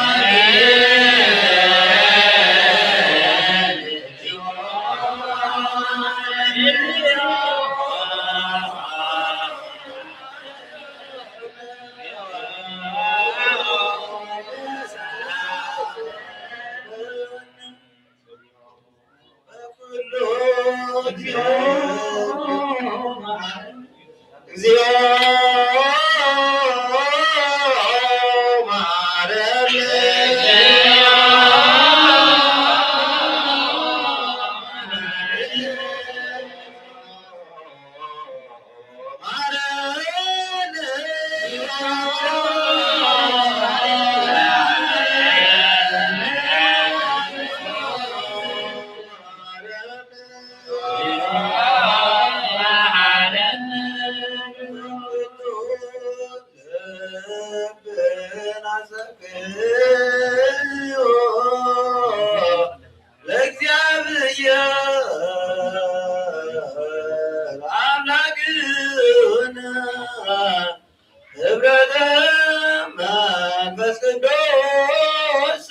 እግዚኦ መሐረነ። ለእግዚኣብሔር ኣምላክነ ህብረተ መንፈስ ቅዱስ።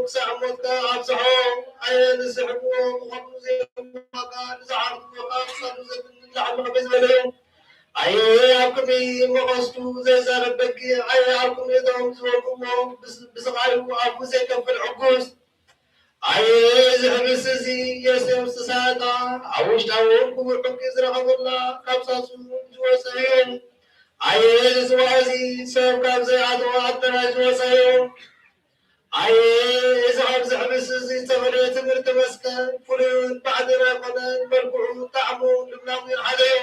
ክሳዕ ሞትካ ኣብጽሖ። ኣየ ንዝሕብዎ ምኾኑ ዘይብሉ ዋጋ፣ ንዝዓርፉ ዋጋ ክሳብ ዘድሊ ላዕሊ ከመይ ዝበለ እዩ። ኣየ ኣብ ቅድሚ መቐስቱ ዘይዛረብ በጊዕ፣ ኣየ ኣብ ቅድሚ እቶም ዝወግእዎ ብስ-፣ ብስቓዩ ኣፉ ዘይከፍት ዕጉስ። ኣየ እዚ ሕብስ እዚ የስም ስሳታ ኣብ ውሽጣ እውን ክቡር ዕንቂ ዝረኸበላ ካብ ሳሱ ዝወፀ እዩ። ኣየ እዚ ጽዋዕ እዚ ሰብ ካብ ዘይኣተወ ኣዳራሽ ዝወፀ እዩ። ኣየ እዚ ኣብዚ ሕብስ እዚ ዝተፈለየ ትምህርቲ መስቀል ፍሉይን ባዕድን ኣይኮነን፣ መልክዑ፣ ጣዕሙ፣ ልምላሙን ሓደ እዩ።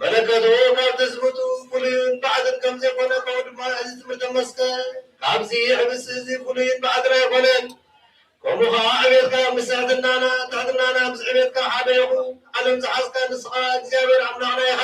መለከቱ ካብ ትስብእቱ ፍሉይን ባዕድን ከም ዘይኮነ፣ ከምኡ ድማ እዚ ትምህርቲ መስቀል ካብዚ ሕብስ እዚ ፍሉይን ባዕድን ኣይኮነን። ከምኡ ኸዓ ዕቤትካ ምስ ትሕትናና፣ ትሕትናና ምስ ዕቤትካ ሓደ ይኹን። ዓለም ዝሓዝካ ንስኻ እግዚኣብሔር ኣምላኽና ኢኻ።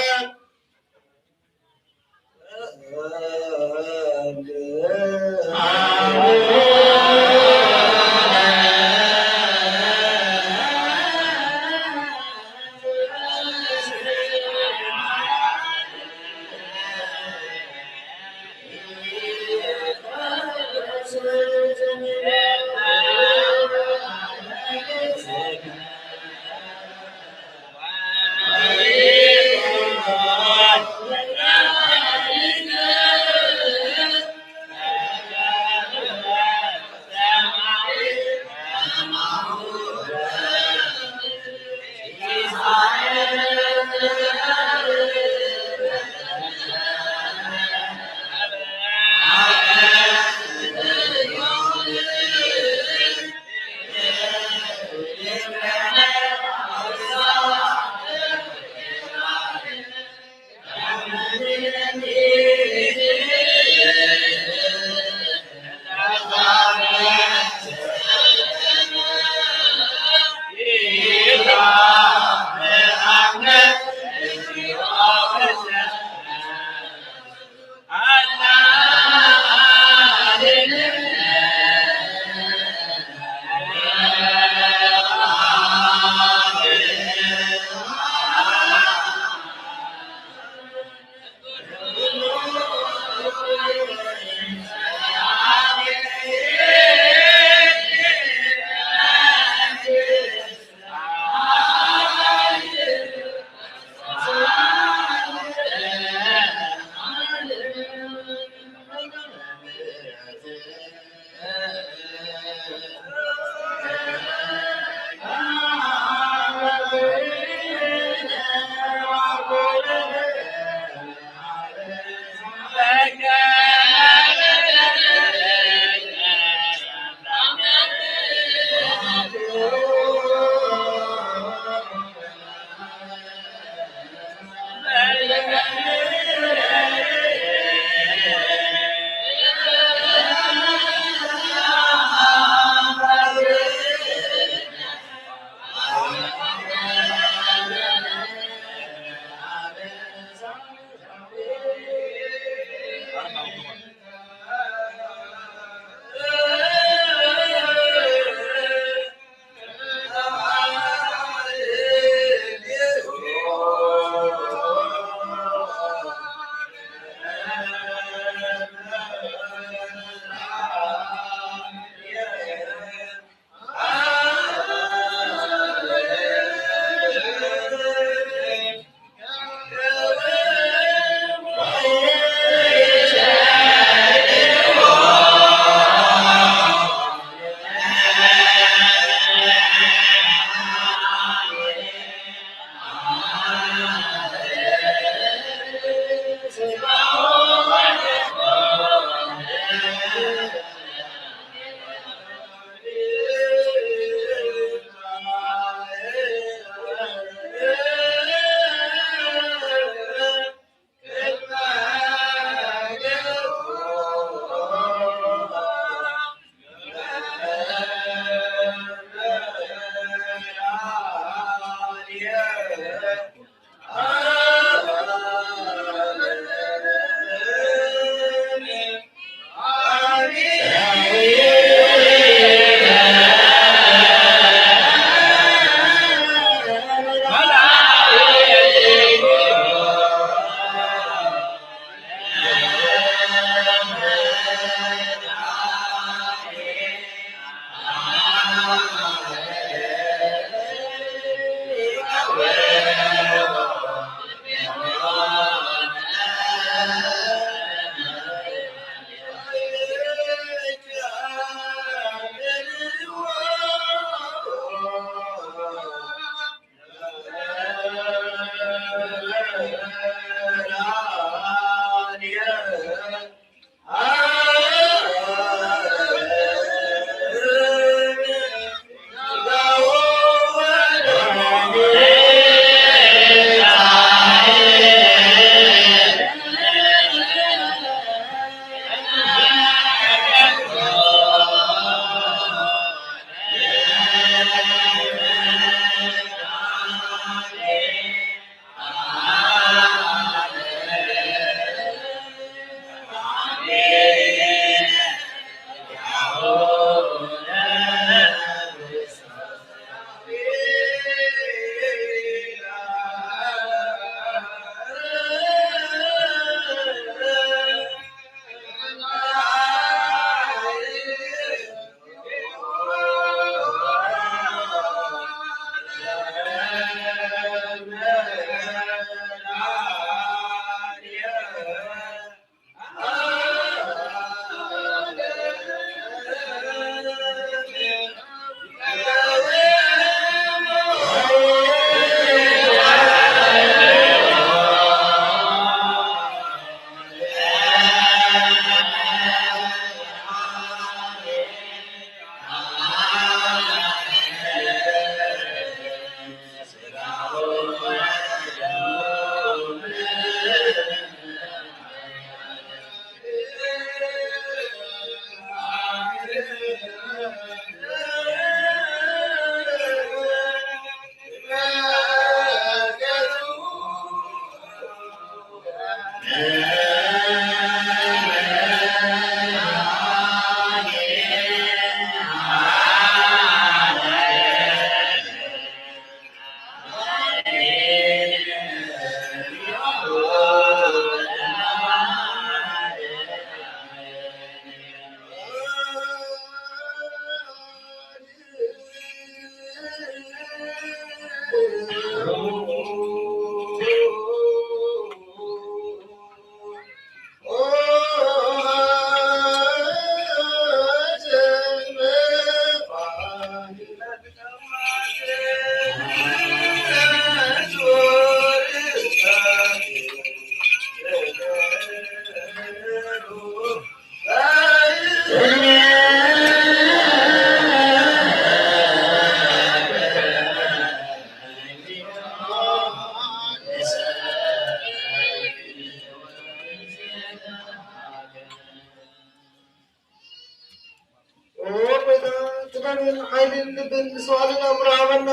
ኦ ጎይታ፣ ጥበብን ሓይልን ልብን ምስትውዓልን ኣእምሮ ሃበና።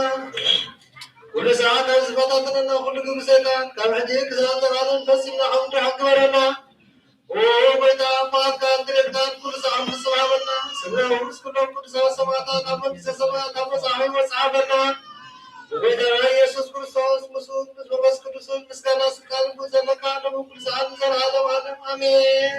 ኩሉ ሰዓት ኣብ ዝፈታተነና ኩሉ ግብሪ ሰይጣን፣ ካብ ሕጂ ክሳብ ዘላለም ፈጺምና ከም ንድሕን ግበረና። ኦ ጎይታ፣ ኣምልኾትካን ድሌትካን ኩሉ ሰዓት ፍጹም ሃበና። ስለ ውርስ ኩሎም ቅዱሳን ሰማዕታት ኣብ መንግስተ ሰማያት ኣብ መጽሓፍ ህይወት ጸሓፈና። ብጎይታና ኢየሱስ ክርስቶስ፣ ምስኡን ምስ መንፈስ ቅዱስን ምስጋና ስልጣን ዘለካ፣ ንኩሉ ሰዓት ንዘለዓለም ዓለም። ኣሜን።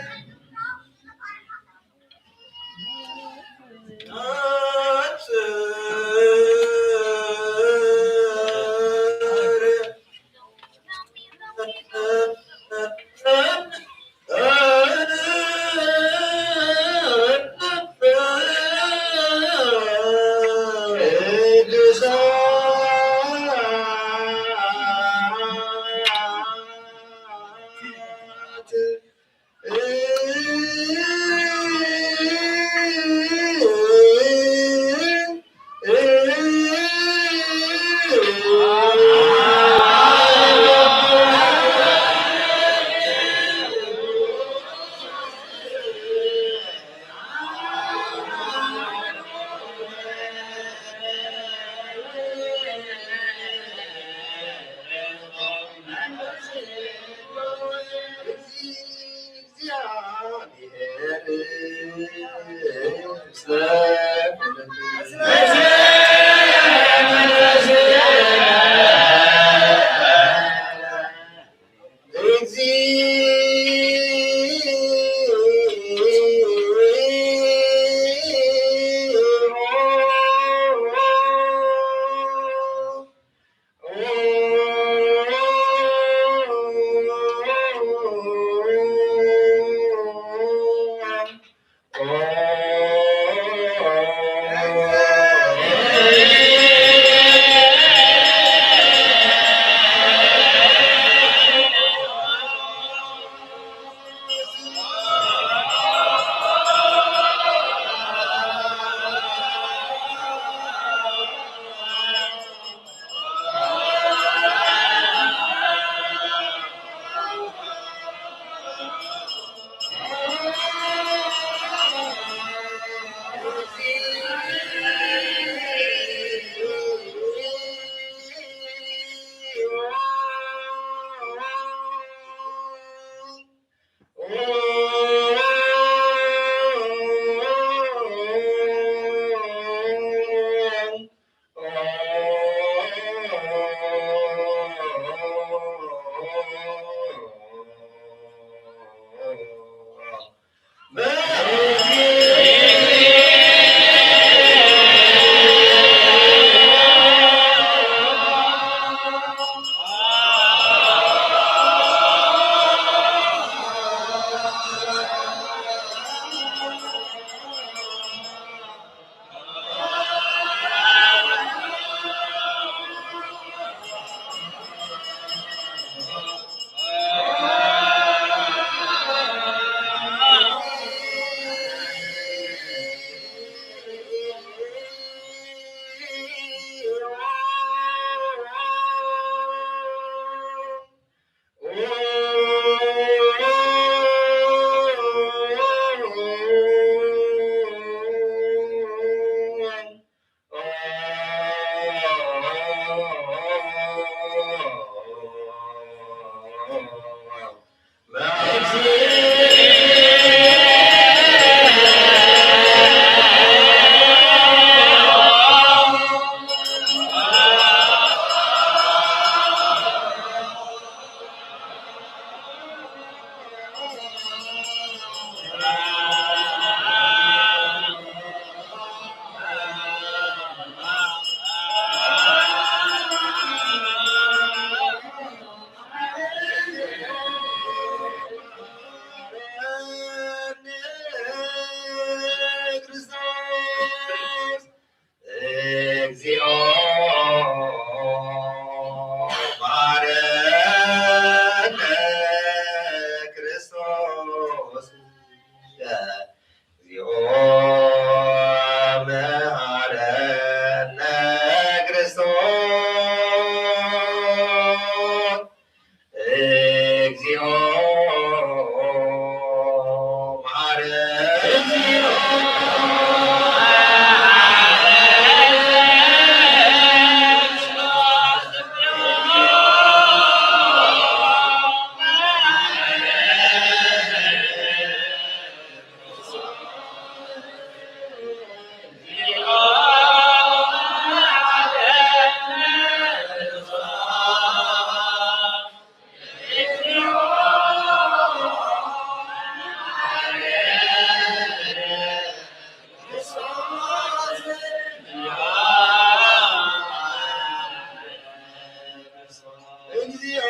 እግዚኦ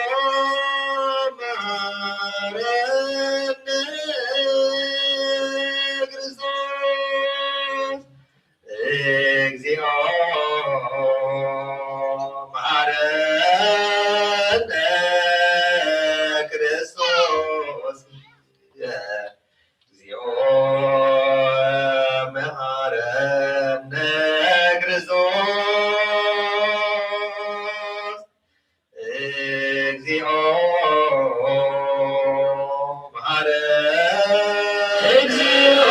መሐረነ ክርስቶስ። እግዚኦ መሐረነ ክርስቶስ። እግዚኦ መሐረነ ክርስቶስ። እግዚኦ መሐረ-፣ እግዚኦ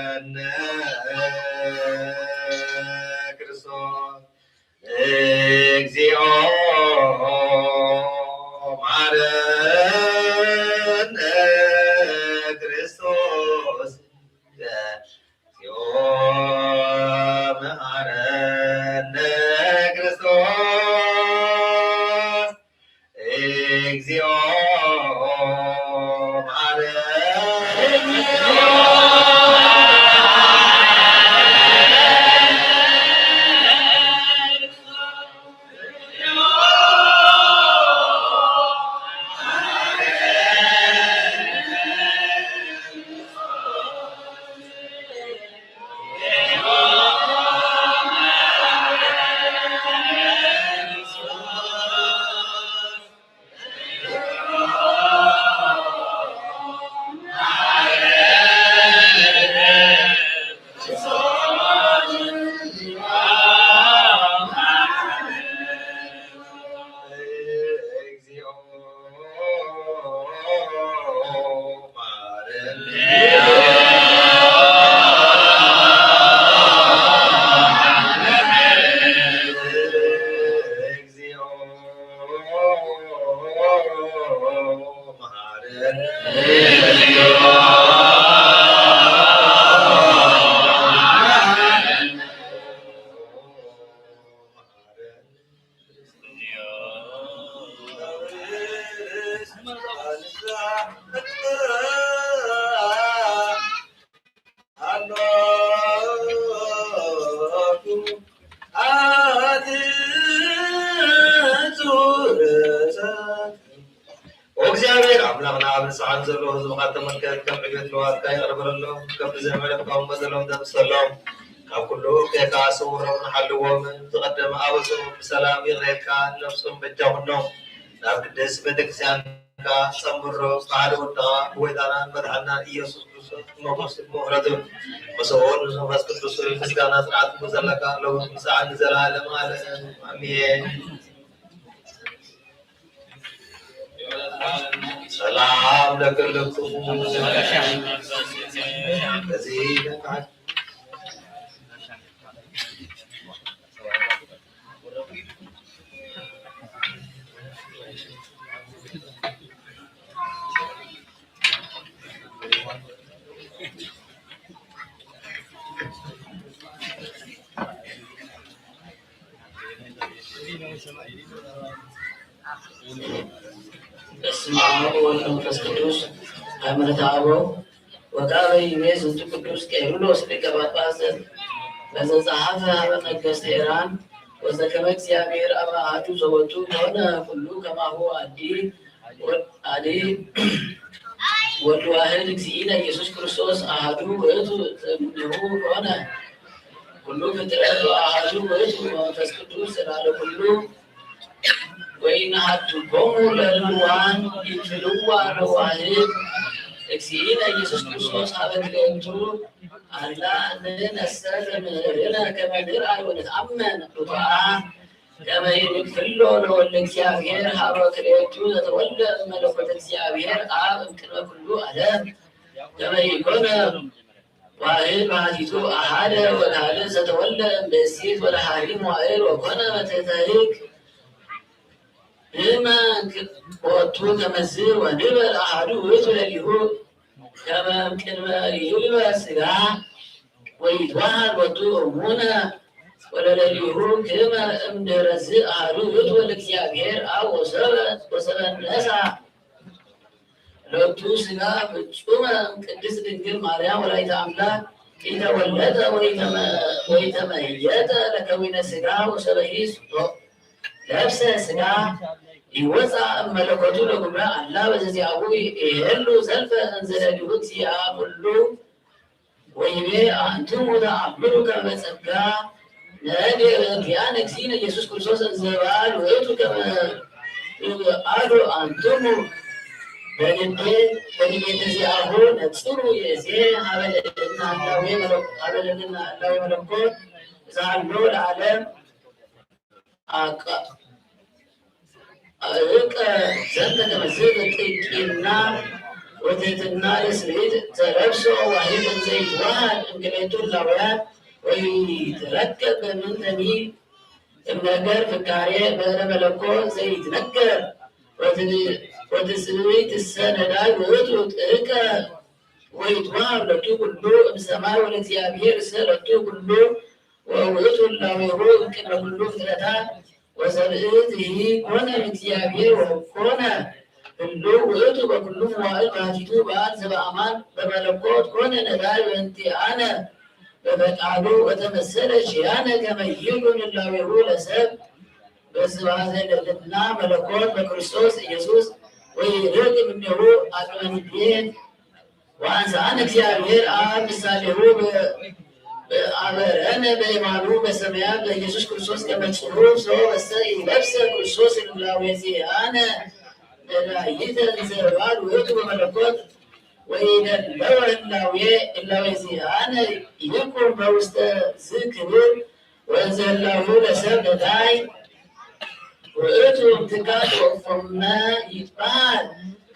መሐረነ ክርስቶስ። እግዚኦ መሐረነ ክርስቶስ። እግዚኦ መሐረነ ክርስቶስ። እግዚኦ መሐረነ። ኦ እግዚኣብሔር ኣምላኽና፣ ኣብ ንስሓት ዘለዉ ህዝብኻ ተመልከት፣ ከም ዕቤት ለዋጥካ ይቕረ በለሎም፣ ከም ብዘይ ምሕረትካ እውን በደሎም ደምስሰሎም። ካብ ኩሉ እከይካ ሰውሮምን ሓልዎም፣ ዝቐደመ ኣበስኦም ብሰላም ይቕሬካ፣ ነፍሶም በጃ ኩኖም፣ ናብ ቅድስት ቤተክርስትያንካ ጸንብሮም፣ ብሓደ ወድኻ ጎይታናን መድሓንናን ኢየሱስ ክርስቶስ ሞገስ ምሕረቱን ምስኡ ንመንፈስ ቅዱስ ምስጋና ጽንዓት ዘለካ ሎምን ክሳዕ ንዘለዓለም ዓለም ኣሜን። ሰላም ለክልክሙ። እዚ በስመ አብ ወወልድ ወመንፈስ ቅዱስ። ሃይማኖተ አበው። ወካዕበ ይቤ ዝንቱ ቅዱስ ቄርሎስ ሊቀ ጳጳስ ለዘጸሐፈ ሀበ ነገስት ኤራን ወዘከመ እግዚአብሔር አብ አሐዱ ዘወቱ ኮነ ኩሉ ከማሁ አዲ ወ-፣ አዲ ወልድ ዋህድ እግዚእነ ኢየሱስ ክርስቶስ አሐዱ ውእቱ ዘእምኔሁ ኮነ ኩሉ ፍጥረት ወአሐዱ ውእቱ መንፈስ ቅዱስ ላዕለ ኩሉ ወይንሃድጎሙ ለልዋን ይትልዋ ለዋህድ እግዚእነ ኢየሱስ ክርስቶስ ሀበ ክልኤቱ አላ ንነሰ ተምህርነ ከመ ንርአይ ወንትአመን ብፁዓን ከመይ ንክፍሎ ለወልደ እግዚኣብሔር ሀበ ክልኤቱ ዘተወልደ እመለኮተ እግዚኣብሔር ኣብ እምቅድመ ኩሉ ዓለም ከመይ ይኮነ ዋህድ ባህቲቱ ኣሃደ ወካልእ ዘተወልደ እምብእሲት ወለሃሪ መዋእል ወኮነ በትሕተ ህግ ንመንክ ቦቱ ከመዝ ወንበል ኣሃዱ ውእቱ ለሊሁ ከመ እምቅድመ ይልበስ ስጋ ወይትዋሃድ ወቱ እሙነ ወለለሊሁ ክመ እምድረዝ ኣሃዱ ውእቱ ወልእግዚኣብሔር ኣብ ወሰበ ወሰበ ነሳ ሎቱ ስጋ ፍጹመ እምቅድስት ድንግል ማርያም ወላዲተ ኣምላክ ኢተወለደ ወኢተመ- ወኢተመየጠ ለከዊነ ስጋ ወሰበሂ ለብሰ ስጋ ይወፃ እመለኮቱ ለጉብረ ኣላ በዘዚአሁ ይሄሉ ዘልፈ እንዘለሊሁ እግዚአ ኩሉ ወይቤ አንትሙ ተአምሩ ከመ ጸጋ ነህድየ በእንቲአነ እግዚእነ ኢየሱስ ክርስቶስ እንዘ በዓል ውእቱ ከመ ትበዓሉ አንትሙ በልቤ በልቤ ተዚአሁ ነጽሩ ይእዜ ሀበ ልዕልና ህላዌ መለኮ- ሀበ ልዕልና ህላዌ መለኮት እዛ ኣሎ ለዓለም አቃ- እቀ ዘንተ ከመ ዝብል ጥቂና ወትሕትና ለስብእት ተለብሶ ዋሂድ እንዘ ይትወሃድ እምክልኤቱ ህላውያት ወይትረከብ በምንተኒ እምነገር ፍካሬ በእለ መለኮት ዘይትነገር ወትስብእትሰ ነዳይ ውእቱ ጥእቀ ወይትወሃብ ለቱ ኩሉ እምሰማይ ወለእግዚኣብሔር እሰ ለቱ ኩሉ ወውእቱ ህላዌሁ እምቅድመ ኩሉ ፍጥረታት ወዘርእትሂ ኮነ እምእግዚኣብሔር ወኮነ ህልው ውእቱ በኩሉ መዋእል ባሕቲቱ በአብ ዘበአማን በመለኮት ኮነ ነዳይ በእንቲአነ በፈቃዱ ወተመሰለ ኪያነ ከመ ይኩን ህላዌሁ ለሰብ በስብሐተ ለልዕልና መለኮት በክርስቶስ ኢየሱስ ወይርቅ እምኔሁ አቅመ ንዴት ወአንስአነ እግዚአብሔር አብ ምሳሌሁ በአበረነ በየማኑ በሰማያት በኢየሱስ ክርስቶስ ከመ ጽሑፍ ሰው በሰ ኢለብሰ ክርስቶስ እላዌ ዚአነ መድኃኒተ እንዘ በዓል ውእቱ በመለኮት ወኢደለወ እላዌ እላዌ ዚአነ ይኩን በውስተ ዝክብር ወዘላሁ ለሰብ ነዳይ ውእቱ ትካል ወፎመ ይትበሃል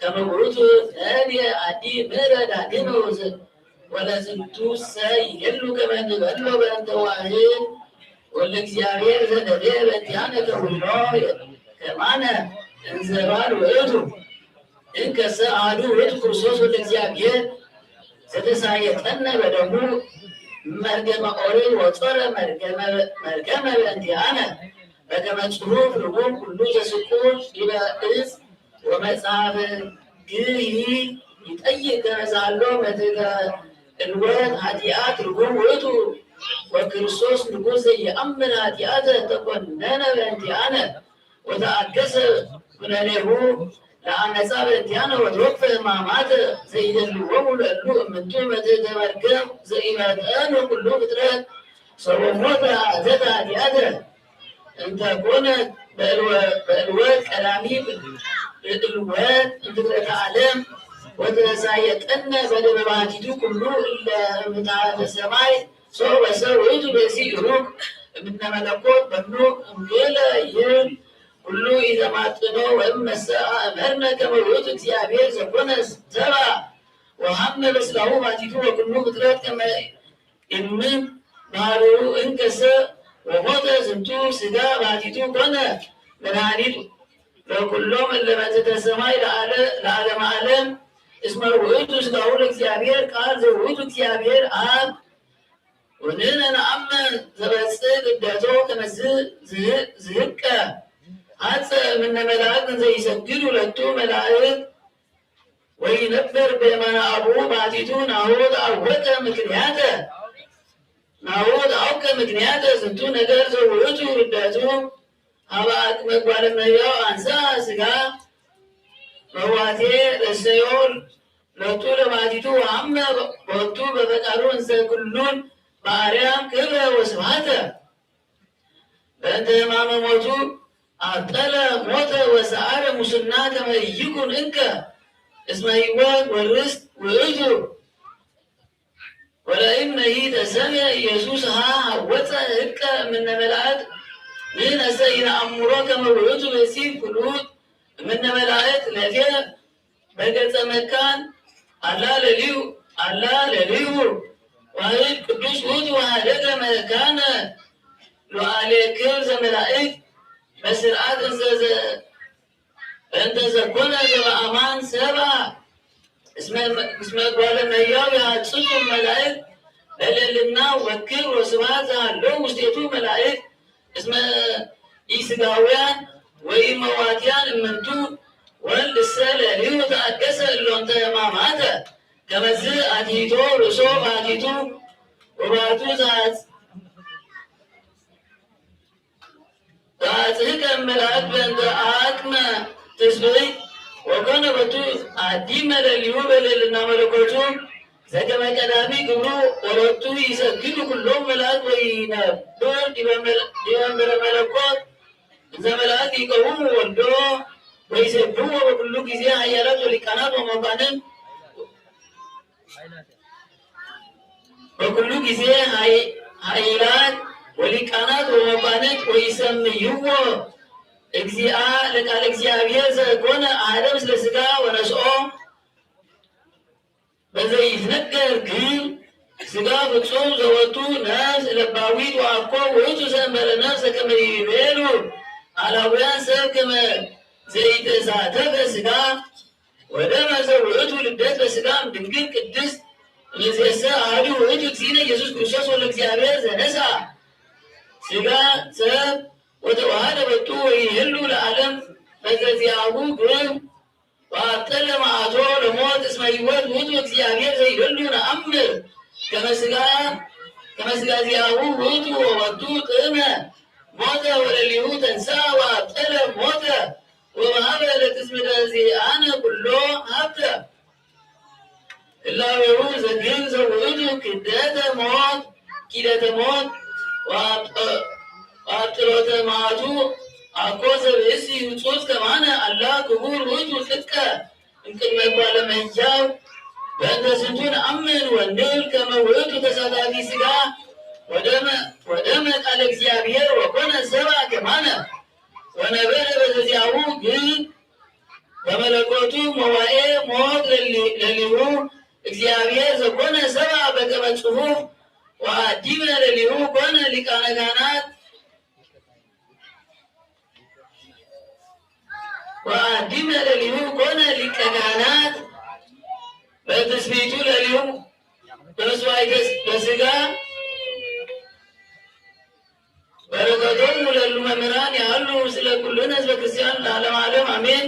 ከመ ውእቱ ነድየ አዲ ምረ ዳግም ወለዝንቱ ሰ ይደሉ ከመ ንበሎ በእንተ ዋህድ ወለ እግዚአብሔር ዘነደ በእንቲአነ ከዊኖ ከማነ እንዘባል ውእቱ እንከሰ አሐዱ ውእቱ ክርስቶስ ወልደ እግዚአብሔር ዘተሳየጠነ በደሙ መርገመ ኦሪት ወጾረ መርገመ በእንቲአነ በከመ ጽሑፍ ርጉም ኩሉ ዘስቁል ዲበ እጽ ወመጽሐፍ ግሂ ይጠይቅ ከመ ዛሎ መትሕተ ዕልወት ኃጢአት ርጉም ውእቱ ወክርስቶስ ንጉሥ ዘይአምር ኃጢአተ ተኮነነ በእንቲአነ ወተአገሰ ኩነኔሁ ለአመፃ በእንቲአነ ወትወክፈ ሕማማተ ዘይደልዎሙ ለእሉ እምንቱ መትሕተ መርገም ዘኢመጠኑ ኩሉ ፍጥረት ሰቦ ሞተ አተተ ኃጢአተ እንተ ኮነ በእልወት ቀዳሚ እልወት እንድረተ ዓለም ወተሳየጠነ በደመ ባሕቲቱ ኩሉ እለ እምታተ ሰማይ ሰው በሰው ውእቱ ብእሲ ይሩቅ እምነ መለኮት በኑ እምገለ ይህል ኩሉ ኢዘማጥኖ ወእመሰ አእመርነ ከመ ውእቱ እግዚአብሔር ዘኮነ ሰባ ወሐመ በስጋሁ ባቲቱ ወኩሉ ፍጥረት ከመ ኢምንት ባህሪሁ እንከሰ ወሞተ ዝንቱ ስጋ ባቲቱ ኮነ መድኃኒት ለኩሎም እለ መትሕተ ሰማይ ለዓለ- ለዓለመ ዓለም እስመ ውእቱ ስጋሁ ለእግዚአብሔር ቃል ዘውእቱ እግዚአብሔር አብ ወንሕነ ነአምን ዘበጽእ ልደቶ ከመዝ ዝህ- ዝህቀ ሐፀ እምነ መላእክት እንዘ ይሰግድ ሁለቱ መላእክት ወይነብር በየማነ አቡሁ ባቲቱ ናሁ ተአወቀ ምክንያተ ናሁ ተአወቀ ምክንያተ ዝንቱ ነገር ዘውእቱ ልደቱ ሀበ አቅመ ጓለ እመሕያው አንሳ ስጋ መዋቴ ለሰዮ ሎቱ ለባቲቱ ወአመ ቦቱ በፈቃዱ እንዘ ኩሉን በአርያም ክብረ ወስብሐተ በእንተ ሕማመ ሞቱ አብጠለ ሞተ ወሰአረ ሙስና ከመ ይኩን እንከ እስመ ሕይወት ወርስት ውእቱ ወለእመሂ ተሰምየ ኢየሱስ ሀ ሀወፀ ህቀ እምነ መላእክት ንነሰ ኢነኣምሮ ከመ ውእቱ ብእሲ ፍሉጥ እምነ መላእክት ነፍየ በገጸ መካን ኣላ ለልዩ ኣላ ለልዩ ዋህድ ቅዱስ ውእቱ ወሃደገ መካነ ሉዓሌ ክብር ዘመላእክት በስርዓት እንዘዘ እንተ ዘኮነ ዘበአማን ሰባ እስመ እጓለ እመሕያው ይሃጽጹ መላእክት በልዕልና ወክብር ወስብሐት ዘሃለው ውስቴቱ መላእክት እስመ ኢስጋውያን ወኢመዋትያን እምንቱ ወልድሰ ለሊሁ ተአገሰ እሎንተ ሕማማተ ከመዝ አትይቶ ርእሶ ባቲቱ ወባቱ ዘአጽ ዘአጽሕቀ እምለአክ በእንተ አቅመ ትስብእት ወኮነ በቱ አዲመ ለሊሁ በልዕልና መለኮቱ ዘከመ ቀዳሚ ግብሩ ወለቱ ይሰግዱ ኩሎም መላእክት ወይነብር ዲበ መለ- ዲበ መንበረ መለኮት እንዘ መላእክት ይቀውሙ ወልዶ ወይሴብሕዎ በኩሉ ጊዜ ኃያላት ወሊቃናት ወመኳንንት በኩሉ ጊዜ ኃይ- ኃይላት ወሊቃናት ወመኳንንት ወይሰምይዎ እግዚአ ለቃለ እግዚአብሔር ዘኮነ አሐደ ምስለ ሥጋ ወነስኦ በዘይትነገር ግን ሥጋ ፍጹም ዘወቱ ነፍስ ለባዊት ወአኮ ውእቱ ዘእንበለ ነፍስ ከመ ይቤሉ አላውያን ሰብ ከመ ዘይተሳተፈ ሥጋ ወደመ ዘውእቱ ልደት በሥጋ እምድንግል ቅድስት እምይእዜሰ አሐዱ ውእቱ እግዚእነ ኢየሱስ ክርስቶስ ወልደ እግዚአብሔር ዘነሳ ሥጋ ሰብ ወተዋሃደ በቱ ወይህሉ ለዓለም በዘዚአሁ ግን ወአብጠለ መዓቶ ለሞት እስመ ሕይወት ውእቱ እግዚአብሔር ዘይደሉ ነአምር ከመ ሥጋ ከመ ሥጋ ዚአሁ ውእቱ ወወቱ ጥዕመ ሞተ ወለሊሁ ተንሳ ወአብጠለ ሞተ ወወሀበ ለትዝምደ ዚአነ ኩሎ ሀብተ ህላዌሁ ዘግህን ዘውእቱ ክደተ ሞት ኪደተ ሞት ወአብጠ- ወአብጥሎተ መዓቱ አኮ ዘብእሲ ህጹጽ ከማነ አላ ክቡር ውእቱ ጥቀ እምቅድመ እጓለ እመሕያው በእንተ ዝንቱ ነአምን ወንብል ከመ ውእቱ ተሳታፊ ሥጋ ወደመ ወደመ ቃለ እግዚአብሔር ወኮነ ሰብአ ከማነ ወነበረ በዘዚአሁ ግን በመለኮቱ መዋኤ ሞት ለሊ- ለሊሁ እግዚአብሔር ዘኮነ ሰብአ በከመ ጽሑፍ ወአዲመ ለሊሁ ኮነ ሊቃነ ካህናት ወአዲመ ለሊሁ ኮነ ሊቀ ካህናት በትስብእቱ ለሊሁ በመስዋዕተ በሥጋ በረከቶሙ ለሉ መምህራን ያሉ ስለ ኩልነ ህዝበ ክርስቲያን ለዓለም ዓለም አሜን።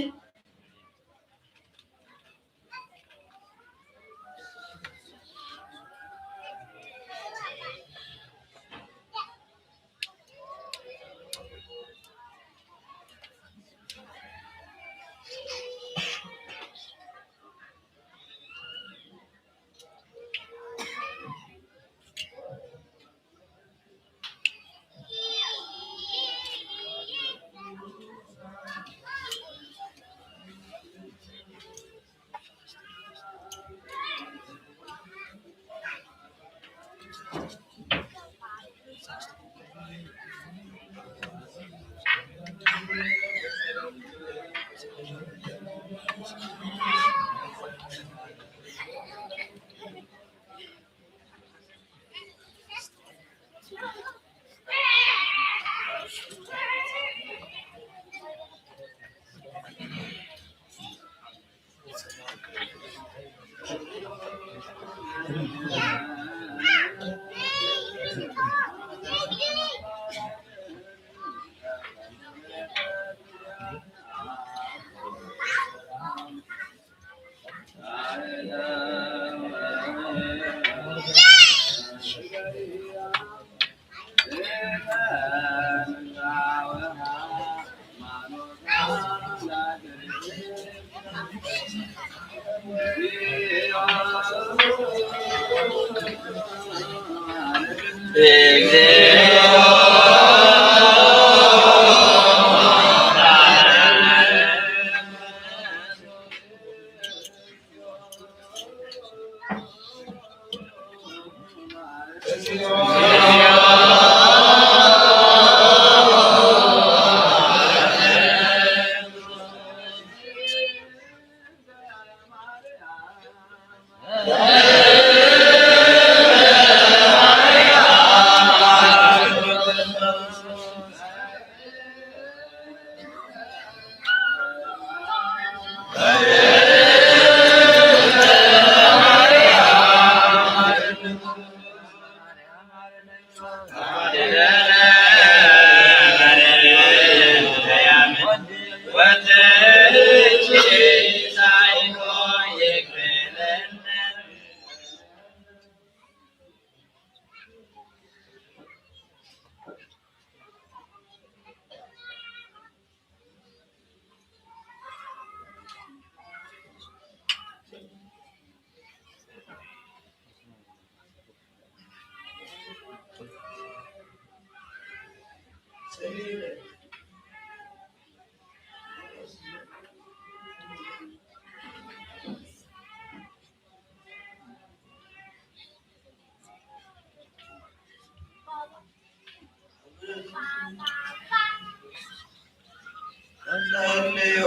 ጸልዩ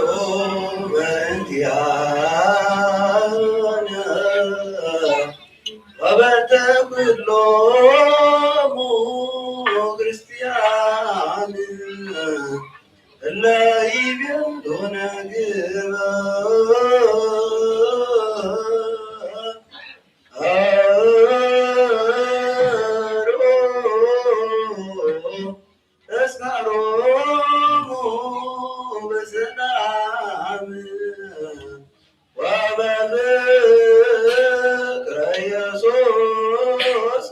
በእንቲኣነ ወበእንተ ኩሎሙ ክርስቲያን እለ ይቤሉነ ግበር። ተስካሮሙ በሰላም ወበፍቅረ ኢየሱስ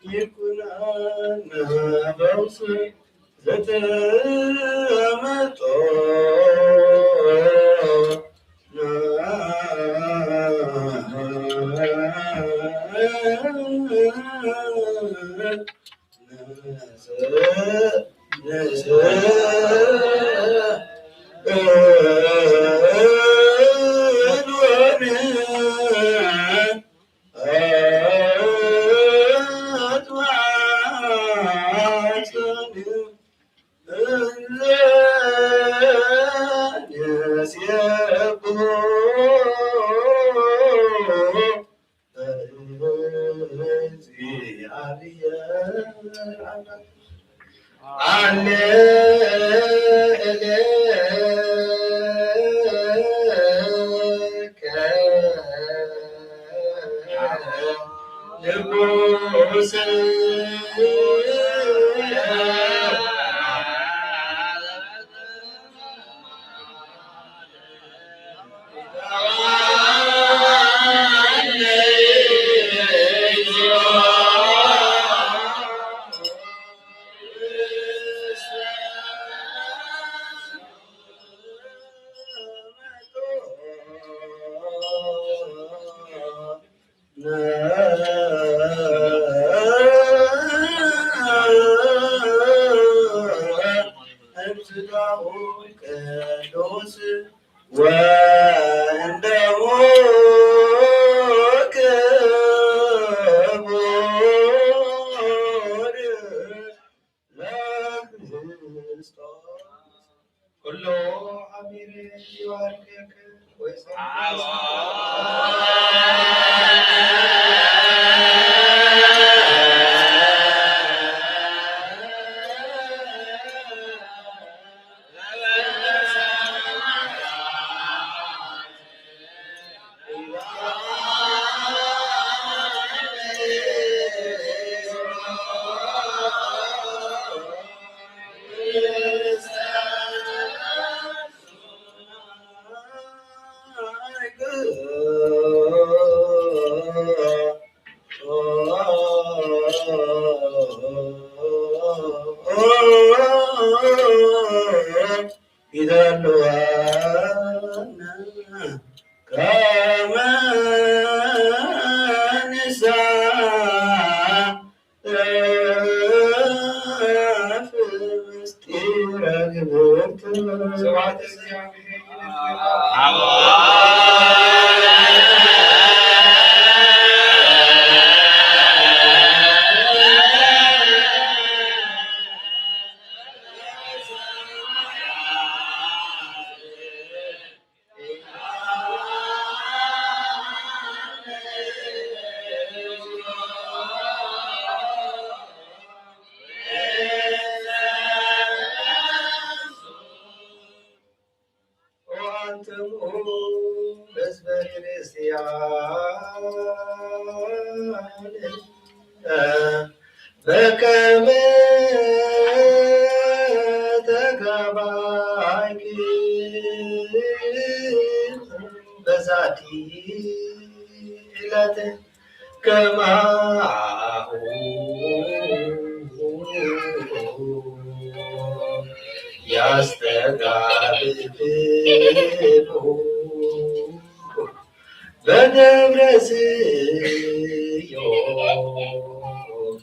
ይኩነና ፈውስ ዘተመጦ ኩሉ ሐቢረ ይባርክክ ወይስ ይደልወና ከመ ንሳተፍ ምስጢረ ግብርት። ስብሐት ለእግዚአብሔር። ወአንትሙ ህዝበ ክርስቲያን በከመ ተጋባእኪ በዛቲ ዕለት ከማሁ ያስተጋብእክሙ በደብረ ጽዮን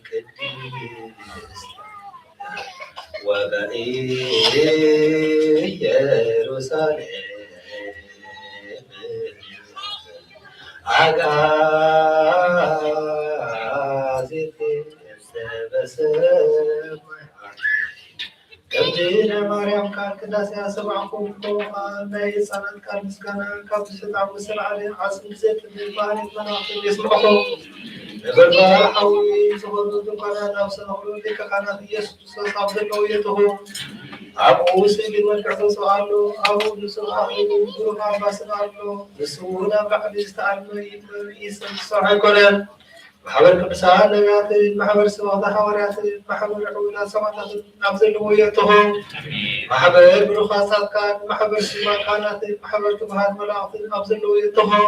ቅድስት ወበኢየሩሳሌም አግአዚት ዘበሰማያት። ከምቲ ናይ ማርያም ቃል ቅዳሴ ኣሰማዕኩምኩም፣ ናይ ህፃናት ቃል ምስጋና ካብ ትሕት ኣንበሳ ላዕሊ ዓፅሚ ብዘይትብል ባህሪት መላእኽቲ የስምዐኹም። ነበልባል ሓዊ ዝኾኑ ድንኳናት ኣብ ሰነኽሉ ሊቀ ካህናት ኢየሱስ ክርስቶስ ኣብ ዘለዉ የእትኹም። ኣብኡ ስእሊ መልክዕ ገጹ ኣሎ። ኣብኡ ንጹር ኣኽሊል ብሩህ ኣምባሰል ኣሎ። ንሱ እውን ኣብ ላዕሊ ዝተኣልመ ይንበር ይስዕም ዝሰርሖ ኣይኮነን። ማሕበር ቅዱሳን ነቢያትን፣ ማሕበር ሰበኽቲ ሃዋርያትን፣ ማሕበር ዕውላት ሰማዕታትን ኣብ ዘለዎ የእትኹም። ማሕበር ብሩኻት ጻድቃን፣ ማሕበር ስዩማን ካህናትን፣ ማሕበር ትጉሃት መላእኽትን ኣብ ዘለዎ የእትኹም።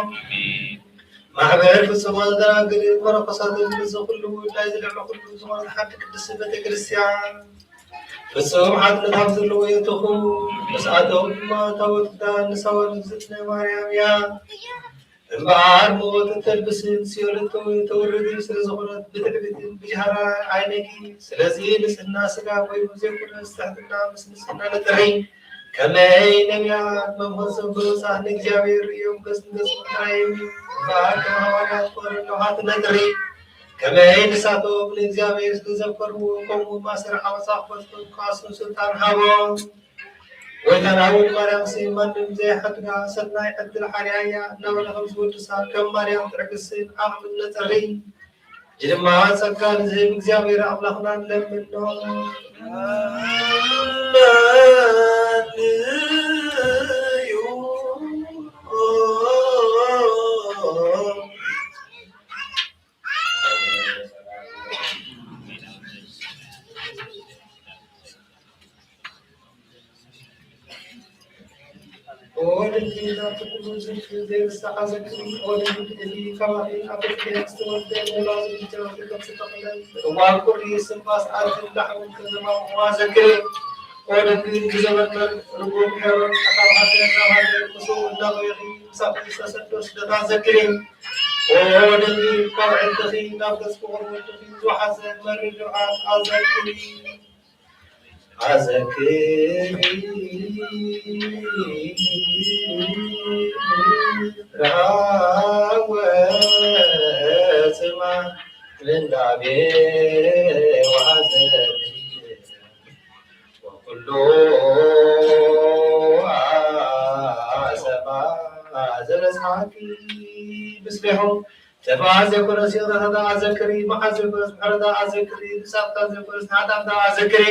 ማሕበር ፍጹማን ደናግልን መነኮሳትን፣ ምስዚ ኩሉ ናይ ዝልዕሊ ኩሉ ዝኾነት ሓንቲ ቅድስቲ ቤተ ክርስቲያን ፍጹም ሓድነት ኣብ ዘለዎ የእትኹም። ምስኣቶም ድማ ታቦት ኪዳን ንሳዋ ንግዝእትነ ማርያም እያ። እምበኣር ሞት እተልብስን ሲኦል እተው-፣ እተውርድን ስለ ዝኾነት ብትዕቢትን ብጃህራን ዓይነኪ። ስለዚ ንጽህና ስጋ ኮይኑ ዘይኮነስ ትሕትና ምስ ንጽህና ንጥሪ። ከመይ ነቢያት መምህር ዘንበሩጻት ንእግዚኣብሔር ርእዮም ገጽ ንገጽ ምጥራይ። እምበኣር ከም ሃዋርያት ቆረን ለውሃት ነጥሪ። ከመይ ንሳቶም ንእግዚኣብሔር ስለ ዘፍቀርዎ፣ ከምኡ ማሰር ዓመጻ ክፈትሑ ከኣስሩ ስልጣን ሃቦም። ወይታ ዳዊት ማርያም ሲ ማንም ዘይሓድጋ ሰናይ ዕድል ሓርያ እያ እናበለ ከም ዝወድሳ ከም ማርያም ትዕግስትን ዓቕምን ነጸሪ። እዚ ድማ ጸጋ ንዝህብ እግዚኣብሔር ኣምላኽና ንለምኖ። ወድንግል ናቱ ኩሉ ዝንቱ ዘይርሳዕ ኣዘክሪ። ወድንግል እቲ ካባኺ ኣብ ቤትልሔም ዝተወልደ ሞላ ዝብጀና ፍቅር ዝተኽለ እዋን ቁሪ ስንፋስ ኣድግን ላሕምን ከተማ ቁዋ ዘክሪ። ወድንግል ብዘመን ርጉም ሄሮድስ ካብ ሃገር ናብ ሃገር ምስኡ እናጎየኺ ምሳኺ ዝተሰዶ ስደታ ዘክሪ። ወድንግል ካብ ዕድኺ ናብ ገጽ ፍቕሪ ወድኺ ዝወሓዘ መሪር ልምዓት ኣዘክሪ። ኣዘክሪ ረሃወ ጽማ ምንዳቤ ወሐዘን ወኩሉ ኣሰማ ዘበጽሓኪ ምስሌኹም። ተድፋ ዘይኮነስ ይቕረታ ኣዘክሪ፣ መዓት ዘይኮነስ ምሕረታ ኣዘክሪ፣ ንጻድቃን ዘይኮነስ ንኃጥኣን ኣዘክሪ።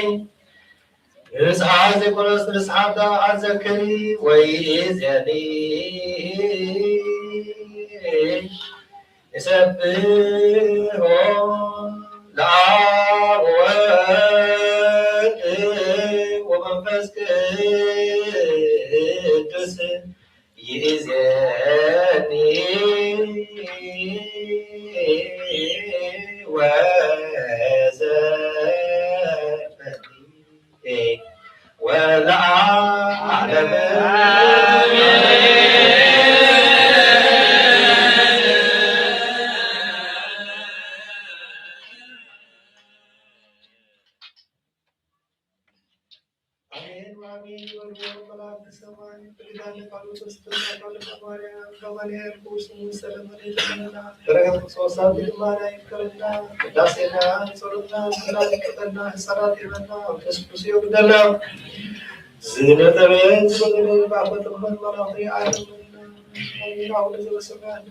ንንስሓ ዘይኮነስ ንንስሓ ኣዘክሪ፣ ወይእዜኒ ንሰብሖ ለአብ ወወልድ ወመንፈስ ቅዱስ ይእዜኒ። ወዘበኒ ወለዓለመ ኣሜን ወኣሜን ይበልዎ መላእክተ ሰማይ። ብኪዳነ ቃሉ ተስተማቀሉ ማርያም፣ ገማልያል ክቡር ስሙ ሰለሞን የተመላ በረከት ክርስቶስ ኣብ ልማና ይከለና። ቅዳሴና ጸሎትና ስላሴ ይቀበልና። ሕፃናት ይበልና። መንፈስ ቅዱስ ይወግደልና። ዝነጠበ ዝጎደለ ባፈ ጥበብ መላእክት ይዓለምና። ኣሜን። አቡነ ዘበሰማያት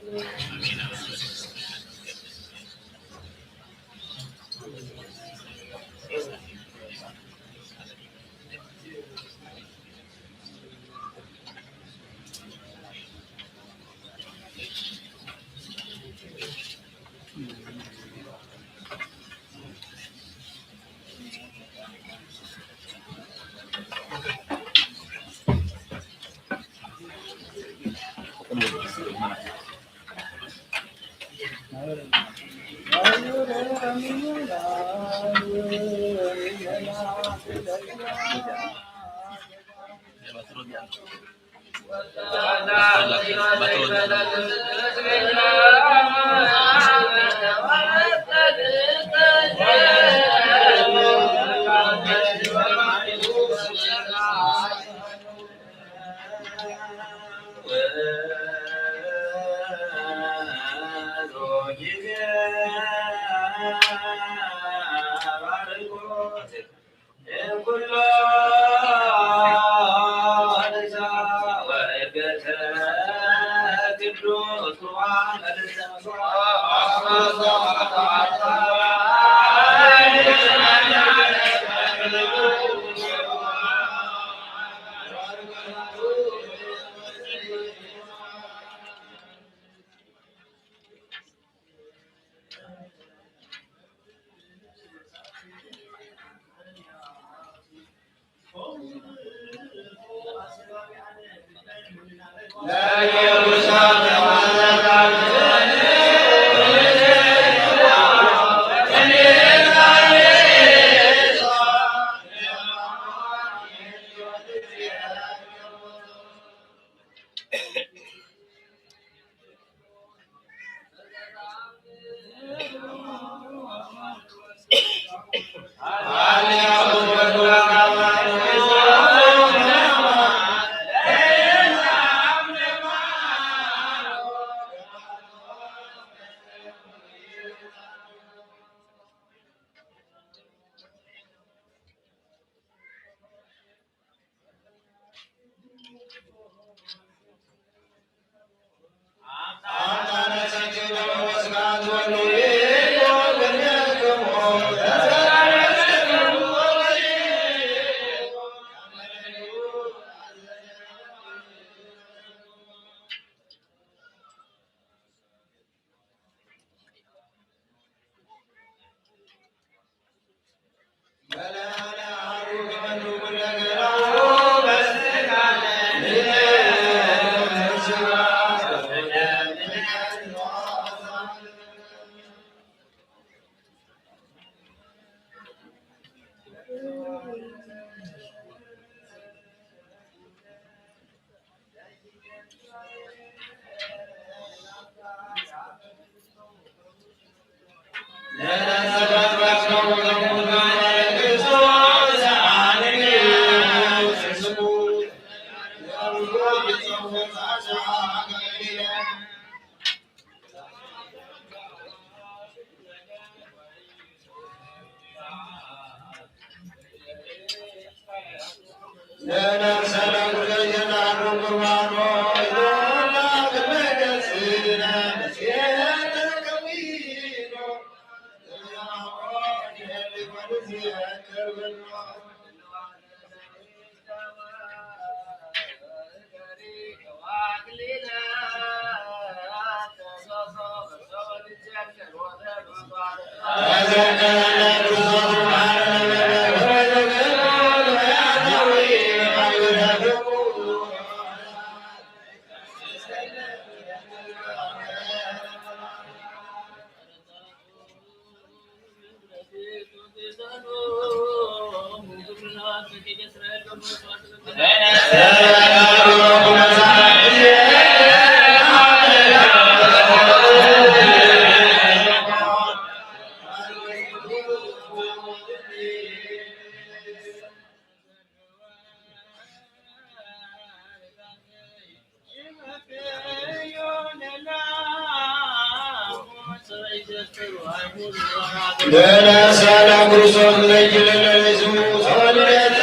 ለነሳላ ክርስቶስ ለይለለሱ ጸሎት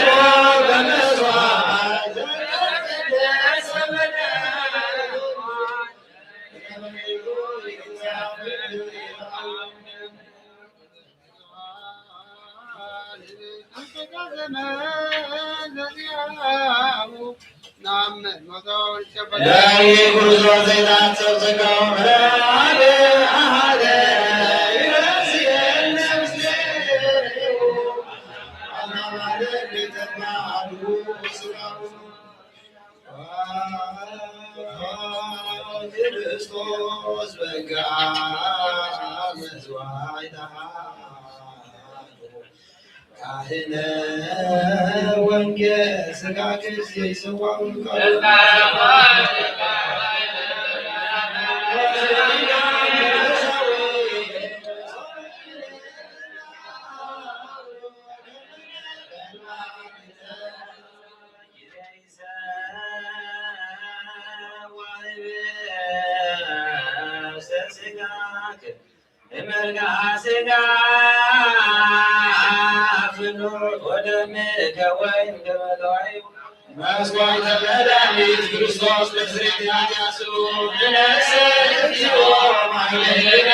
በመስዋዕት ለኢየሱስ ዘይታሰብ ጸጋው መርዓደ ኣሃደ ይረስየን ነፍሴ። ክርስቶስ በጋ መዝዋዕታ ካህነ ወንጌል ስጋ ክርስቶስ ይሰዋው እመርጋ ስጋ ፍኑር ወደምከ ወይን ገበታዊ መስዋዕተ መድኃኒት ክርስቶስ ለስርየት ኃጢአት ስሉ ንነሰ እግዚኦ ማሕሌነ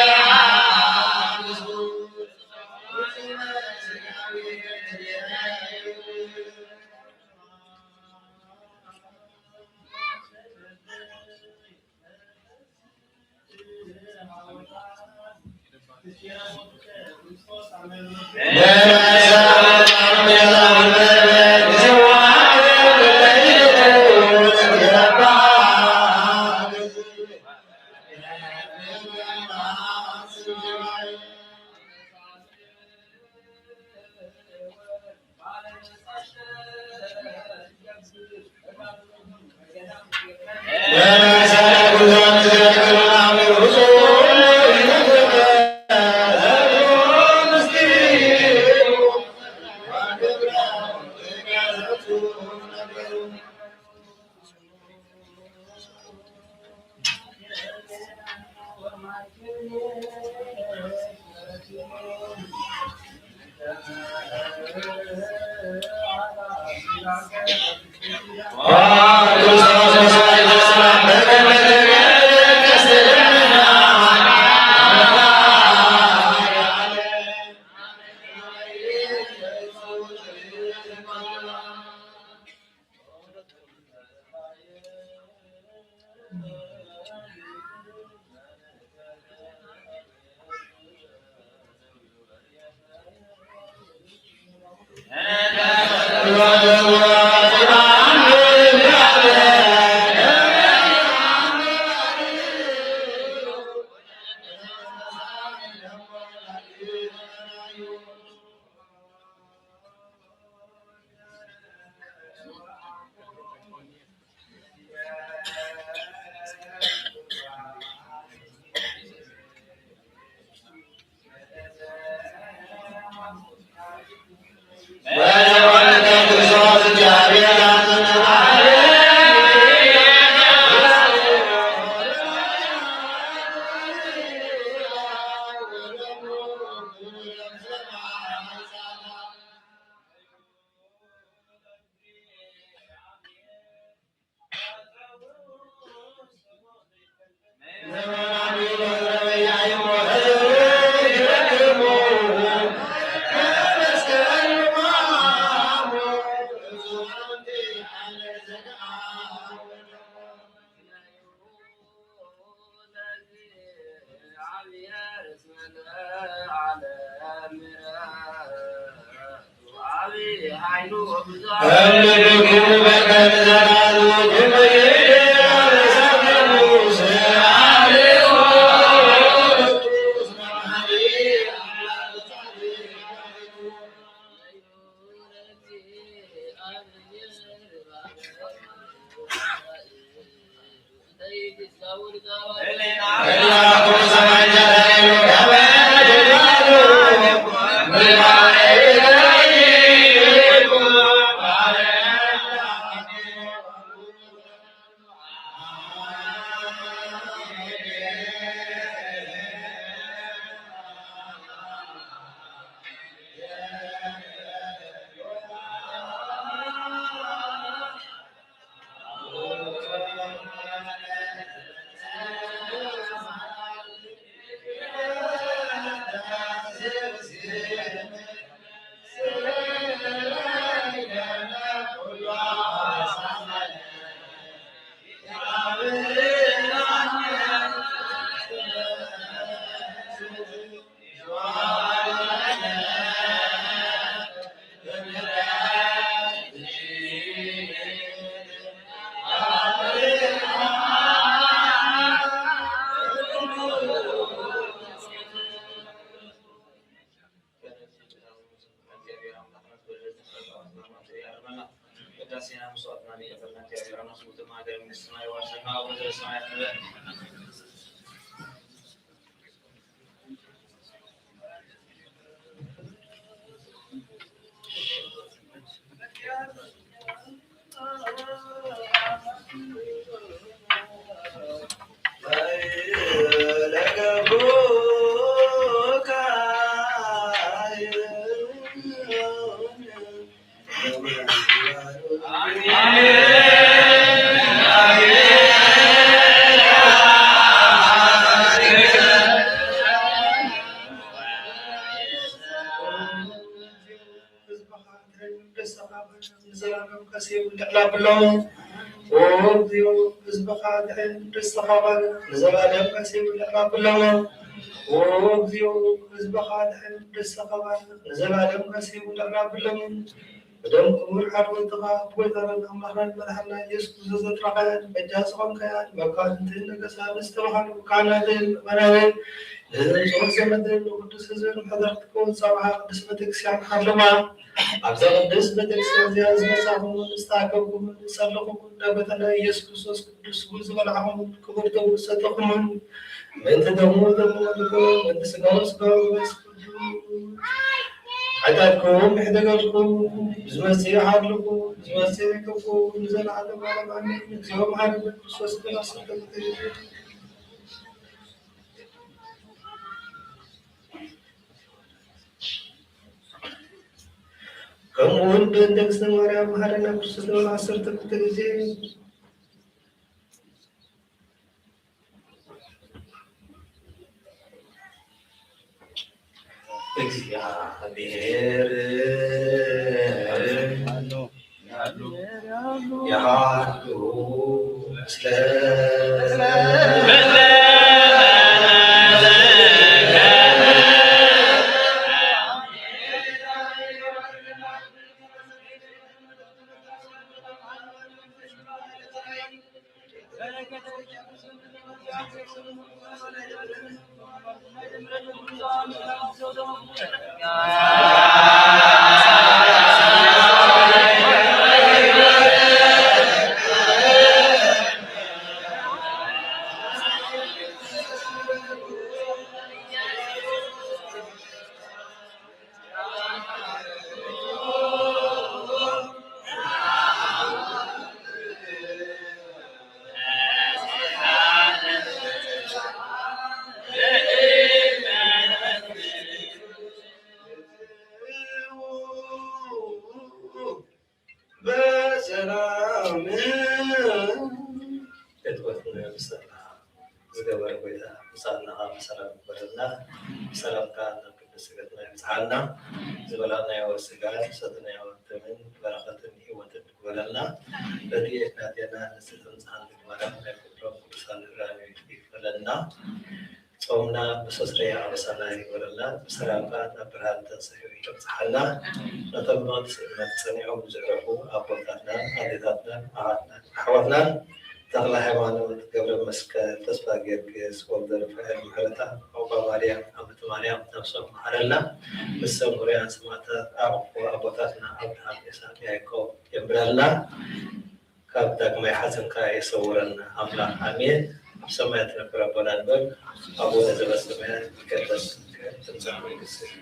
ጌታችንና መስዋዕትና ይቅበልና። እግዚአብሔር አምላክ ስሙ ትማገር መንግስት ሰማይ ዋርሰና ወደ ሰማያት ንበል። ህዝብኻ ድሕን ደስታኻ ባርኽ፣ ንዘለኣለም ከስዮም ልዕላ ብሎም። ኦ እግዚኦ፣ ህዝብኻ ድሕን ደስታኻ ባርኽ፣ ንዘለኣለም ከስዮም ልዕላ ብሎም። ኦ እግዚኦ፣ ህዝብኻ ድሕን ደስታኻ ባርኽ፣ ንዘለኣለም ከስዮም ልዕላ ብሎም። ብደም ክቡር ሓድወትኻ ብጎይታናን ኣምላኽናን መድሓንና ኢየሱስ ክርስቶስ ዘጥረኻያን በጃ ዝኾንካያን መኳንንትን ነገስታትን ዝተባህሉ ካህናትን ምእመናንን ንህዝብን ጾር ዘመትን ንቅዱስ ህዝብን ምሕደርትኩም ጸባኻ ቅድስት ቤተክርስትያን ሓልዋ። ኣብዛ ቅድስት ቤተክርስትያን እዚኣ ዝመጻኹምን ዝተኣከብኩምን ዝጸለኹምን ናብ ጎይታና ኢየሱስ ክርስቶስ ቅዱስ ስግኡ ዝበላዕኹምን ክቡር ደሙ ዝሰተኹምን ምእንቲ ደሙ ደሙ ወልድኩም ምእንቲ ስጋኡ ስጋኡ መንፈስ ቅዱስ ሓጢኣትኩም ይሕደገልኩም። ብዝመጽእ ይሓልኹ፣ ብዝመጽእ ይከፉ፣ ንዘለዓለም ዓለም ኣሜን። እግዚኦ መሓረነ ክርስቶስ ግን ኣስርተ ከምኡ እውን ብእንተ እግዝእትነ ማርያም መሓረነ ክርስቶስ ንበል ዓሰርተ ክልተ ግዜ። እግዚኣብሔር ያሉ ምስለ በሰላም ዕድወትና ብሰላም ዝገበረ ጎይታ ምሳና ብሰላም ይግበረልና። ሰላምካ ናብ ቅድስት ገጽና ይብጽሓልና። ዝበላዕናዮ ስጋን ዝሰተናዮ ደምን በረኸትን ህይወትን ይግበረልና። ረድኤትና ጤና ንጽህትን ንጽሃን ተግባራት ናይ ፍቅሮም ቅዱሳን ራሚ ይክፈለልና። ጾምና ብሰስረያ ኣበሳና ይግበረልና። ብሰላምካ ናብ ብርሃን ተንስሑ ይብጽሓልና። ነቶም ብቕድስነት ጸኒዖም ዝዕረፉ ኣቦታትናን ኣዴታትናን ኣሓትናን ኣሕዋትናን ተኽለ ሃይማኖት፣ ገብረ መስቀል፣ ተስፋ ጊዮርጊስ፣ ወልደ ሩፋኤል፣ ምሕረታ፣ ዑቕባ ማርያም፣ ኣመተ ማርያም ነብሶም መሓረልና። ምስ ሰሙርያን ሰማዕታት ኣዕርፎ ኣቦታትና ኣብርሃም፣ ይስሐቅ፣ ያዕቆብ የንብረልና። ካብ ዳግማይ ሓዘንካ የሰውረና ኣምላኽ፣ ኣሜን። ኣብ ሰማያት ትነብር ኣቦና ንበል። ኣቡነ ዘበሰማያት ይትቀደስ ስምከ፣ ትምጻእ መንግስትከ።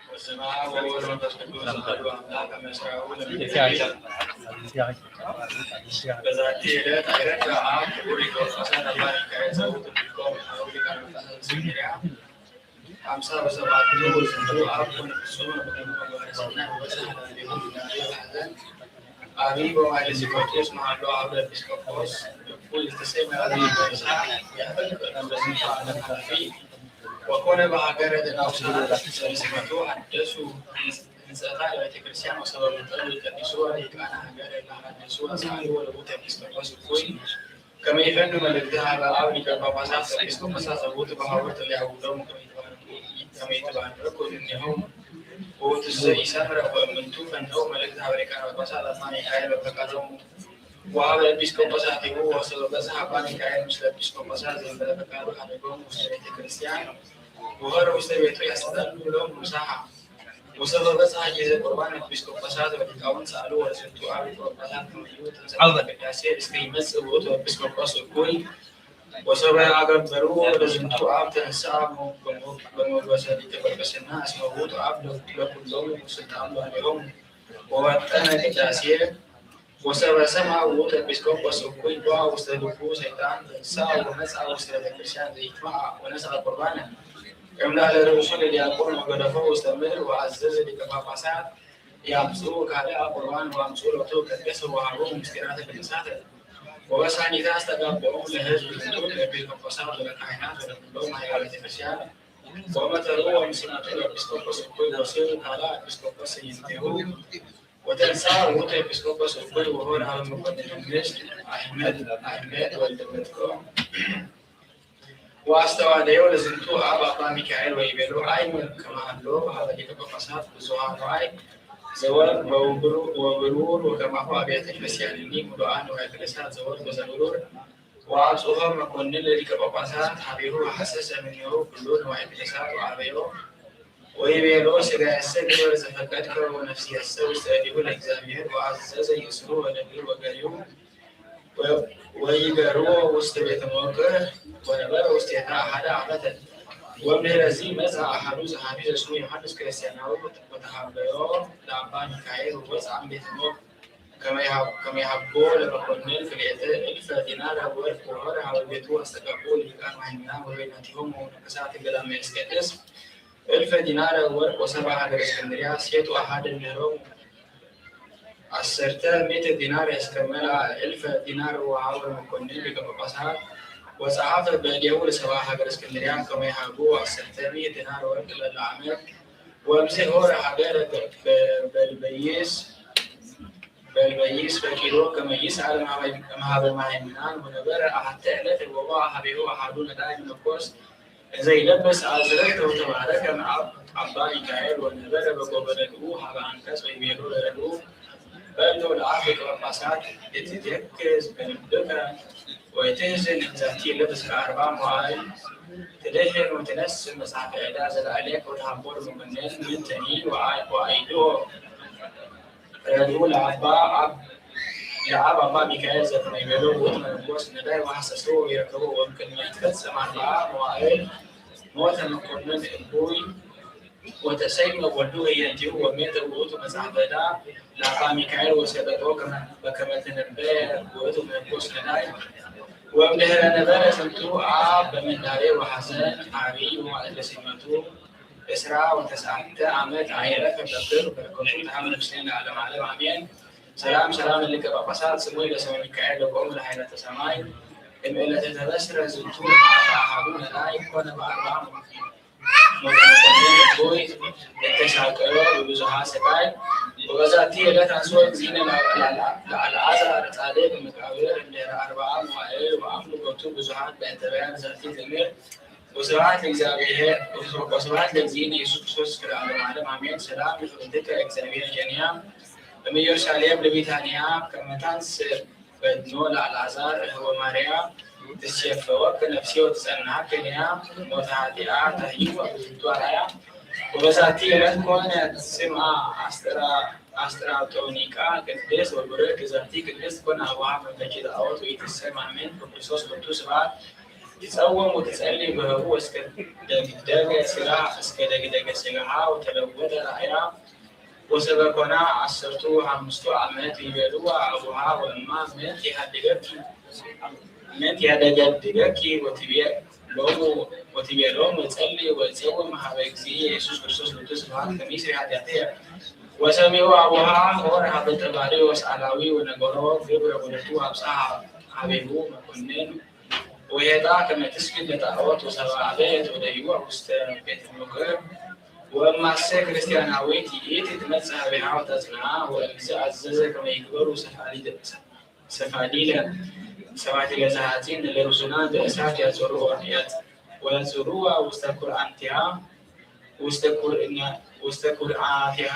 በስመ አብ ወወልድ ወመንፈስ ቅዱስ አሐዱ አምላክ። አመ እስራሁ በዛቲ ዕለት አይረድ አብ ክቡር ሊቀ ጳጳሳት አባ ሚካኤል ዘውቱ ሊቀ ሊቃነ ጳጳሳት ዘእስክንድርያ ሀምሳ በሰባቱ ወዝንቱ አብ ኮነ ፍጹም በደሙ መዋረስና ወበጽሐ ላዕሌሁ ድንጋሌ ወሐዘን አብይ በማይለ ሲቆርጦስ መሃሎ አብ ኤጲስቆጶስ እኩይ ዝተሰይመ አብይ በርሳ ያፈል በጣም በስንቱ ዓለም ኃላፊ ወኮነ በሀገረ ደናውሳ ሰልስመቱ አደሱ ህንጸታ ለቤተ ክርስቲያን ወሰበቡ ጠሉ ቀዲሱ ወሊቃነ ሀገረ ለሐደሱ አስአሉ ወለቡተ ኤጲስቆጶስ እኩይ ከመ ይፈኑ መልእክተ ሀበ አብ ሊቀ ጳጳሳት ኤጲስቆጶሳት ዘቦቱ በሀቦት ለያውዶም ከመ ይትባረኩ ከመ ይትባረኩ እምኔሆሙ። ወውእቱሰ ኢሰምረ ወእምንቱ ፈነው መልእክተ ሀበ ሊቃነ ጳጳሳት አባ ሚካኤል በፈቃዶሙ። ወሀበ ኤጲስቆጶሳቲሁ ወሰበ በጽሐ አባ ሚካኤል ምስለ ኤጲስቆጶሳት ዘእንበለ ፈቃዱ ሀደጎሙ ውስተ ቤተ ክርስቲያን ወሆረ ውስተ ቤቱ ያስተዳሉ ሎሙ ምሳሐ። ወሰበ በጽሐ ጊዜ ቁርባን ኤጲስቆጶሳት ወሊቃውንት ሰአሉ ወለዝንቱ አብ ሊቀ ጳጳሳት ከመ ይውእ ተንሥአ ቅዳሴ እስከ ይመጽእ ውእቱ ኤጲስቆጶስ እኩይ። ወሰበ አገብሩ ወለዝንቱ አብ ተንሥአ በመንበሰ ሊቀ ጳጳስና እስመ ውእቱ አብ ለኩሎሙ ስልጣኑ ላዕሌሆሙ። ወወጠነ ቅዳሴ ወሰበ ሰምዐ ውእቱ ኤጲስቆጶስ እኩይ ቦአ ውስተ ልቡ ሰይጣን ተንሥአ ወመጽአ ውስተ ቤተ ክርስቲያን ዘኢይትመዓዕ ወነስአ ቁርባነ እምላዕለ ርእሱ ለዲያቆን ወገደፎ ውስተ ምድር ወአዘዘ ሊቀ ጳጳሳት ያምጽኡ ካልአ ቁርባን ወአምጽኡ ሎቱ ቀደሰ ወሃቦሙ ምስጢራተ ቅዱሳተ ወበሳኒታ አስተጋብኦም ለሕዝብ ዝንቱ ለኤጲስቆጶሳት ወለካህናት ወለኩሎም ማሕበረ ቤተ ክርስቲያን ወመተርኡ ወምስማቱ ለኤጲስቆጶስ እኩይ ወስኡ ካልአ ኤጲስቆጶስ ሰይንቴሁ ወተንሳ ውእቱ ኤጲስቆጶስ እኩይ ወሆር ሀበ መኮንን መንግስት አሕመድ አሕመድ ወልደ መጥቆ ወአስተዋደዮ ለዝንቱ አብ አባ ሚካኤል ወይቤሎ አይመ ከመሃሎ በሀበ ሊቀ ጳጳሳት ብዙሃ ነዋይ ዘወርቅ ወብሩር ወከማሁ አብያተ ክርስቲያንኒ ሙሉአን ንዋየ ቅድሳት ዘወርቅ ወዘብሩር ወአብጽሖ መኮንን ለሊቀ ጳጳሳት ሀቤሁ ወሐሰሰ እምኔሁ ኩሉ ንዋየ ቅድሳት ወአበዮ ወይቤሎ ስጋየሰ ግበር ዘፈቀድከ ወነፍስየሰ ውስተ እዴሁ ለእግዚአብሔር ወአዘዘ ይእስሩ ወለእግር ወገሪሁ ወይገርዎ ውስተ ቤተ ሞቅህ ወነበረ ውስቴታ አሐደ ዓመተ። ወእምድኅረዚ መጽአ አሐዱ ጸሐፊ ዘስሙ ዮሐንስ ክርስቲያናዊ ወተሐበዮ ለአባ ሚካኤል ወወጽአ እምቤተ ሞቅህ ከመ ይሃብዎ ለመኮንን ክልኤተ እልፈ ዲናር ወርቅ ወሖረ ሀበ ቤቱ አስተጋብኡ ሊቃን ወሕምናን ወበይናቲሆሙ ወመነኮሳት ገዳመ ያስቀድስ እልፈ ዲናር ወርቅ ወሰባ ሀገረ እስክንድርያ ሴጡ አሐደ እምኔሆሙ አሰርተ ምእተ ዲናር እስከ መልአ እልፈ ዲናር ወሀበ መኮንን ሊቀ ጳጳሳት ወጸሐፈ በእዴሁ ለሰባ ሀገረ እስክንድርያ ከመ ይሃብዎ አሰርተ ምእተ ዲናር ወርቅ ለለዓመት ወእምዝ ሆረ ሀገረ በልበይስ በልበይስ ፈቂዶ ከመ ይስአል እምሃበ መሃይምናን ወነበረ አሐተ ዕለት ወቦአ ሀቤሁ አሐዱ ነዳይ መነኮስ እንዘ ይለብስ አዝረተ ወተባረከ እምአብ አባ ሚካኤል ወነበረ በጎበለልኡ ሀበ አንቀጽ ወይቤሎ ለረድኡ በእንተ ወለአፍ ሊቀ ጳጳሳት ኢትትየክዝ በልብከ ወይትሕዝን እምዛቲ ልብ እስከ አርባ መዋዕል ትድህን ወትነስእ መጽሐፈ ዕዳ ዘላዕሌከ ወተሃቦ ለመኮንን ምንተኒ ወአይድኦ ረድኡ ለአባ አብ ለአብ አባ ሚካኤል ዘከመ ይቤሎ ውእቱ መነኮስ ነዳይ ወሐሰስዎ ይረከቦ ወእምቅድመ ይትፈጸም አርብዓ መዋዕል ሞተ መኮንን እቡይ ወተሰይመ ወልዱ ህየንቲሁ ወሜተ ውእቱ መጽሐፈ ዕዳ ለአባ ሚካኤል ወሰጠጦ በከመ ተነበየ ውእቱ መነኮስ ነዳይ ወእምድህረ ነበረ ዝንቱ ኣብ በምንዳቤ ወሐዘን ዓቢ ወመዋዕለ ሲመቱ ዕስራ ወተስዓተ ዓመት ኣየረ ፈከብር በረከቱ ተሃመ ነፍስና ለዓለም ዓለም ኣሜን። ሰላም ሰላም ሊቀ ጳጳሳት ስሙይ ለሰው ሚካኤል ለቆሙ ለኃይላተ ሰማይ እምእለተ ተበስረ ዝንቱ አሃዱ ነላይ ኮነ በአርባ ሞተ መኮንን እኩይ እተሳቀዮ ብብዙሃ ስቃይ። ወበዛቲ ዕለት አንሥኦ እግዚእነ ለአልዓዛር ጻድቅ መቃብር እንድህረ አርብዓ መዋዕል ወአምሉ ቦቱ ብዙሃን በእንተ በያን ዛቲ ትእምር። ወስብሐት ለእግዚአብሔር ወስብሐት ለእግዚእነ ኢየሱስ ክርስቶስ እስከ ለዓለመ ዓለም አሜን። ሰላም ለፍቅርትከ እግዚአብሔር ጀንያ እምኢየሩሳሌም ለቢታንያ ከመ ታንስ በድኖ ለአልዓዛር እህወ ማርያ ትሴፈወከ ነፍሴ ወትጸንሐከ ኔያ ሞተ ኃጢአት ተህይወ ብዙቱ አርአያ። ወበዛቲ ዕለት ኮነ ስምዓ አስጥራ አስጥራጦኒቃ ቅድስት ወቡርክት ዛቲ ቅድስት ኮነ አቡሃ መመኪ ጣዖት ወኢትሰማ ምን በክርስቶስ ሎቱ ስብሐት። ትጸውም ወትጸሊ በህቡ እስከ ደግደገ ስጋ እስከ ደግደገ ስጋሃ ወተለወጠ ራእያ። ወሰበኮና ዐሰርቱ ሐምስቱ ዓመት ይቤልዋ አቡሃ ወእማ ምእንቲ ይሃድገኪ ምእንቲ ይሃደገድገኪ ወትቤ ሎሙ ወትቤ ሎሙ እጸሊ ወእጸውም ሀበ እግዚእ ኢየሱስ ክርስቶስ ሎቱ ስብሐት ከመ ይስሪ ኃጢአትየ። ወሰሚዑ አቡሃ ሆር ሀበ ጠባርዮስ አላዊ ወነገሮ ግብረ ወለቱ አብጽሐ ሀቤሁ መኮንን ወሄጣ ከመ ትስግድ ለጣዖት ወሰብአ አበየት ወደይዋ ውስተ ቤት መቅር። ወእማሰ ክርስቲያናዊት ይእቲ ትመጽእ ሀቤሃ ወተጽንዓ ወእምዝ አዘዘ ከመ ይግበሩ ሰፋዲለ ሰፋዲለ ዘሐጺን ለርሱና በእሳት ያጽርዎ ወያጽርዋ ውስተ ኩርዓንቲሃ ውስተ ኩርዓቲሃ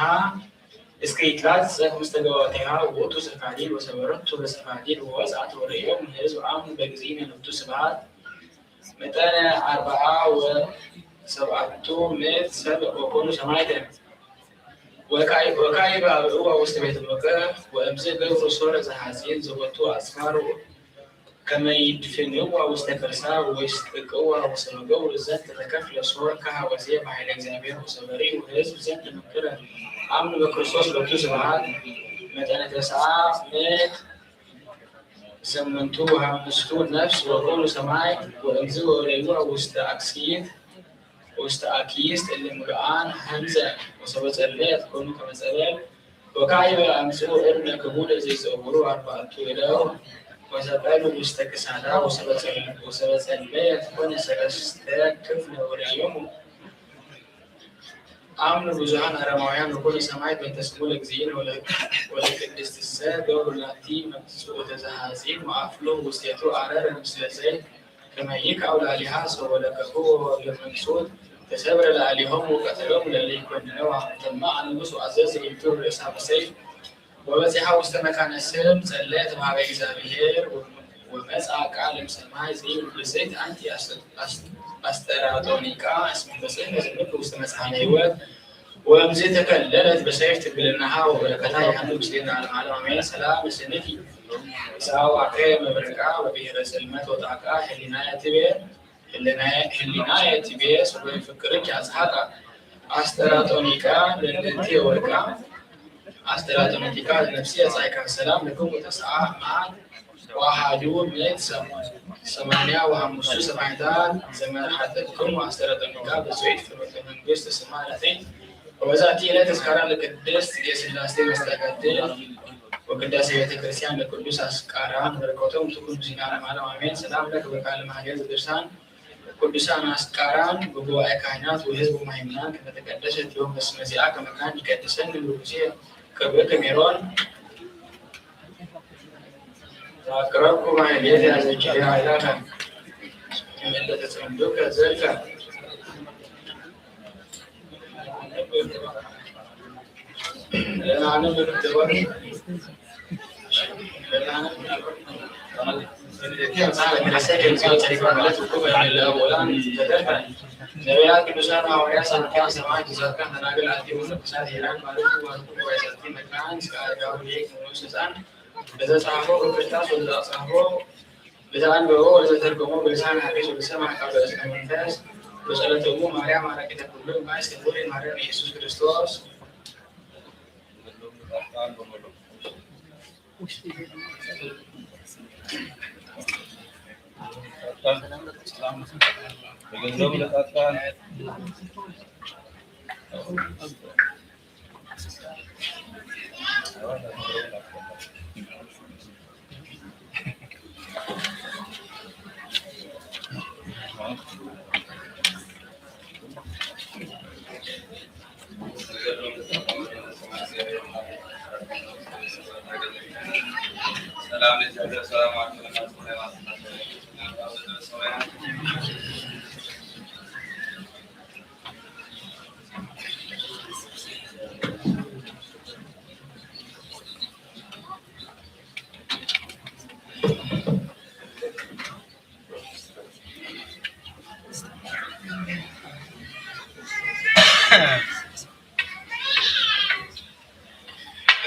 እስከ ይትላጸቅ ምስተ ገባኦቲሃ ውእቱ ሰፋዲል ወሰበረቱ በሰፋዲል ወወጽአት ወርእዮም ህዝብ አምኑ በግዚእነ ሎቱ ስብሐት መጠነ አርብዓ ወሰብዓቱ ምእት ሰብ ወኮኑ ሰማዕተ። ወካዕበ አብዕዋ ውስተ ቤተ መቅደስ ወእምዝ ገብሩ ሶረ ዘሐጺን ዘቦቱ አጽፋሩ ከመ ይድፍንዋ ውስተ ከርሳ ወይስቅቅዋ ወሰመ ገብሩ ዘንተ ተከፍለ ሶር ከሃወዜ በኃይለ እግዚአብሔር ወሰበሪው ህዝብ ዘንተ መክረ አምኑ በክርስቶስ ሎቱ ስብሐት መጠነ ተስዓ ምእት ስምንቱ ወሐምስቱ ነፍስ ወኮኑ ሰማዕት ወእምዝ ወረይዋ ውስተ አክስይት ውስተ አክይስት እለ ምሉአን ሀምዘ ወሰበ ጸለየ ትኮኑ ከመ ጸለል ወካዕበ አምጽኡ እብነ ክቡደ ዘይጸውሩ አርባዕቱ እደው ወሰቀሉ ውስተ ክሳዳ ወሰበ ጸለየ ትኮነ ሰለስተ ክፍለ ወርእዮሙ አምኑ ብዙሃን አረማውያን ወኮኑ ሰማዕት በእንተ ስሙ ለእግዚእነ ወለቅድስትሰ ገብሩ ላቲ መብጽዑተ ዘሐጺን ወአፍሉ ውስቴቱ አረረ ምስለ ዘይት ከመ ይክአው ለአሊሃ ሰወለከፉ ወለመንሱት ተሰብረ ለአሊሆሙ ወቀተሎሙ ለለይኮንነዋ ተማ አንጉስ ወአዘዘ ይብትሩ ርእሳ በሰይፍ ወበጺሐ ውስተ መካነ ስም ጸለየት በሀበ እግዚአብሔር ወመጽአ ቃል እምሰማይ ዘይብል ብጽሕት አንቲ አስጠራጦኒቃ እስመ ተጽሕፈ ዝብል ውስተ መጽሐፈ ሕይወት ወእምዝ ተከለለት በሰይፍ ትብልናሃ ወበረከታ ይሃሉ ምስሌና ለዓለም አሜን። ሰላም ምስልኪ ዛዋከ መብረቃ ወብሔረ ጽልመት ወጣቃ ህሊናየ ትቤ ህሊናየ ትቤ ስጎይ ፍቅርኪ አጽሓቃ አስተራጦኒቃ ለልእንቲ ወርቃ አስተራጦኒቃ ለነፍሲ አጻይካ ሰላም ለክሙ ተስዓ መዓት ወአሐዱ ምእት ሰማንያ ወሐሙሱ ሰማዕታት ዘመርሓተክሙ አስተራጦኒቃ ብፅዕት ፍኖተ መንግስት ስማ ላተይ። ወበዛቲ ዕለት ተስካራ ለቅድስት የስላሴ መስተጋድል ወቅዳሴ ቤተ ክርስቲያን ለቅዱስ አስቃራን በረከቶም ትኩን ምስሌነ ለዓለመ ዓለም አሜን። ሰላም ለክ በቃለ ማህሌት ዘደርሳን ቅዱሳን አስቃራን በጉባኤ ካህናት ወሕዝብ ምእመናን ከመ ተቀደሰት ዮም በስመ ዚአከ መካን ይቀድሰን ንጉሴ ክብርክ ሜሮን አቅረብኩ ማሕሌተ ዘኪርያ ኃይላከ እምእለ ተጸምዱከ ዘልፈ ነቢያት፣ ቅዱሳን ሐዋርያት፣ ጻድቃን፣ ሰማዕታት፣ ጻድቃን፣ ደናግል፣ አልቴ ወመነኮሳት፣ ሄራን፣ ባርኩ፣ ባርኩ፣ ጉባኤ ዛቲ መካን እስከ አረጋዊ ሊቅ ንዑስ ሕፃን ለዘ ጻፎ በክርታስ ወለዘ አጻፎ ለዘ አንበቦ ወለዘ ተርጎሞ በልሳን ሐዲስ ወለዘ ሰምዐ ቃለ በእዝነ መንፈስ በጸሎተ እሙ ማርያም አራቂተ ኩሉ እምባይስ ክቡር ማርያም ኢየሱስ ክርስቶስ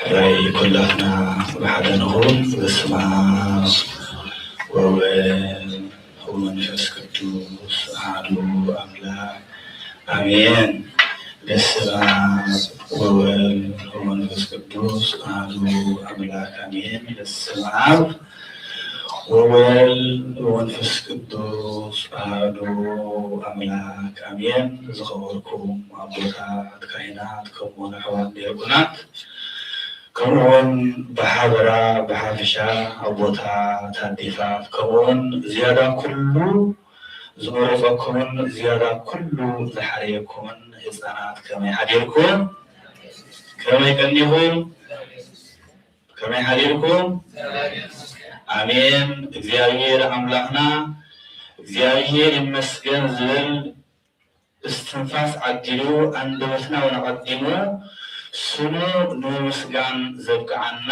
ሕራይ ኩላትና ብሓደ ንኹን። በስመ ኣብ ወወልድ ወመንፈስ ቅዱስ ኣሐዱ ኣምላክ ኣሜን። በስመ ኣብ ወወልድ ወመንፈስ ቅዱስ ኣሐዱ ኣምላክ ኣሜን። በስመ ኣብ ወወልድ ወመንፈስ ቅዱስ ኣሐዱ ኣምላክ ኣሜን። ዝኸበርኩም ኣቦታት ካህናት፣ ከምኡውን ኣሕዋት ዲያቆናት፣ ከምኡውን ብሓበራ ብሓፈሻ ኣቦታት ኣዴታት፣ ከምኡውን ዝያዳ ኩሉ ዝመረጸኩምን ዝያዳ ኩሉ ዝሓረየኩምን ህፃናት ከመይ ሓዲርኩም? ከመይ ቀኒኹም? ከመይ ሓዲርኩም? ኣሜን። እግዚኣብሔር ኣምላኽና እግዚኣብሔር ይመስገን ዝብል እስትንፋስ ዓዲሉ ኣንደበትና እውን ኣቐዲሙ ስሙ ንምምስጋን ዘብቅዓና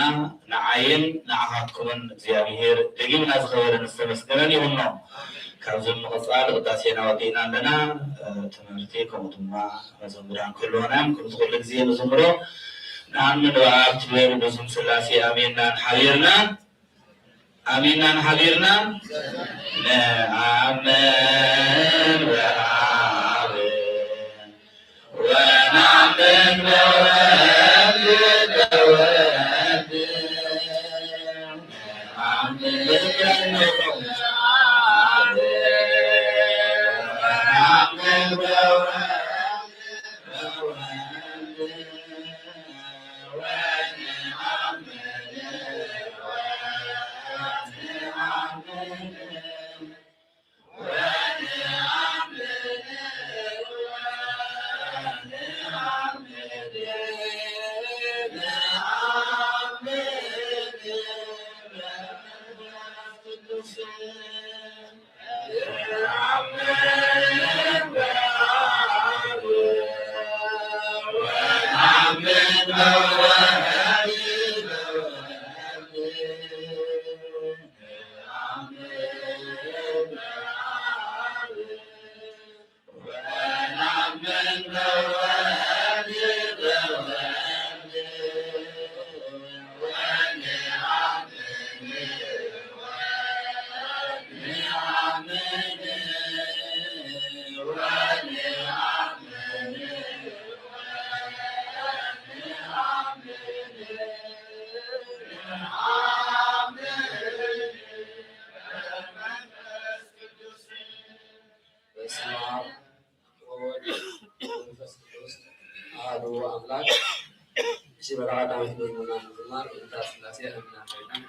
ንዓይን ንዓኻትኩምን እግዚኣብሔር ደጊምና ዝኸበረን ዝተመስገነን ይኹኖ። ካብዚ ንምቕጻል ቅዳሴና ወዲእና ኣለና። እ፣ ትምህርቲ ከምኡ ድማ መዘምራን ክህልወና እዮም። ከምዚ ኩሉ ግዜ ንዝምሮ ንኣምን በኣብ ትብል ብስም ስላሴ ኣሜንናን ሓቢርናን ኣሜንናን ሓቢርናን ንኣምን በኣብ ወንኣምን በወልድ በወልድ ንኣምን በወልድ በስመ አብ ወወልድ ወመንፈስ ቅዱስ አሐዱ አምላክ። እሺ፣ በረከት ዳዊት በይኖና ምዝማር እንዳ ስላሴ አሚን አሜን።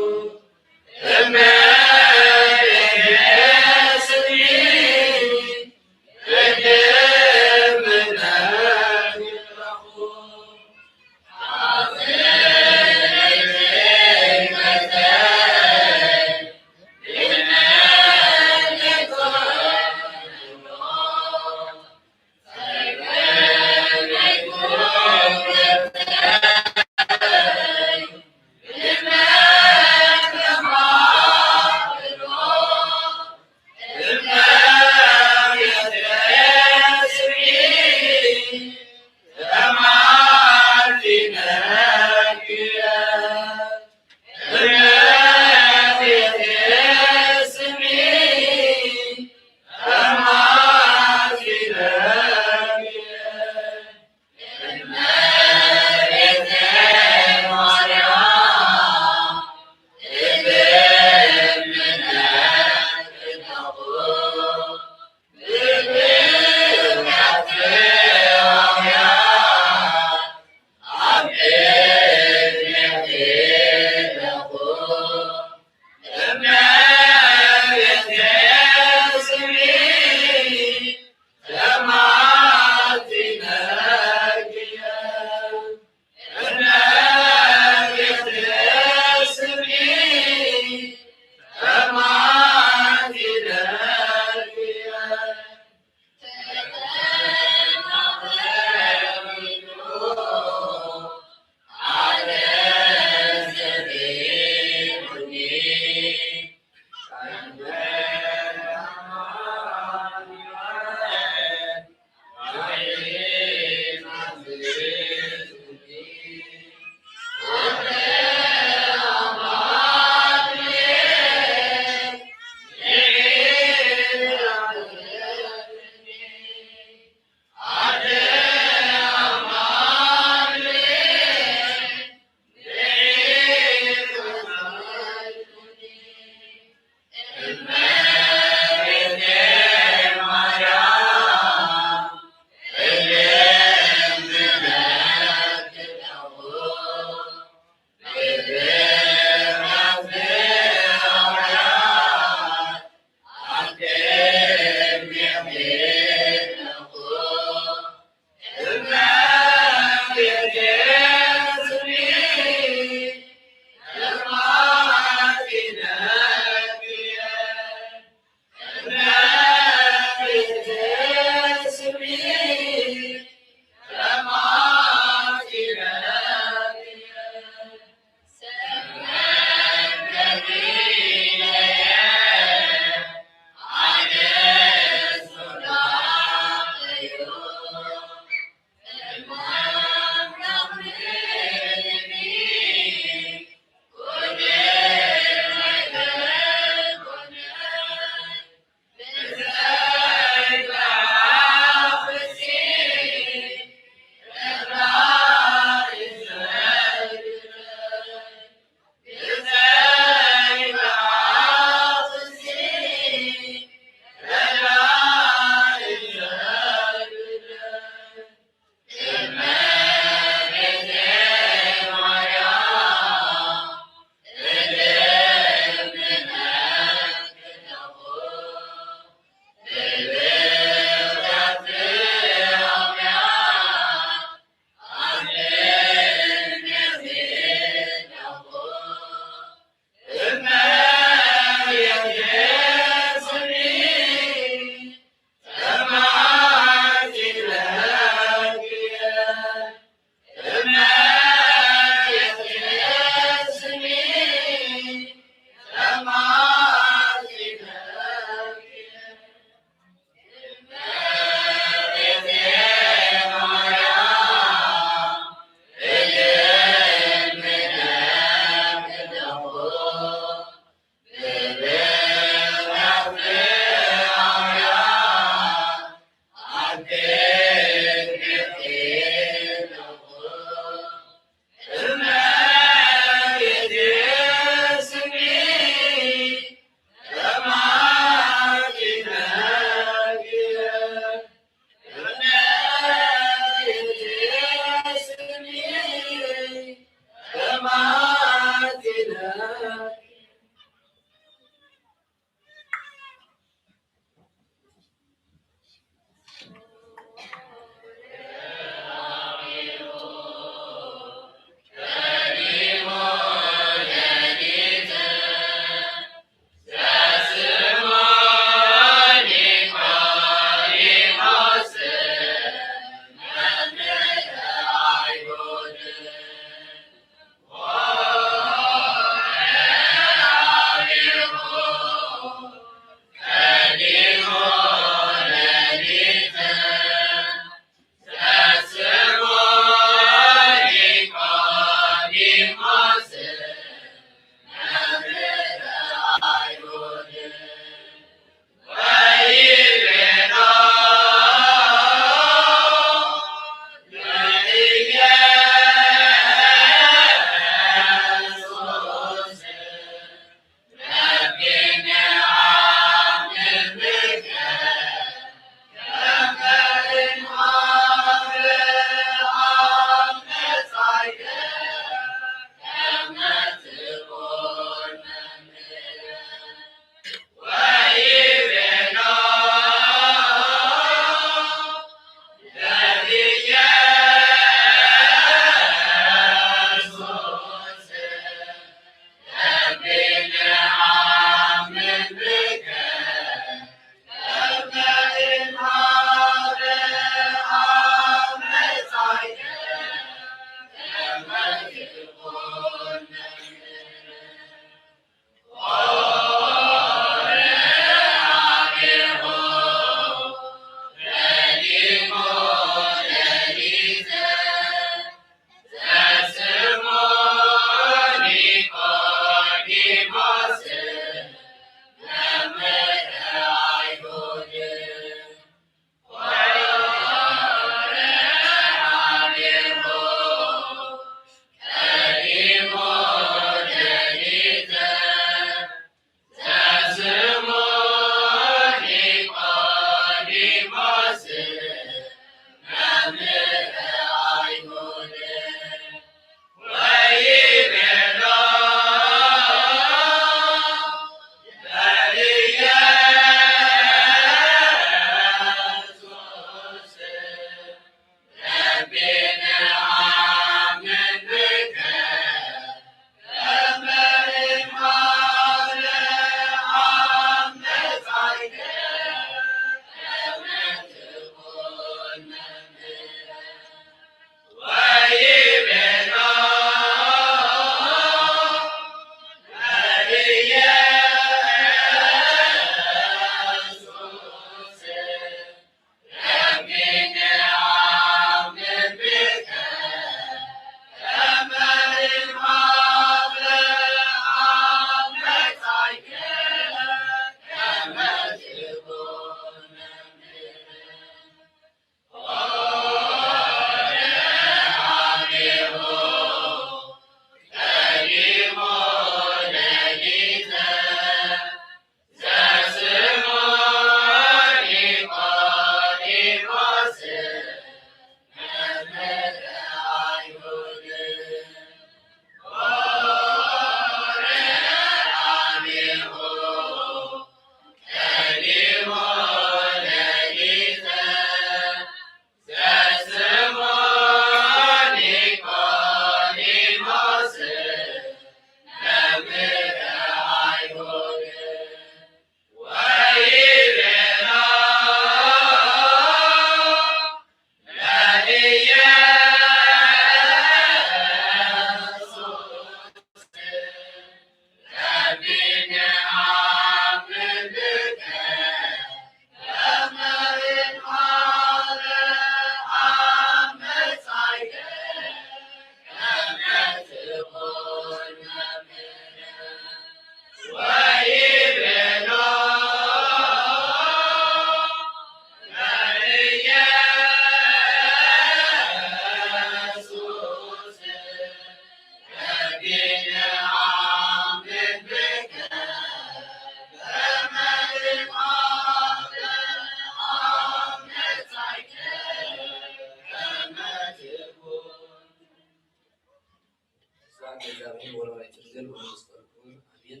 ስብሐት ለእግዚአብሔር ወለወላዲቱ ድንግል ወለመስቀሉ ክቡር፣ አሜን።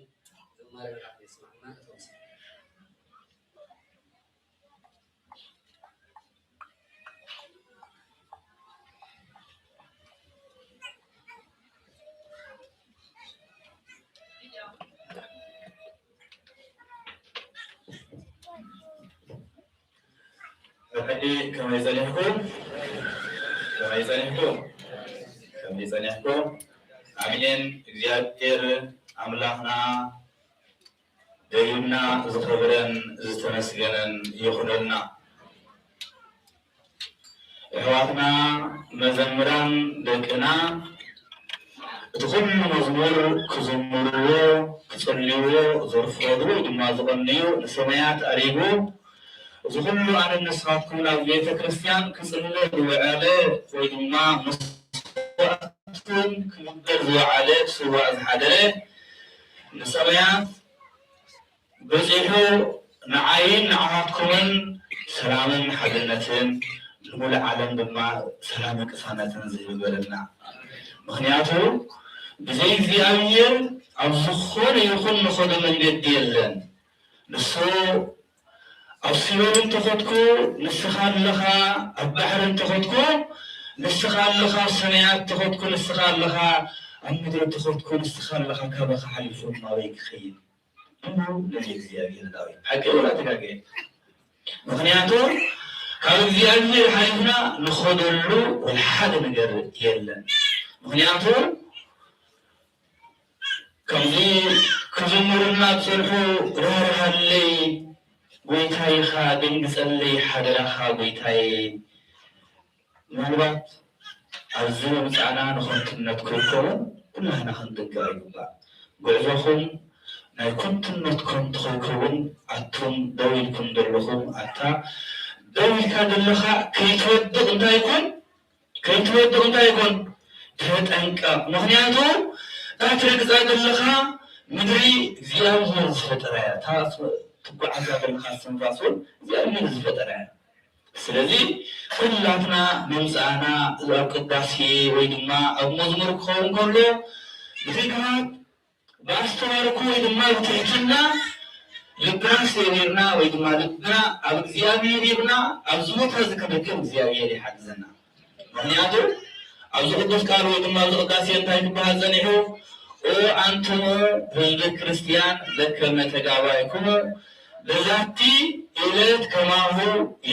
ዝማሬ መላእክት የሰማዕና። ሕጂ ከመይ ጸኒሕኩም? ከመይ ጸኒሕኩም? ከመይ ጸኒሕኩም? ኣሜን። እግዚኣብሔር ኣምላኽና ደዩና ዝኸበረን ዝተመስገነን ይኹነልና። ኣሕዋትና መዘምራን ደቅና፣ እቲ ኩሉ መዝሙር ክዝምርዎ፣ ክጽልይዎ ዝርፈዱ ወይ ድማ ዝቐንዩ ንሰማያት ኣሪጉ፣ እዚ ኩሉ ኣነን ንስኻትኩምን ኣብ ቤተ ክርስቲያን ክጽለ ዝወዓለ ወይ ድማ መስዋዕትን ክግበር ዝወዓለ ክስዋእ ዝሓደረ ንሰማያት በጺሑ ንዓይን ንዓኻትኩምን ሰላምን ሓድነትን ንሙሉእ ዓለም ድማ ሰላምን ቅሳነትን ዝህብ ይበለና። ምኽንያቱ ብዘይ እግዚኣብሔር ኣብ ዝኾነ ይኹን ንኸዶ መንገዲ የለን። ንሱ ኣብ ሲኦል እንተኸድኩ ንስኻ ኣለኻ፣ ኣብ ባሕሪ እንተኸድኩ ንስኻ ኣለኻ፣ ኣብ ሰማያት እንተኸድኩ ንስኻ ኣለኻ፣ ኣብ ምድሪ እንተኸድኩ ንስኻ ኣለኻ፣ ካባኻ ሓሊፉ ናበይ ክኸይድ? እሞ ነዚ እግዚኣብሔር ዳዊት ሓቂ ወላ ተጋገየ? ምኽንያቱ ካብ እግዚኣብሔር ሓሊፍና ንኸደሉ ወላ ሓደ ነገር የለን። ምኽንያቱ ከምዚ ክዝምሩልና ዝጸንሑ፣ ራህርሃለይ ጎይታይኻ፣ ደንግጸለይ ሓደራኻ ጎይታየ። ምናልባት ኣብዚ ምምጻእና ንኸንቱነት ከይከውን ኩላህና ክንጥንቀቕ ይግባእ። ጉዕዞኹም ናይ ከንቱነት ከንቱ ከይከውን፣ ኣቱም ደው ኢልኩም ዘለኹም፣ ኣታ ደው ኢልካ ዘለኻ ከይትወድቕ እንታይ ይኹን፣ ከይትወድቕ እንታይ ይኹን፣ ተጠንቀቕ። ምኽንያቱ እታ ትረግጻ ዘለኻ ምድሪ እግዚኣብሔር ዝፈጠራ እያ። እታ ትጓዓዛ ዘለኻ እስትንፋስ እውን እግዚኣብሔር ዝፈጠራ እያ። ስለዚ ኩላትና ምምጻእና ኣብ ቅዳሴ ወይ ድማ ኣብ መዝሙር ክኸውን ከሎ ብትግሃት ብኣስተባርኮ ወይ ድማ ብትሕትና ልብና ሰቢርና ወይ ድማ ልብና ኣብ እግዚኣብሔር ሂብና ኣብዚ ቦታ እዚ ክንርከብ እግዚኣብሔር ይሓግዘና። ምኽንያቱ ኣብዚ ቅዱስ ቃል ወይ ድማ ኣብዚ ቅዳሴ እንታይ ክበሃል ጸኒሑ? ኦ ኣንትሙ ህዝበ ክርስቲያን ለከመ ተጋባእኩሙ በዛቲ ዕለት ከማሁ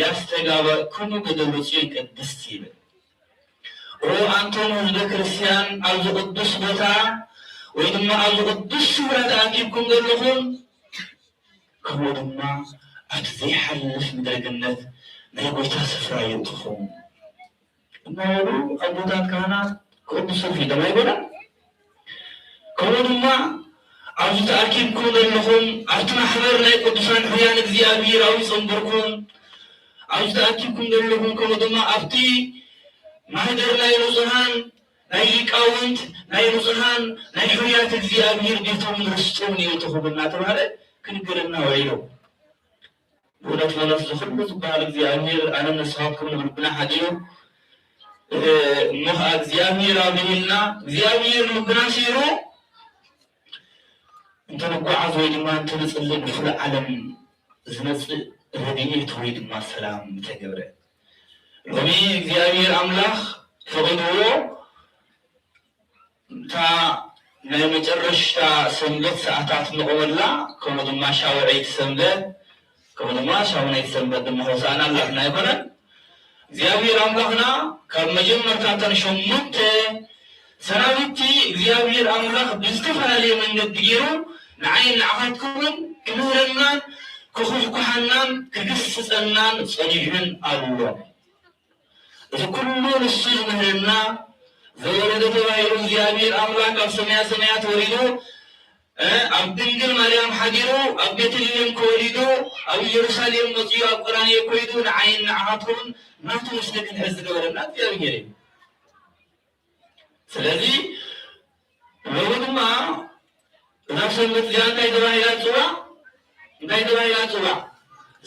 ያስተጋባእኩሙ በደብረ ጽዮን ቅድስት ይብል። ኦ ኣንቱም ህዝበ ክርስቲያን ኣብዚ ቅዱስ ቦታ ወይ ድማ ኣብዚ ቅዱስ ስፍራ ተኣኪብኩም ዘለኹም፣ ከምኡ ድማ ኣብቲ ዘይሓልፍ ምድረ ገነት ናይ ጎይታ ስፍራ የእትኹም እናበሉ ኣቦታት ካህናት ክቕድሱ ፊልዶም ኣይበሉን። ከምኡ ድማ ኣብዚ ተኣኪብኩም ዘለኹም ኣብቲ ማሕበር ናይ ቅዱሳን ሕሩያን እግዚኣብሔር ኣብዩ ጸንበርኩም ኣብዚ ተኣኪብኩም ዘለኹም ከምኡ ድማ ኣብቲ ማህደር ናይ ንጹሃን ናይ ሊቃውንት ናይ ንጹሃን ናይ ሕሩያት እግዚኣብሔር ቤቶም ርስቶም ይእትኹም እናተባህለ ክንገረና ውዒሉ። ብእውነት በእውነት እዚ ኩሉ ዝበሃል እግዚኣብሔር ኣነን ንስኻትኩም ልብና ሓዲሩ እሞ ኸዓ እግዚኣብሔር ኣብርሂልና እግዚኣብሔር ልብና ሲሩ እንተንጓዓዝ ወይ ድማ እንተንጽሊ ንፍሉይ ዓለም ዝመጽእ ረድኤት ወይ ድማ ሰላም ምተገብረ። ሎሚ እግዚኣብሔር ኣምላኽ ፈቒድዎ እታ ናይ መጨረሽታ ሰንበት ሰዓታት ንቕበላ፣ ከምኡ ድማ ሻውዐይቲ ሰንበት፣ ከምኡ ድማ ሻሙናይቲ ሰንበት ድማ ሆሳዕና ኣላትና ኣይኮነን። እግዚኣብሔር ኣምላኽና ካብ መጀመርታ እተን ሸሞንተ ሰራዊቲ እግዚኣብሔር ኣምላኽ ብዝተፈላለየ መንገዲ ገይሩ ንዓይን ንዓኻትኩምን ክምህረናን ክኹሕኩሓናን ክግስጸናን ጸኒሑን ኣሎ። እዚ ኩሉ ንሱ ዝምህረና ዘወረደ ተባሂሉ እግዚኣብሔር ኣምላኽ ካብ ሰማያ ሰማያት ወሪዱ ኣብ ድንግል ማርያም ሓዲሩ ኣብ ቤተልሔም ከወሊዱ ኣብ ኢየሩሳሌም መጺኡ ኣብ ቀራንዮ ኮይዱ ንዓይን ንዓኻትኩምን ናቱ ምስሊ ክንሕዝ ዝገበረና እግዚኣብሔር እዩ። ስለዚ ሎሚ ድማ እዛ ሰንበት እዚኣ እንታይ ተባሂላ ትጽዋዕ? እንታይ ተባሂላ ትጽዋዕ?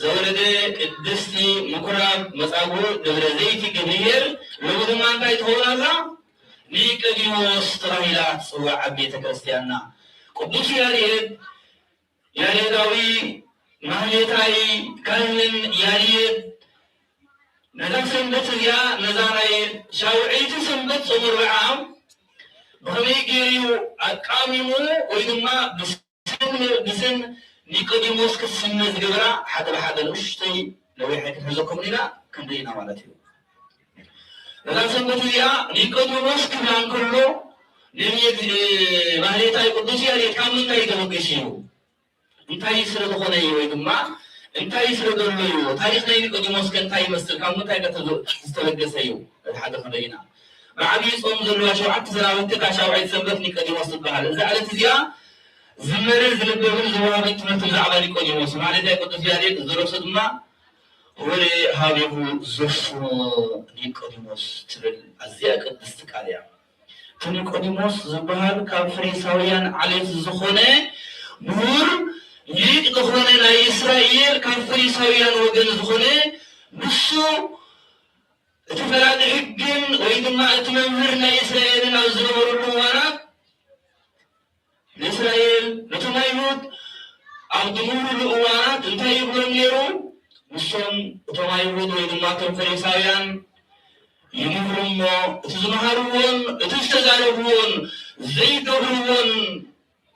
ዘወረደ ቅድስቲ ምኩራብ መጻጉዕ ደብረ ዘይቲ ገብርሄር ሎሚ ድማ እንታይ ትኸውን ኣላ? ኒቆዲሞስ ተባሂላ ትጽዋዕ ኣብ ቤተ ክርስቲያንና። ቅዱስ ያሬድ ያሬዳዊ ማህሌታይ ካህንን ያሬድ ነዛ ሰንበት እዚኣ ነዛ ናይ ሻውዐይቲ ሰንበት ጾመ ኣርብዓ ብኸመይ ገይሩ ኣቃሚሙ ወይ ድማ ብስም ብስም ኒቆዲሞስ ክትስመ ዝገበራ ሓደ ብሓደ ንእሽተይ ነዊሕ ኣይክንሕዘኩም ኢና ክንርኢ ኢና ማለት እዩ። ነዛ ሰንበት እዚኣ ኒቆዲሞስ ክብላ እንከሎ ነቢየ ማህሌታይ ቅዱስ ያሬድ ካብ ምንታይ ተበጊሱ እዩ? እንታይ ስለ ዝኾነ እዩ ወይ ድማ እንታይ ስለ ዘሎ እዩ? ታሪኽ ናይ ኒቆዲሞስ ከ እንታይ ይመስል? ካብ ምንታይ ከ ዝተበገሰ እዩ? እቲ ሓደ ክንርኢ ኢና። ብዓብዪ ጾም ዘለዋ ሸውዓተ ሰናብቲ እታ ሻውዓይቲ ሰንበት ኒቆዲሞስ ትበሃል። እዛ ዕለት እዚኣ ዝመረ ዝንበብን ዝወሃብን ትምህርቲ ብዛዕባ ኒቆዲሞስ ማለት ናይ ቅዱስ ያሬድ ዝረሱ ድማ ሆሬ ሀቤሁ ዘስሙ ኒቆዲሞስ ትብል ኣዝያ ቅድስቲ ቃል እያ። እቲ ኒቆዲሞስ ዝበሃል ካብ ፈሪሳውያን ዓሌት ዝኾነ ምሁር ሊቅ ዝኾነ ናይ እስራኤል ካብ ፈሪሳውያን ወገን ዝኾነ ንሱ እቲ ፈላጢ ሕግን ወይ ድማ እቲ መምህር ናይ እስራኤልን ኣብ ዝነበረሉ እዋናት ንእስራኤል ነቶም ኣይሁድ ኣብ ዝምህሩሉ እዋናት እንታይ ይብሎም ነይሩ? ንሶም እቶም ኣይሁድ ወይ ድማ እቶም ፈሪሳውያን ይምህሩ እሞ እቲ ዝመሃርዎን እቲ ዝተዛረብዎን ዘይገብርዎን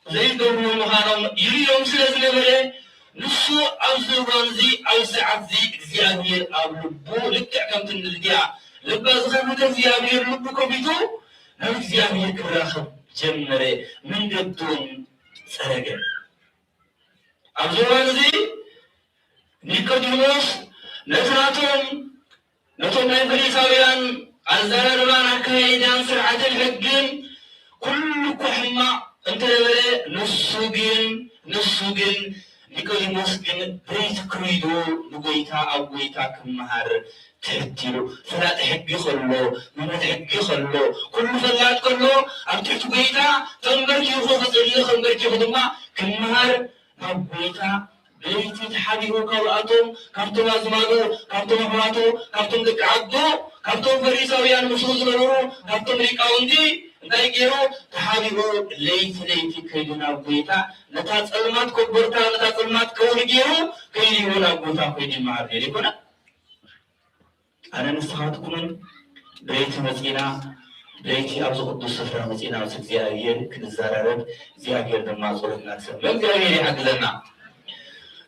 ዘይገብርዎ ምዃኖም ይርእዮም ስለ ዝነበረ ንሱ ኣብዚ እዋን እዚ ኣብዚ ሰዓት እዚ እግዚኣብሔር ኣብ ልቡ ልክዕ ከምቲ ንልድያ ልባ ዝኸፈተ እግዚኣብሔር ልቡ ከፊቱ ናብ እግዚኣብሔር ክራኸብ ጀመረ፣ መንገዱን ጸረገ። ኣብዚ እዋን እዚ ኒቆዲሞስ ነቲ ናቶም ነቶም ናይ ፈሪሳውያን ኣዘራርባን ኣካያይዳን ስርዓትን ሕግን ኩሉ እኳ ሕማቕ እንተነበረ፣ ንሱ ግን ንሱ ግን ኒቆዲሞስ ግን ብሬት ክሪዶ ንጎይታ ኣብ ጎይታ ክመሃር ትሕት ኢሉ። ፈላጢ ሕጊ ከሎ፣ መምህር ሕጊ ከሎ፣ ኩሉ ፈላጥ ከሎ፣ ኣብ ትሕቲ ጎይታ ተንበርኪኹ ክጽሊ፣ ተንበርኪኹ ድማ ክመሃር ናብ ጎይታ ብለይቲ ተሓቢኡ ካብኣቶም፣ ካብቶም ኣዝማዱ፣ ካብቶም ኣሕዋቱ፣ ካብቶም ደቂ ዓዱ፣ ካብቶም ፈሪሳውያን ምስኡ ዝነበሩ፣ ካብቶም ሊቃውንቲ እንታይ ገይሩ? ተሓቢኡ ለይቲ ለይቲ ከይዱ ናብ ጎይታ፣ ነታ ጸልማት ኮቦርታ፣ ነታ ጸልማት ከውሊ ገይሩ ከይዱ ናብ ጎይታ ከይዱ ይመሃር ነይሩ ይኮነ። ኣነ ንስኻትኩምን ብለይቲ መጺና፣ ብለይቲ ኣብዚ ቅዱስ ስፍራ መጺና ምስ እግዚኣብሔር ክንዘራረብ፣ እግዚኣብሔር ድማ ጸሎትና ክሰምዕ እግዚኣብሔር ይሓግዘና።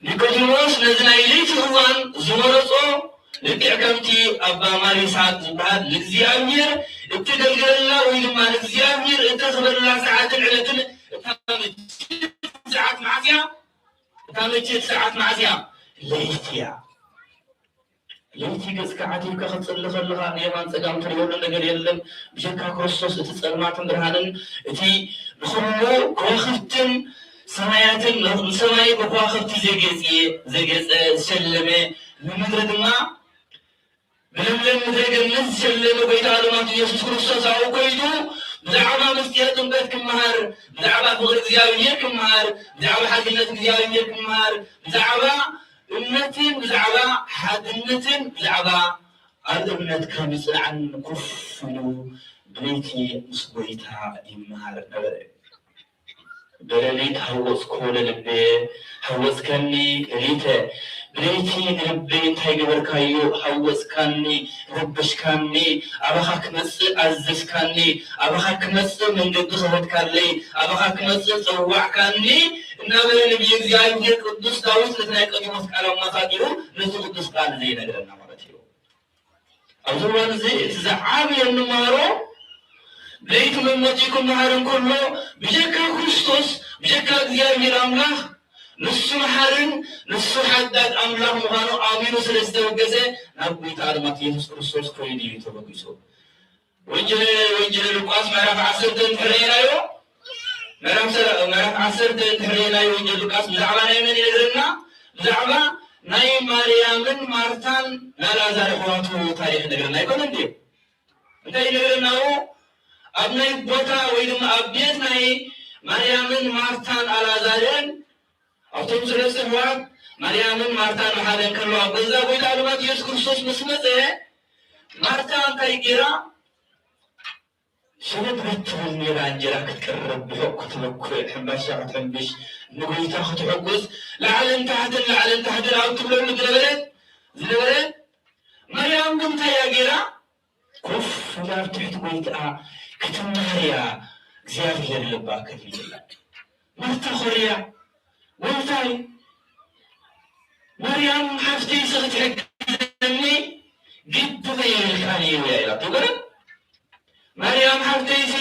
ኒቆዲሞስ ነዚ ናይ ለይቲ እዋን ዝመረጾ ልክዕ ከምቲ ኣባ ማር ይስሓቅ ዝበሃል ንእግዚኣብሔር እተገልግለላ ወይ ድማ ንእግዚኣብሔር እተኽብረላ ሰዓትን ዕለትን እታ ምችት ሰዓት መዓስ እያ? እታ ምችት ሰዓት መዓስ እያ? ለይቲ እያ። ለይቲ ገጽካ ዓቲብካ ክትጽሊ ከለኻ ንየማን ጸጋም ትርእየሉ ነገር የለን። ብጀካ ክርስቶስ እቲ ጸልማትን ብርሃንን፣ እቲ ንኹሉ ከዋኽብትን ሰማያትን ንሰማይ ብከዋኽብቲ ዘጌጽ-፣ ዘጌጸ፣ ዝሸለመ፣ ንምድሪ ድማ ብለምለም ምድረ ገነት ዝሸለመ ጎይታ ዓለማት ኢየሱስ ክርስቶስ ኣብኡ ኮይዱ ብዛዕባ ምስጢረ ጥምቀት ክመሃር፣ ብዛዕባ ፍቕሪ እግዚኣብሔር ክመሃር፣ ብዛዕባ ሓድነት እግዚኣብሔር ክመሃር፣ ብዛዕባ እምነትን ብዛዕባ ሓድነትን ብዛዕባ ኣብ እምነትካ ምጽናዕን ኮፍ ኢሉ ብለይቲ ምስ ጎይታ ይመሃር ነበረ። ብሌሊት ሃወጽኮ ለልቤ፣ ሃወጽከኒ ሌሊተ። ብለይቲ ንልበይ እንታይ ገበርካዮ? ሃወጽካኒ፣ ረበሽካኒ፣ ኣባኻ ክመጽእ ኣዘዝካኒ፣ ኣባኻ ክመጽእ መንገዲ ከፈትካለይ፣ ኣባኻ ክመጽእ ጸዋዕካኒ እናበለ ነቢይ እግዚኣብሔር ቅዱስ ዳዊት ነቲ ናይ ቀዲሞስ ቃል ኣመሳጢሩ ነቲ ቅዱስ ቃል ዘይነግረና ማለት እዩ። ኣብዚ እዋን እዚ እቲ ዝዓበየ እንመሃሮ ለይቲ መመጺኡ ክመሃር እንከሎ ብጀካ ክርስቶስ ብጀካ እግዚኣብሔር ኣምላኽ ንሱ መሓርን ንሱ ሓዳግ ኣምላኽ ምዃኑ ኣሚኑ ስለ ዝተበገሰ ናብ ጎይታ ኣድማት ኢየሱስ ክርስቶስ ከይዱ እዩ ተበጊሱ። ወንጌል ወንጌል ሉቃስ ምዕራፍ ዓሰርተ እንተረኢናዮ ምዕራፍ ሰላ-፣ ምዕራፍ ዓሰርተ እንተረኢናዮ ወንጌል ሉቃስ ብዛዕባ ናይ መን ይነግረና? ብዛዕባ ናይ ማርያምን ማርታን ናይ ላዛር ኣሕዋቱ ታሪኽ ይነግረና ኣይኮነ እንዴ? እንታይ ይነግረና? ኣብ ናይ ቦታ ወይ ድማ ኣብ ቤት ናይ ማርያምን ማርታን ኣላዛርን ኣብቶም ሰለስተ ኣሕዋት ማርያምን ማርታን ብሓደ እንከለዋ ኣብ ገዛ ጎይታ ኣድማት ኢየሱስ ክርስቶስ ምስ መጸ ማርታ እንታይ ገይራ? ሽርጥ ትብል ነይራ፣ እንጀራ ክትቅርብ፣ ብሑቕ ክትበኩዕ፣ ሕምባሻ ክትሕምብሽ፣ ንጎይታ ክትሕጉስ፣ ላዕልን ታሕትን ላዕልን ታሕትን ኣብ ትብለሉ ዝነበረት ዝነበረ ማርያም ግን እንታይ እያ ገይራ? ኮፍ ኢላ ኣብ ትሕቲ ጎይትኣ ክትመሃር እያ እግዚኣብሔር ልባ ከፊትላ። ማርታ ኮርያ፣ ጎይታይ፣ ማርያም ሓፍተይሲ ክትሕግዘኒ ግዲ ዘይብልካን እዩ እያ ኢላቶ። ገለ ማርያም ሓፍተይሲ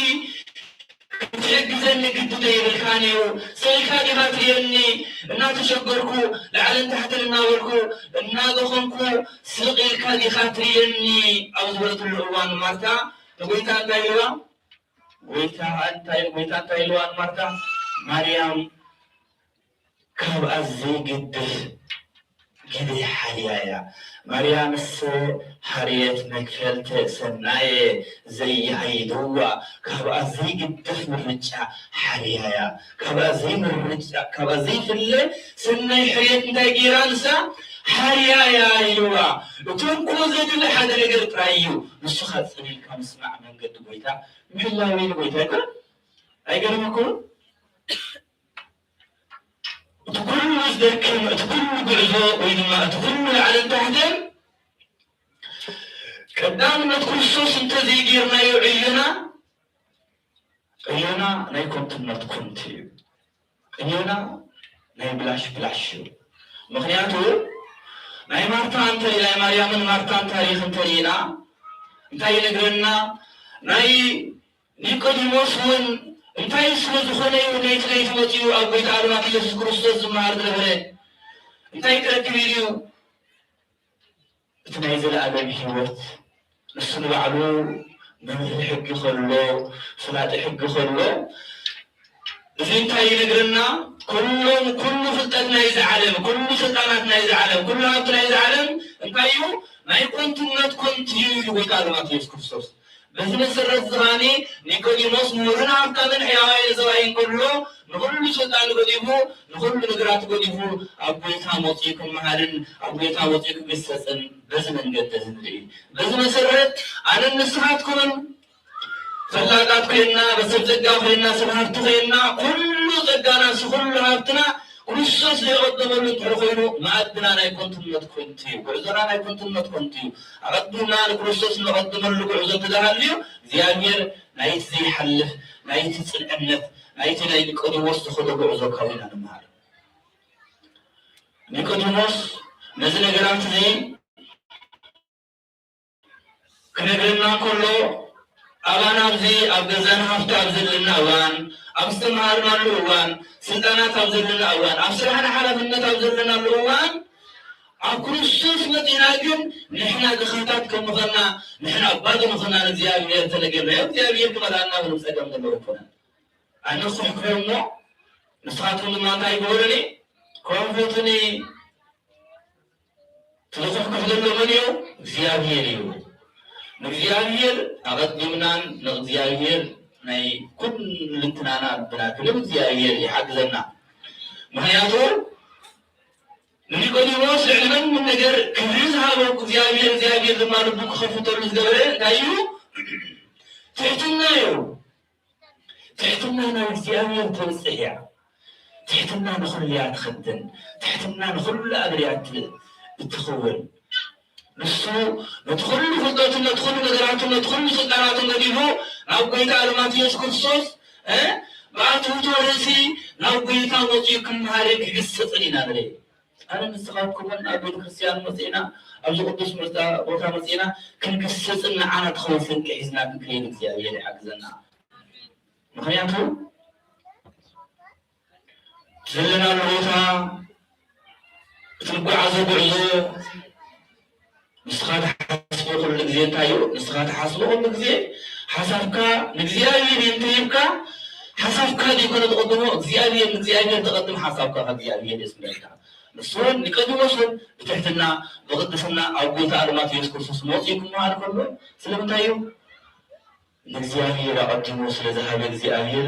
ክትሕግዘኒ ግዲ ዘይብልካን እዩ፣ ስቕ ኢልካ ዲኻ ትርእየኒ? እናተሸገርኩ ላዕልን ታሕትን እናበልኩ እናደኸምኩ ስቕ ኢልካ ዲኻ ትርእየኒ? ኣብ ዝበለትሉ እዋን ማርታ ንጎይታ እንታይ ኢልዋ? ጎይታ እንታይ፣ ጎይታ እንታይ ኢልዋ ንማርታ? ማርያም ካብኣ ዘይገድፍ ግደ ሓልያ እያ። ማርያምሰ ሓርየት መክፈልተ ሰናየ ዘይሃይድዋ፣ ካብኣ ዘይግደፍ ምርጫ ሓርያ እያ። ካብኣ ዘይምርጫ፣ ካብኣ ዘይፍለ ሰናይ ሕርየት እንታይ ገይራ ንሳ? ሓርያ እያ ኢልዋ። እቶም እኮ ዘድሊ ሓደ ነገር ጥራይ እዩ። ንሱ ኻብ ጽን ኢልካ ምስማዕ መንገዲ ጎይታ ምሕላው ኢሉ ጎይታ ኣይኮነን? ኣይገርመኩምን? እቲ ኩሉ ዝደክም፣ እቲ ኩሉ ጉዕዞ ወይ ድማ እቲ ኩሉ ላዕልን ታሕትን ቀዳምነት ክርስቶስ እንተዘይጌርናዮ ዕዮና፣ ዕዮና ናይ ኮንትነት ኮንት እዩ። ዕዮና ናይ ብላሽ ብላሽ እዩ። ምኽንያቱ ናይ ማርታ እንተ-፣ ናይ ማርያምን ማርታን ታሪኽ እንተሪኢና እንታይ ይነግረና? ናይ ኒቆዲሞስ እውን እንታይ ስለ ዝኾነ እዩ ነይቲ ለይቲ መጺኡ ኣብ ጎይታ ኣልማት ኢየሱስ ክርስቶስ ዝመሃር ዝነበረ? እንታይ ክረክብ ኢሉ እዩ? እቲ ናይ ዘለኣለም ህይወት ንሱ ንባዕሉ መምህር ሕጊ ከሎ፣ ፍላጢ ሕጊ ከሎ፣ እዚ እንታይ ይነግረና? ኩሎም፣ ኩሉ ፍልጠት ናይዚ ዓለም፣ ኩሉ ስልጣናት ናይዚ ዓለም፣ ኩሉ ሃብቲ ናይዚ ዓለም እንታይ እዩ? ናይ ኮንቱነት ኮንቱ እዩ ኢሉ ጎይታ ኣልማት ኢየሱስ ክርስቶስ። በዚ መሰረት እዚ ኸኣኒ ኒቆዲሞስ ምሁርን ሃብታምን ሕያዋይ ነዘዋይ እንከሎ ንኹሉ ስልጣኑ ገዲፉ ንኹሉ ነገራት ገዲፉ ኣብ ጎይታ መጺኡ ክመሃርን ኣብ ጎይታ መጺኡ ክግሰጽን በዚ መንገዲ እዚ ንርኢ። በዚ መሰረት ኣነን ንስኻትኩምን ፈላጣት ኮይና፣ በሰብ ጸጋ ኮይና፣ ሰብ ሃብቲ ኮይና፣ ኩሉ ጸጋና፣ ኩሉ ሃብትና ክርስቶስ ዘይቐደመሉ እንድሕር ኮይኑ፣ መኣድና ናይ ኮንቱነት ኮንቱ እዩ። ጉዕዞና ናይ ኮንቱነት ኮንቱ እዩ። ኣቐዲምና ንክርስቶስ እንቐድመሉ ጉዕዞ እንተደሃልዩ፣ እግዚኣብሔር ናይቲ ዘይሓልፍ፣ ናይቲ ጽንዕነት፣ ናይቲ ናይ ኒቆዲሞስ ዝኸዶ ጉዕዞ ካብ ኢና ንመሃር። ኒቆዲሞስ ነዚ ነገራት እዚ ክነግረና እንከሎ፣ ኣባና ኣብዚ ኣብ ገዛና ሃፍቲ ኣብ ዘለና እዋን፣ ኣብ ዝተምሃርናሉ እዋን፣ ስልጣናት ኣብ ዘለና እዋን፣ ኣብ ስራሕና ሓላፍነት ኣብ ዘለናሉ እዋን፣ ኣብ ክርስቶስ መጺና ግን ንሕና ድኻታት ከም ምዃንና፣ ንሕና ባዶ ምዃንና ንእግዚኣብሔር ተነገርናዮ፣ እግዚኣብሔር ክመልኣና ምንም ጸገም ዘለዎ ኣይኮነን። ኣነ ክኹሕኩሖ እሞ፣ ንስኻትኩም ድማ እንታይ ግበሩኒ? ኮንፉቱኒ። እቲ ዝኹሕኩሕ ዘሎ መን እዩ? እግዚኣብሔር እዩ። ንእግዚኣብሔር ኣቐዲምናን ንእግዚኣብሔር ናይ ኩልንትናና ልብና ክንህብ እግዚኣብሔር ይሓግዘና። ምኽንያቱ ንኒቆዲሞስ ልዕሊ ማንም ነገር ክብሪ ዝሃቦ እግዚኣብሔር፣ እግዚኣብሔር ድማ ልቡ ክኸፍተሉ ዝገበረ እንታይ እዩ? ትሕትና እዩ። ትሕትና ናብ እግዚኣብሔር ተብጽሕ እያ። ትሕትና ንኹሉ እያ ትኽድን። ትሕትና ንኹሉ ኣብርያ እት-፣ እትኽውን። ንሱ ነቲ ኩሉ ፍልጠቱን ነቲ ኩሉ ነገራቱን ነቲ ኩሉ ስልጣናቱን ገዲፉ ናብ ጎይታ ኣለማት ኢየሱስ ክርስቶስ፣ እ፣ ብኣትውቶ ርእሲ ናብ ጎይታ መጺኡ ክመሃርን ክግስጽን ኢና ንርኢ። ኣነ ንስኻትኩምን ኣብ ቤተ ክርስቲያን መጺእና፣ ኣብዚ ቅዱስ መርጻ ቦታ መጺእና ክንግስጽን ንዓና ትኸውን ስንቂ ሒዝና ክንከይድ እግዚኣብሔር ይሓግዘና። ምኽንያቱ ዘለናሉ ቦታ፣ እቲ ንጓዓዞ ጉዕዞ፣ ንስኻ ትሓስቦ ኩሉ ግዜ እንታይ እዩ? ንስኻ ትሓስቦ ኩሉ ግዜ ሓሳብካ ንእግዚኣብሔር እዩ እንተሂብካ፣ ሓሳብካ ዘይኮነ ተቐድሞ፣ እግዚኣብሔር፣ ንእግዚኣብሔር ተቐድም፣ ሓሳብካ ካብ እግዚኣብሔር የስምረልካ። ንሱ እውን ኒቆዲሞስ እውን ብትሕትና ብቕድስና ኣብ ጎይታ ኣለማት ኢየሱስ ክርስቶስ መፂኡ ክመሃር ከሎ ስለምንታይ እዩ? ንእግዚኣብሔር ኣቐዲሞ ስለ ዝሃበ እግዚኣብሔር፣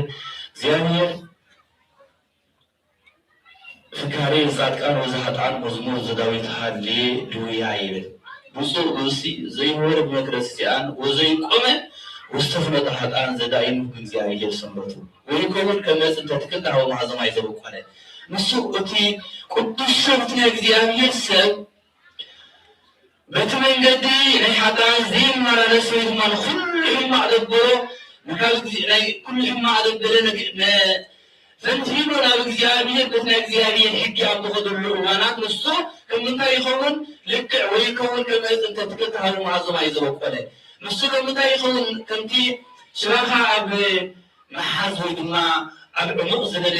እግዚኣብሔር ፍካሬ ጻድቃን ወዘ ኃጥኣን መዝሙር ዘዳዊት ሃሌ ሉያ ይብል። ብፁዕ ብእሲ ዘይወረ ብመክረስ ሲኣን ወዘይቆመ ውስተ ፍኖተ ኃጥኣን ዘዳይኑ እግዚአብሔር ሰንበቱ ወይኮውን ከመጽ እንተ ትክል ዳህወ ማሕዘማይ ዘበቆለ። ንሱ እቲ ቅዱስ ሰብ እቲ ናይ እግዚኣብሔር ሰብ በቲ መንገዲ ናይ ሓጥኣን ዘይመላለስ ወይ ድማ ንኹሉ ሕማቕ ደበሮ ንካል ናይ ኩሉ ሕማቕ ደበረ ነግ-፣ ነ-፣ ፈንቲሉ ናብ እግዚኣብሔር በቲ ናይ እግዚኣብሔር ሕጊ ኣብ ዝኸደሉ እዋናት ንሱ ከም እንታይ ይኸውን? ልክዕ ወይ ይኸውን ከም ዕፅ እንተ ትክል ተሃሉ መሃዞም ኣዩ ዘበቆለ። ንሱ ከም እንታይ ይኸውን? ከምቲ ሽባኻ ኣብ መሓዝ ወይ ድማ ኣብ ዕሙቕ ዝበለ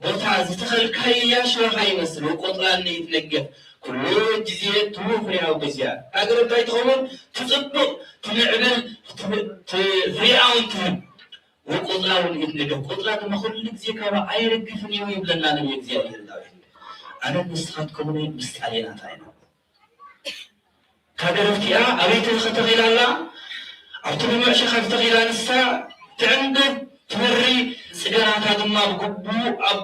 ቦታ ዝተኸልካያ ሽባኻ ይመስል፣ ወቆጥራኒ ይትነገፍ። ኩሉ ግዜ ትህቡ ፍሬ ኣብ በዚያ። እታ ገረብ እንታይ ትኸውን? ትጽብቕ፣ ትምዕብል፣ ት-፣ ት-፣ ፍሬኣውን ትህብ። ወቆጽላ እውን ይትነገፍ። ቆጽላ ድማ ኩሉ ግዜ ካብ ኣይረግፍን እዩ ይብለና ነብዩ እግዚኣብሔር ዳዊት። ኣነ ንስኻትኩምን ምሳሌ ናታ ኢና። እታ ገረብ እቲኣ ኣበይ ተተኺላ ኣላ? ኣብቲ ልሙዕ ሸኸል ተተኺላ ንሳ ትዕንብብ፣ ትበሪ፣ ጽገናታ ድማ ብግቡእ ኣብ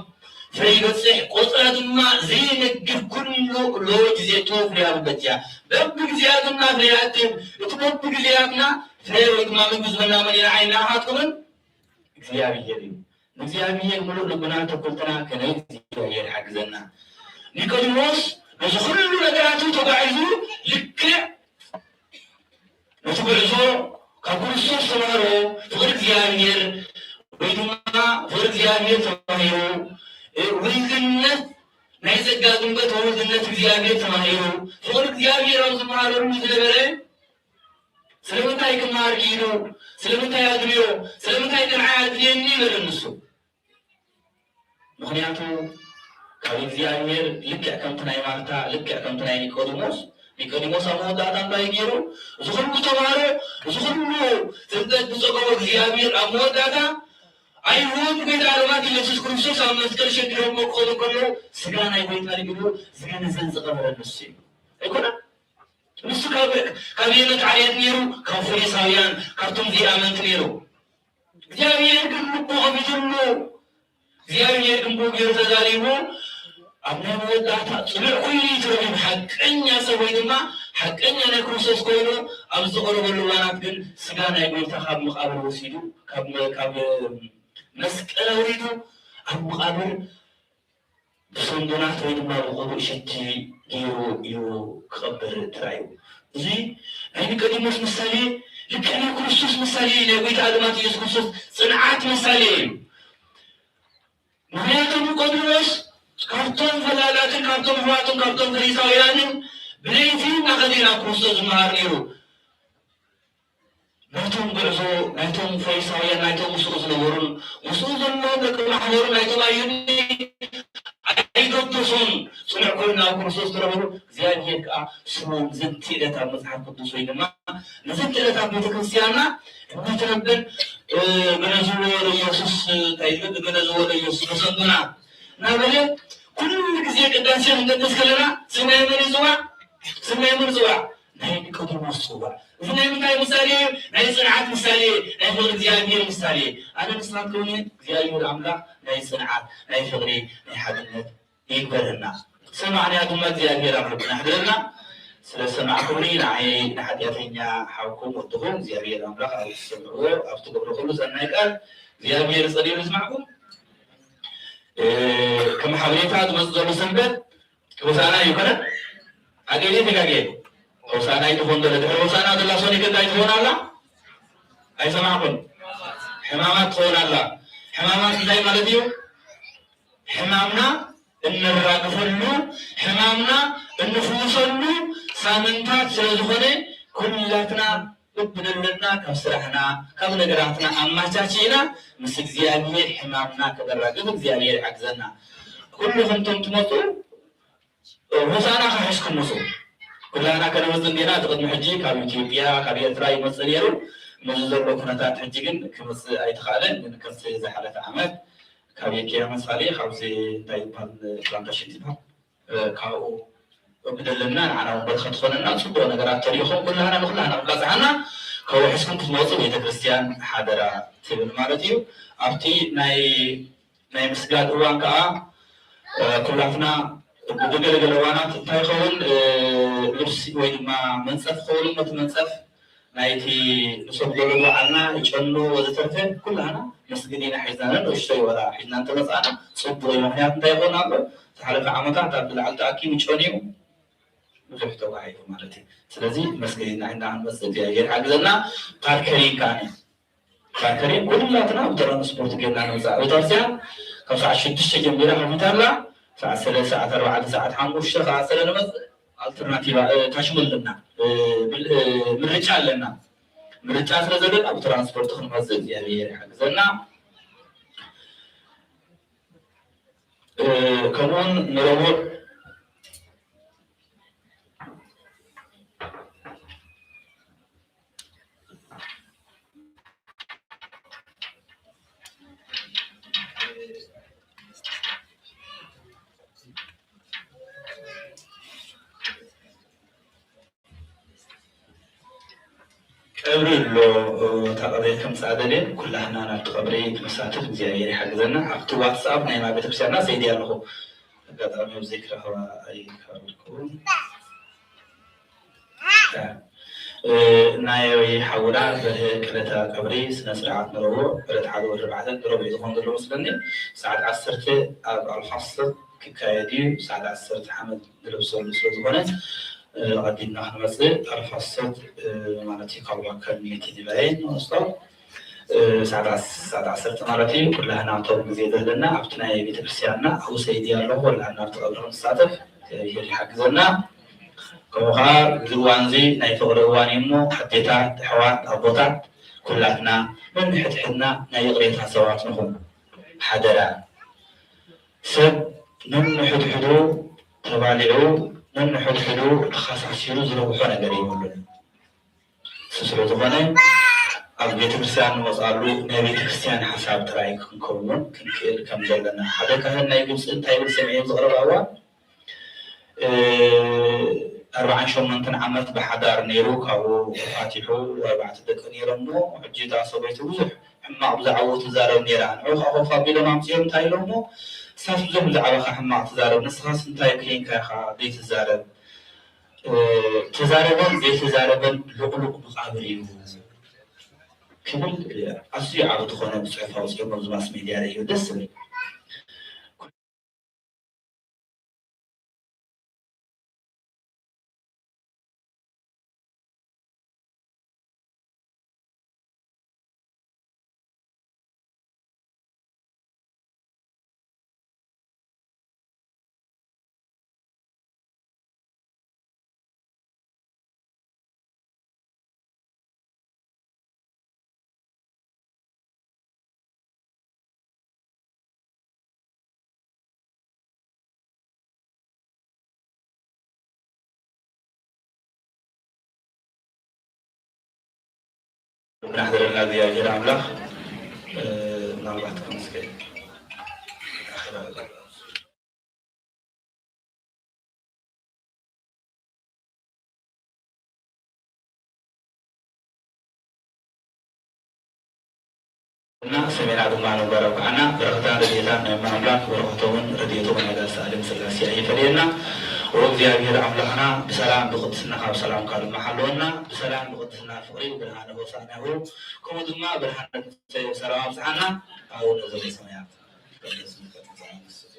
ፍረ ይበጽሕ፣ ቆጽላ ድማ ዘይነግር ኩሉ ለዎ ግዜ ትህብ ፍረ ኣብ በጃ። በብግዜያትና ፍረ ይኣክብ፣ እቲ በብግዜያትና ፍረ ወይ ድማ ምግቢ ዝበልና መን ኢና? ዓይና ሃትኩምን እግዚኣብሔር እዩ። ንእግዚኣብሔር ምሉእ ልብና ተኩልትና ከነይ እግዚኣብሔር ይሓግዘና። ኒቆዲሞስ በዚ ኩሉ ነገራቱ ተጓዒዙ ልክዕ ነቲ ጉዕዞ ካብ ክርስቶስ ተማህሮ ፍቕሪ እግዚኣብሔር ወይ ድማ ፍቕሪ እግዚኣብሔር ተማሂሩ፣ እ፣ ውልድነት ናይ ጸጋ ጥምቀት ወውልድነት እግዚኣብሔር ተማሂሩ ፍቕሪ እግዚኣብሔር ኣብ ዝመሃረሉ ዝነበረ ስለምንታይ ክመሃር ክኢሉ? ስለምንታይ ኣድልዮ? ስለምንታይ ንዓይ ኣድልየኒ? ይበለ ንሱ። ምኽንያቱ ካብ እግዚኣብሔር ልክዕ ከምቲ ናይ ማርታ፣ ልክዕ ከምቲ ናይ ኒቆዲሞስ፣ ኒቆዲሞስ ኣብ መወዳእታ እንታይ ገይሩ? እዚ ኩሉ ተምሃሮ፣ እዚ ኩሉ ፍልጠት ዝጸገቦ እግዚኣብሔር ኣብ መወዳእታ ኣይሁድ ጎይታ ዓለማት ኢየሱስ ክርስቶስ ኣብ መስቀል ሸጊሮሞ ክኸዱ ከለዉ ስጋ ናይ ጎይታ ኢሉ ዝገነዘን ዝቐበረ ንሱ እዩ። ኣይኮነን? ንሱ ካብ፣ ካብ የነት ዓሌት ነይሩ፣ ካብ ፈሪሳውያን፣ ካብቶም ዘይኣመንቲ ነይሩ። እግዚኣብሔር ግን ልቡ ከፊትሉ፣ እግዚኣብሔር ግን ብኡ ገይሩ ተዛሪቡ፣ ኣብ ናይ መወዳእታ ጽኑዕ ኮይኑ እዩ ተረኺቡ። ሓቀኛ ሰብ ወይ ድማ ሓቀኛ ናይ ክርስቶስ ኮይኑ ኣብ ዝቐረበሉ እዋናት ግን ስጋ ናይ ጎይታ ካብ መቓብር ወሲዱ፣ ካብ መ-፣ ካብ መስቀል ኣውሪዱ ኣብ መቓብር ብሰንዱናት ወይ ድማ ብቑሩእ ሽቲ ገይሩ እዩ ክቐብር ተራእዩ። እዚ ናይ ኒቆዲሞስ ምሳሌ ልክዕ ናይ ክርስቶስ ምሳሌ እዩ። ናይ ጎይታ ዓለማት ኢየሱስ ክርስቶስ ጽንዓት ምሳሌ እዩ። ምኽንያቱ ኒቆዲሞስ ካብቶም ፈላላትን ካብቶም ኣሕዋትን ካብቶም ፈሪሳውያንን ብለይቲ እናኸደ ናብ ክርስቶስ ዝመሃር ነይሩ። ናይቶም ጉዕዞ ናይቶም ፈሪሳውያን ናይቶም ምስኡ ዝነበሩን ምስኡ ዘለዉ ደቂ ማሕበሩ ናይቶም ኣይሁድ ኣይገደሶን። ጽኑዕ ኮይኑ ናብ ክርስቶስ ተረኸቡ። እግዚኣብሔር ከኣ ስሙ ንዘንቲ ዕለት ኣብ መጽሓፍ ቅዱስ ወይ ድማ ንዘንቲ ዕለት ኣብ ቤተ ክርስቲያንና እናተነበን፣ እ፣ ገነዝዎ ለኢየሱስ፣ እንታይ ይብል? ገነዝዎ ለኢየሱስ በሰንዱና እናበለ ኩሉ ግዜ ቅዳሴ ክንቀድስ ከለና ስም ናይ መን ይጽዋዕ? ስም ናይ መን ይጽዋዕ? ናይ ኒቆዲሞስ ጽዋዕ። እዚ ናይ ምንታይ ምሳሌ እዩ? ናይ ጽንዓት ምሳሌ፣ ናይ ፍቕሪ እግዚኣብሔር ምሳሌ። ኣነ ንስኻትኩም እግዚኣብሔር ኣምላኽ ናይ ጽንዓት፣ ናይ ፍቕሪ፣ ናይ ሓድነት ይግበረና። ሰማዕናዮ ድማ እግዚኣብሔር ኣብ ልብና ያሕድረና። ስለ ሰማዕኩምኒ ንዓይ ንሓጢኣተኛ ሓውኩም ወድኹም እግዚኣብሔር ኣምላኽ ኣብ እትሰምዕዎ ኣብ ትገብሮ ኩሉ ሰናይ ቃል እግዚኣብሔር ጸሊሉ ይስማዕኩም። እ፣ ከም ሓበሬታ ዝመጽእ ዘሎ ሰንበት ሆሳዕና እዩ። ኮነ ኣገዜ ተጋጌ ሆሳዕና ኣይትኾን ዘሎ። ድሕሪ ሆሳዕና ዘላ ሶኒክ እንታይ ትኾን ኣላ? ኣይሰማዕኩን። ሕማማት ትኾን ኣላ። ሕማማት እንታይ ማለት እዩ? ሕማምና እንራግፈሉ፣ ሕማምና እንፍውሰሉ ሳምንታት ስለ ዝኾነ ኩላትና በብደለና ካብ ስራሕና ካብ ነገራትና ኣማቻቺና ምስ እግዚኣብሔር ሕማምና ከነራግፍ እግዚኣብሔር ይሓግዘና። ኩልኹም እቶም ትመፁ ሆሳዕና ከሕዝኩም ምፁ። ኩላና ከነመፅእ እንዲና። እቲ ቅድሚ ሕጂ ካብ ኢትዮጵያ ካብ ኤርትራ ይመፅእ ነይሩ። ነዚ ዘሎ ኩነታት ሕጂ ግን ክመፅእ ኣይተኻእለን። ግን ከምቲ ዝሓለፈ ዓመት ካብ የኪያ መሳሌ ካብዚ እንታይ ይበሃል ፕላንቴሽን ይበሃል እ፣ ካብኡ ብደለና ንዓና እውን በረኸት ትኾነና ጽቡቕ ነገራት ተሪኹም ኩላህና ንኩላህና ክባጽሓና ከውሕስኩም ክትመጹ ቤተ ክርስቲያን ሓደራ ትብል ማለት እዩ። ኣብቲ ናይ ናይ ምስጋድ እዋን ከኣ እ፣ ኩላትና ብገለገለ እዋናት እንታይ ይኸውን እ፣ ልብሲ ወይ ድማ መንጸፍ ክኸውን እቲ መንጸፍ ናይቲ ንሰግደሉ ዝወዓልና ይጨኑ ወዘተርፈ ኩላህና መስጊድ ኢና ሒዝና ንእሽተይ ወላ ሒዝና እንተመጻእና ጽቡቕ እዩ። ምክንያቱ እንታይ ይኸውን ኣሎ ዝሓለፈ ዓመታት ኣብ ላዕሊ ተኣኪቡ ጨኒኡ ብዙሕ ተባሂሉ ማለት እዩ። ስለዚ መስጊድ ኢና ሒዝና ክንመጽእ እግዚኣብሔር ሓግዘና። ፓርከሪን ከዓኒ ፓርከሪን ኩላትና ብትራንስፖርት ጌርና ንምጻእ ቤተክርስትያን ካብ ሰዓት ሽዱሽተ ጀሚራ ከፊታ ኣላ ሰዓት ሰለስተ ሰዓት ኣርባዕተ ሰዓት ሓሙሽተ ከኣ ስለ ንመጽእ ኣልተርናቲቭ ታሽሙ ኣለና ምርጫ ኣለና። ምርጫ ስለ ዘለና ብትራንስፖርት ክንመጽእ እግዚኣብሔር ይሓግዘና። ከምኡውን ንረቡዕ ቀብሪ ኣሎ። እታ ቀብሪ ከምፅኣ ደልየ ኩላህና ናብቲ ቀብሪ ንሳተፍ እግዚኣብሔር ይሓግዘና። ኣብቲ ዋትስኣፕ ናይ ማይ ቤተክርስትያንና ሰይዲ ኣለኹ ኣጋጣሚ ኣብዚ ክረኽባ ኣይካበድኩን። ናይ ሓውና በርሀ ቅለታ ቀብሪ ስነ ስርዓት ንረቡዕ ዕለት ሓደ ወር ኣርባዕተ ንረቡዕ ዝኸውን ዘሎ መስለኒ ሰዓት ዓሰርተ ኣብ ኣልፋስር ክካየድ እዩ። ሰዓት ዓሰርተ ሓመድ ንለብሰሉ ስለ ዝኾነ ኣቐዲምና ክንመፅእ ኣልፋስር ማለት እዩ። ካብ ዋከር ሚኒቲ ዲላይን ንወስዶ ሰዓት ዓሰርተ ማለት እዩ። ኩላህና እቶም ግዜ ዘለና ኣብቲ ናይ ቤተክርስትያንና ኣብኡ ሰይዲ ኣለኹ ወላ ናብቲ ቀብሪ ክንሳተፍ እግዚኣብሔር ይሓግዘና። ከምኡ ከዓ እዚ እዋን እዚ ናይ ፍቕሪ እዋን እዩ እሞ ኣዴታት፣ ኣሕዋት፣ ኣቦታት ኩላትና ነንሕድሕድና ናይ ይቕሬታ ሰባት ንኹን። ሓደራ። ሰብ ነንሕድሕዱ ተባሊዑ ነንሕድሕዱ ተኸሳሲሩ ዝረብሖ ነገር የብሉን። እሱ ስለ ዝኾነ ኣብ ቤተክርስትያን ንመፅኣሉ ናይ ቤተክርስትያን ሓሳብ ጥራይ ክንከውን ክንክእል ከም ዘለና ሓደ ካህን ናይ ግብፂ እንታይ ብል ሰሚዐ ዝቕረብ ኣዋ ኣርባዓን ሸሞንተን ዓመት ብሓዳር ነይሩ ካብኡ ተፋቲሑ ኣርባዕተ ደቂ ነይሮሞ ሕጂ እታ ሰበይቱ ብዙሕ ሕማቕ ብዛዕባኡ ትዛረብ ነይራ ንዑ ከዓ ኮፍ ኣቢሎም ኣምፅኦም እንታይ ኢሎሞ ንስኻስ ብዙሕ ብዛዕባኻ ሕማቕ ትዛረብ ንስኻስ እንታይ ኮይንካ ኢኻ ዘይትዛረብ ተዛረበን ዘይተዛረበን ልቕሉቕ መቓብር እዩ ክብል ኣዝዩ ዓብ ዝኾነ ብፅሑፍ ኣውፅኦም ኣብዚ ማስ ሜድያ ርእዩ ደስ ዝብል ብናሕደረልና እግዚኣብሔር ኣምላኽ ምናልባት ከምስከ እና ሰሜና ድማ ንባረኩ ዓና በረኸታን ረድኤታን ናይ ኣምላኽ በረኸቶምን ረድኤቶምን ኣጋዝተ ዓለም ሥላሴ ኣይፈለየና። ወእግዚኣብሔር ኣምላኽና ብሰላም ብቅድስና ካብ ሰላምካ ድማ ሓለወና። ብሰላም ብቅድስና ፍቕሪ ብርሃነ ሆሳዕናሁ ከምኡ ድማ ብርሃነ ትንሳኤ ብሰላም ኣብጽሓና። ኣቡነ ዘበሰማያት ይትቀደስ ስምከ ትምጻእ መንግስትከ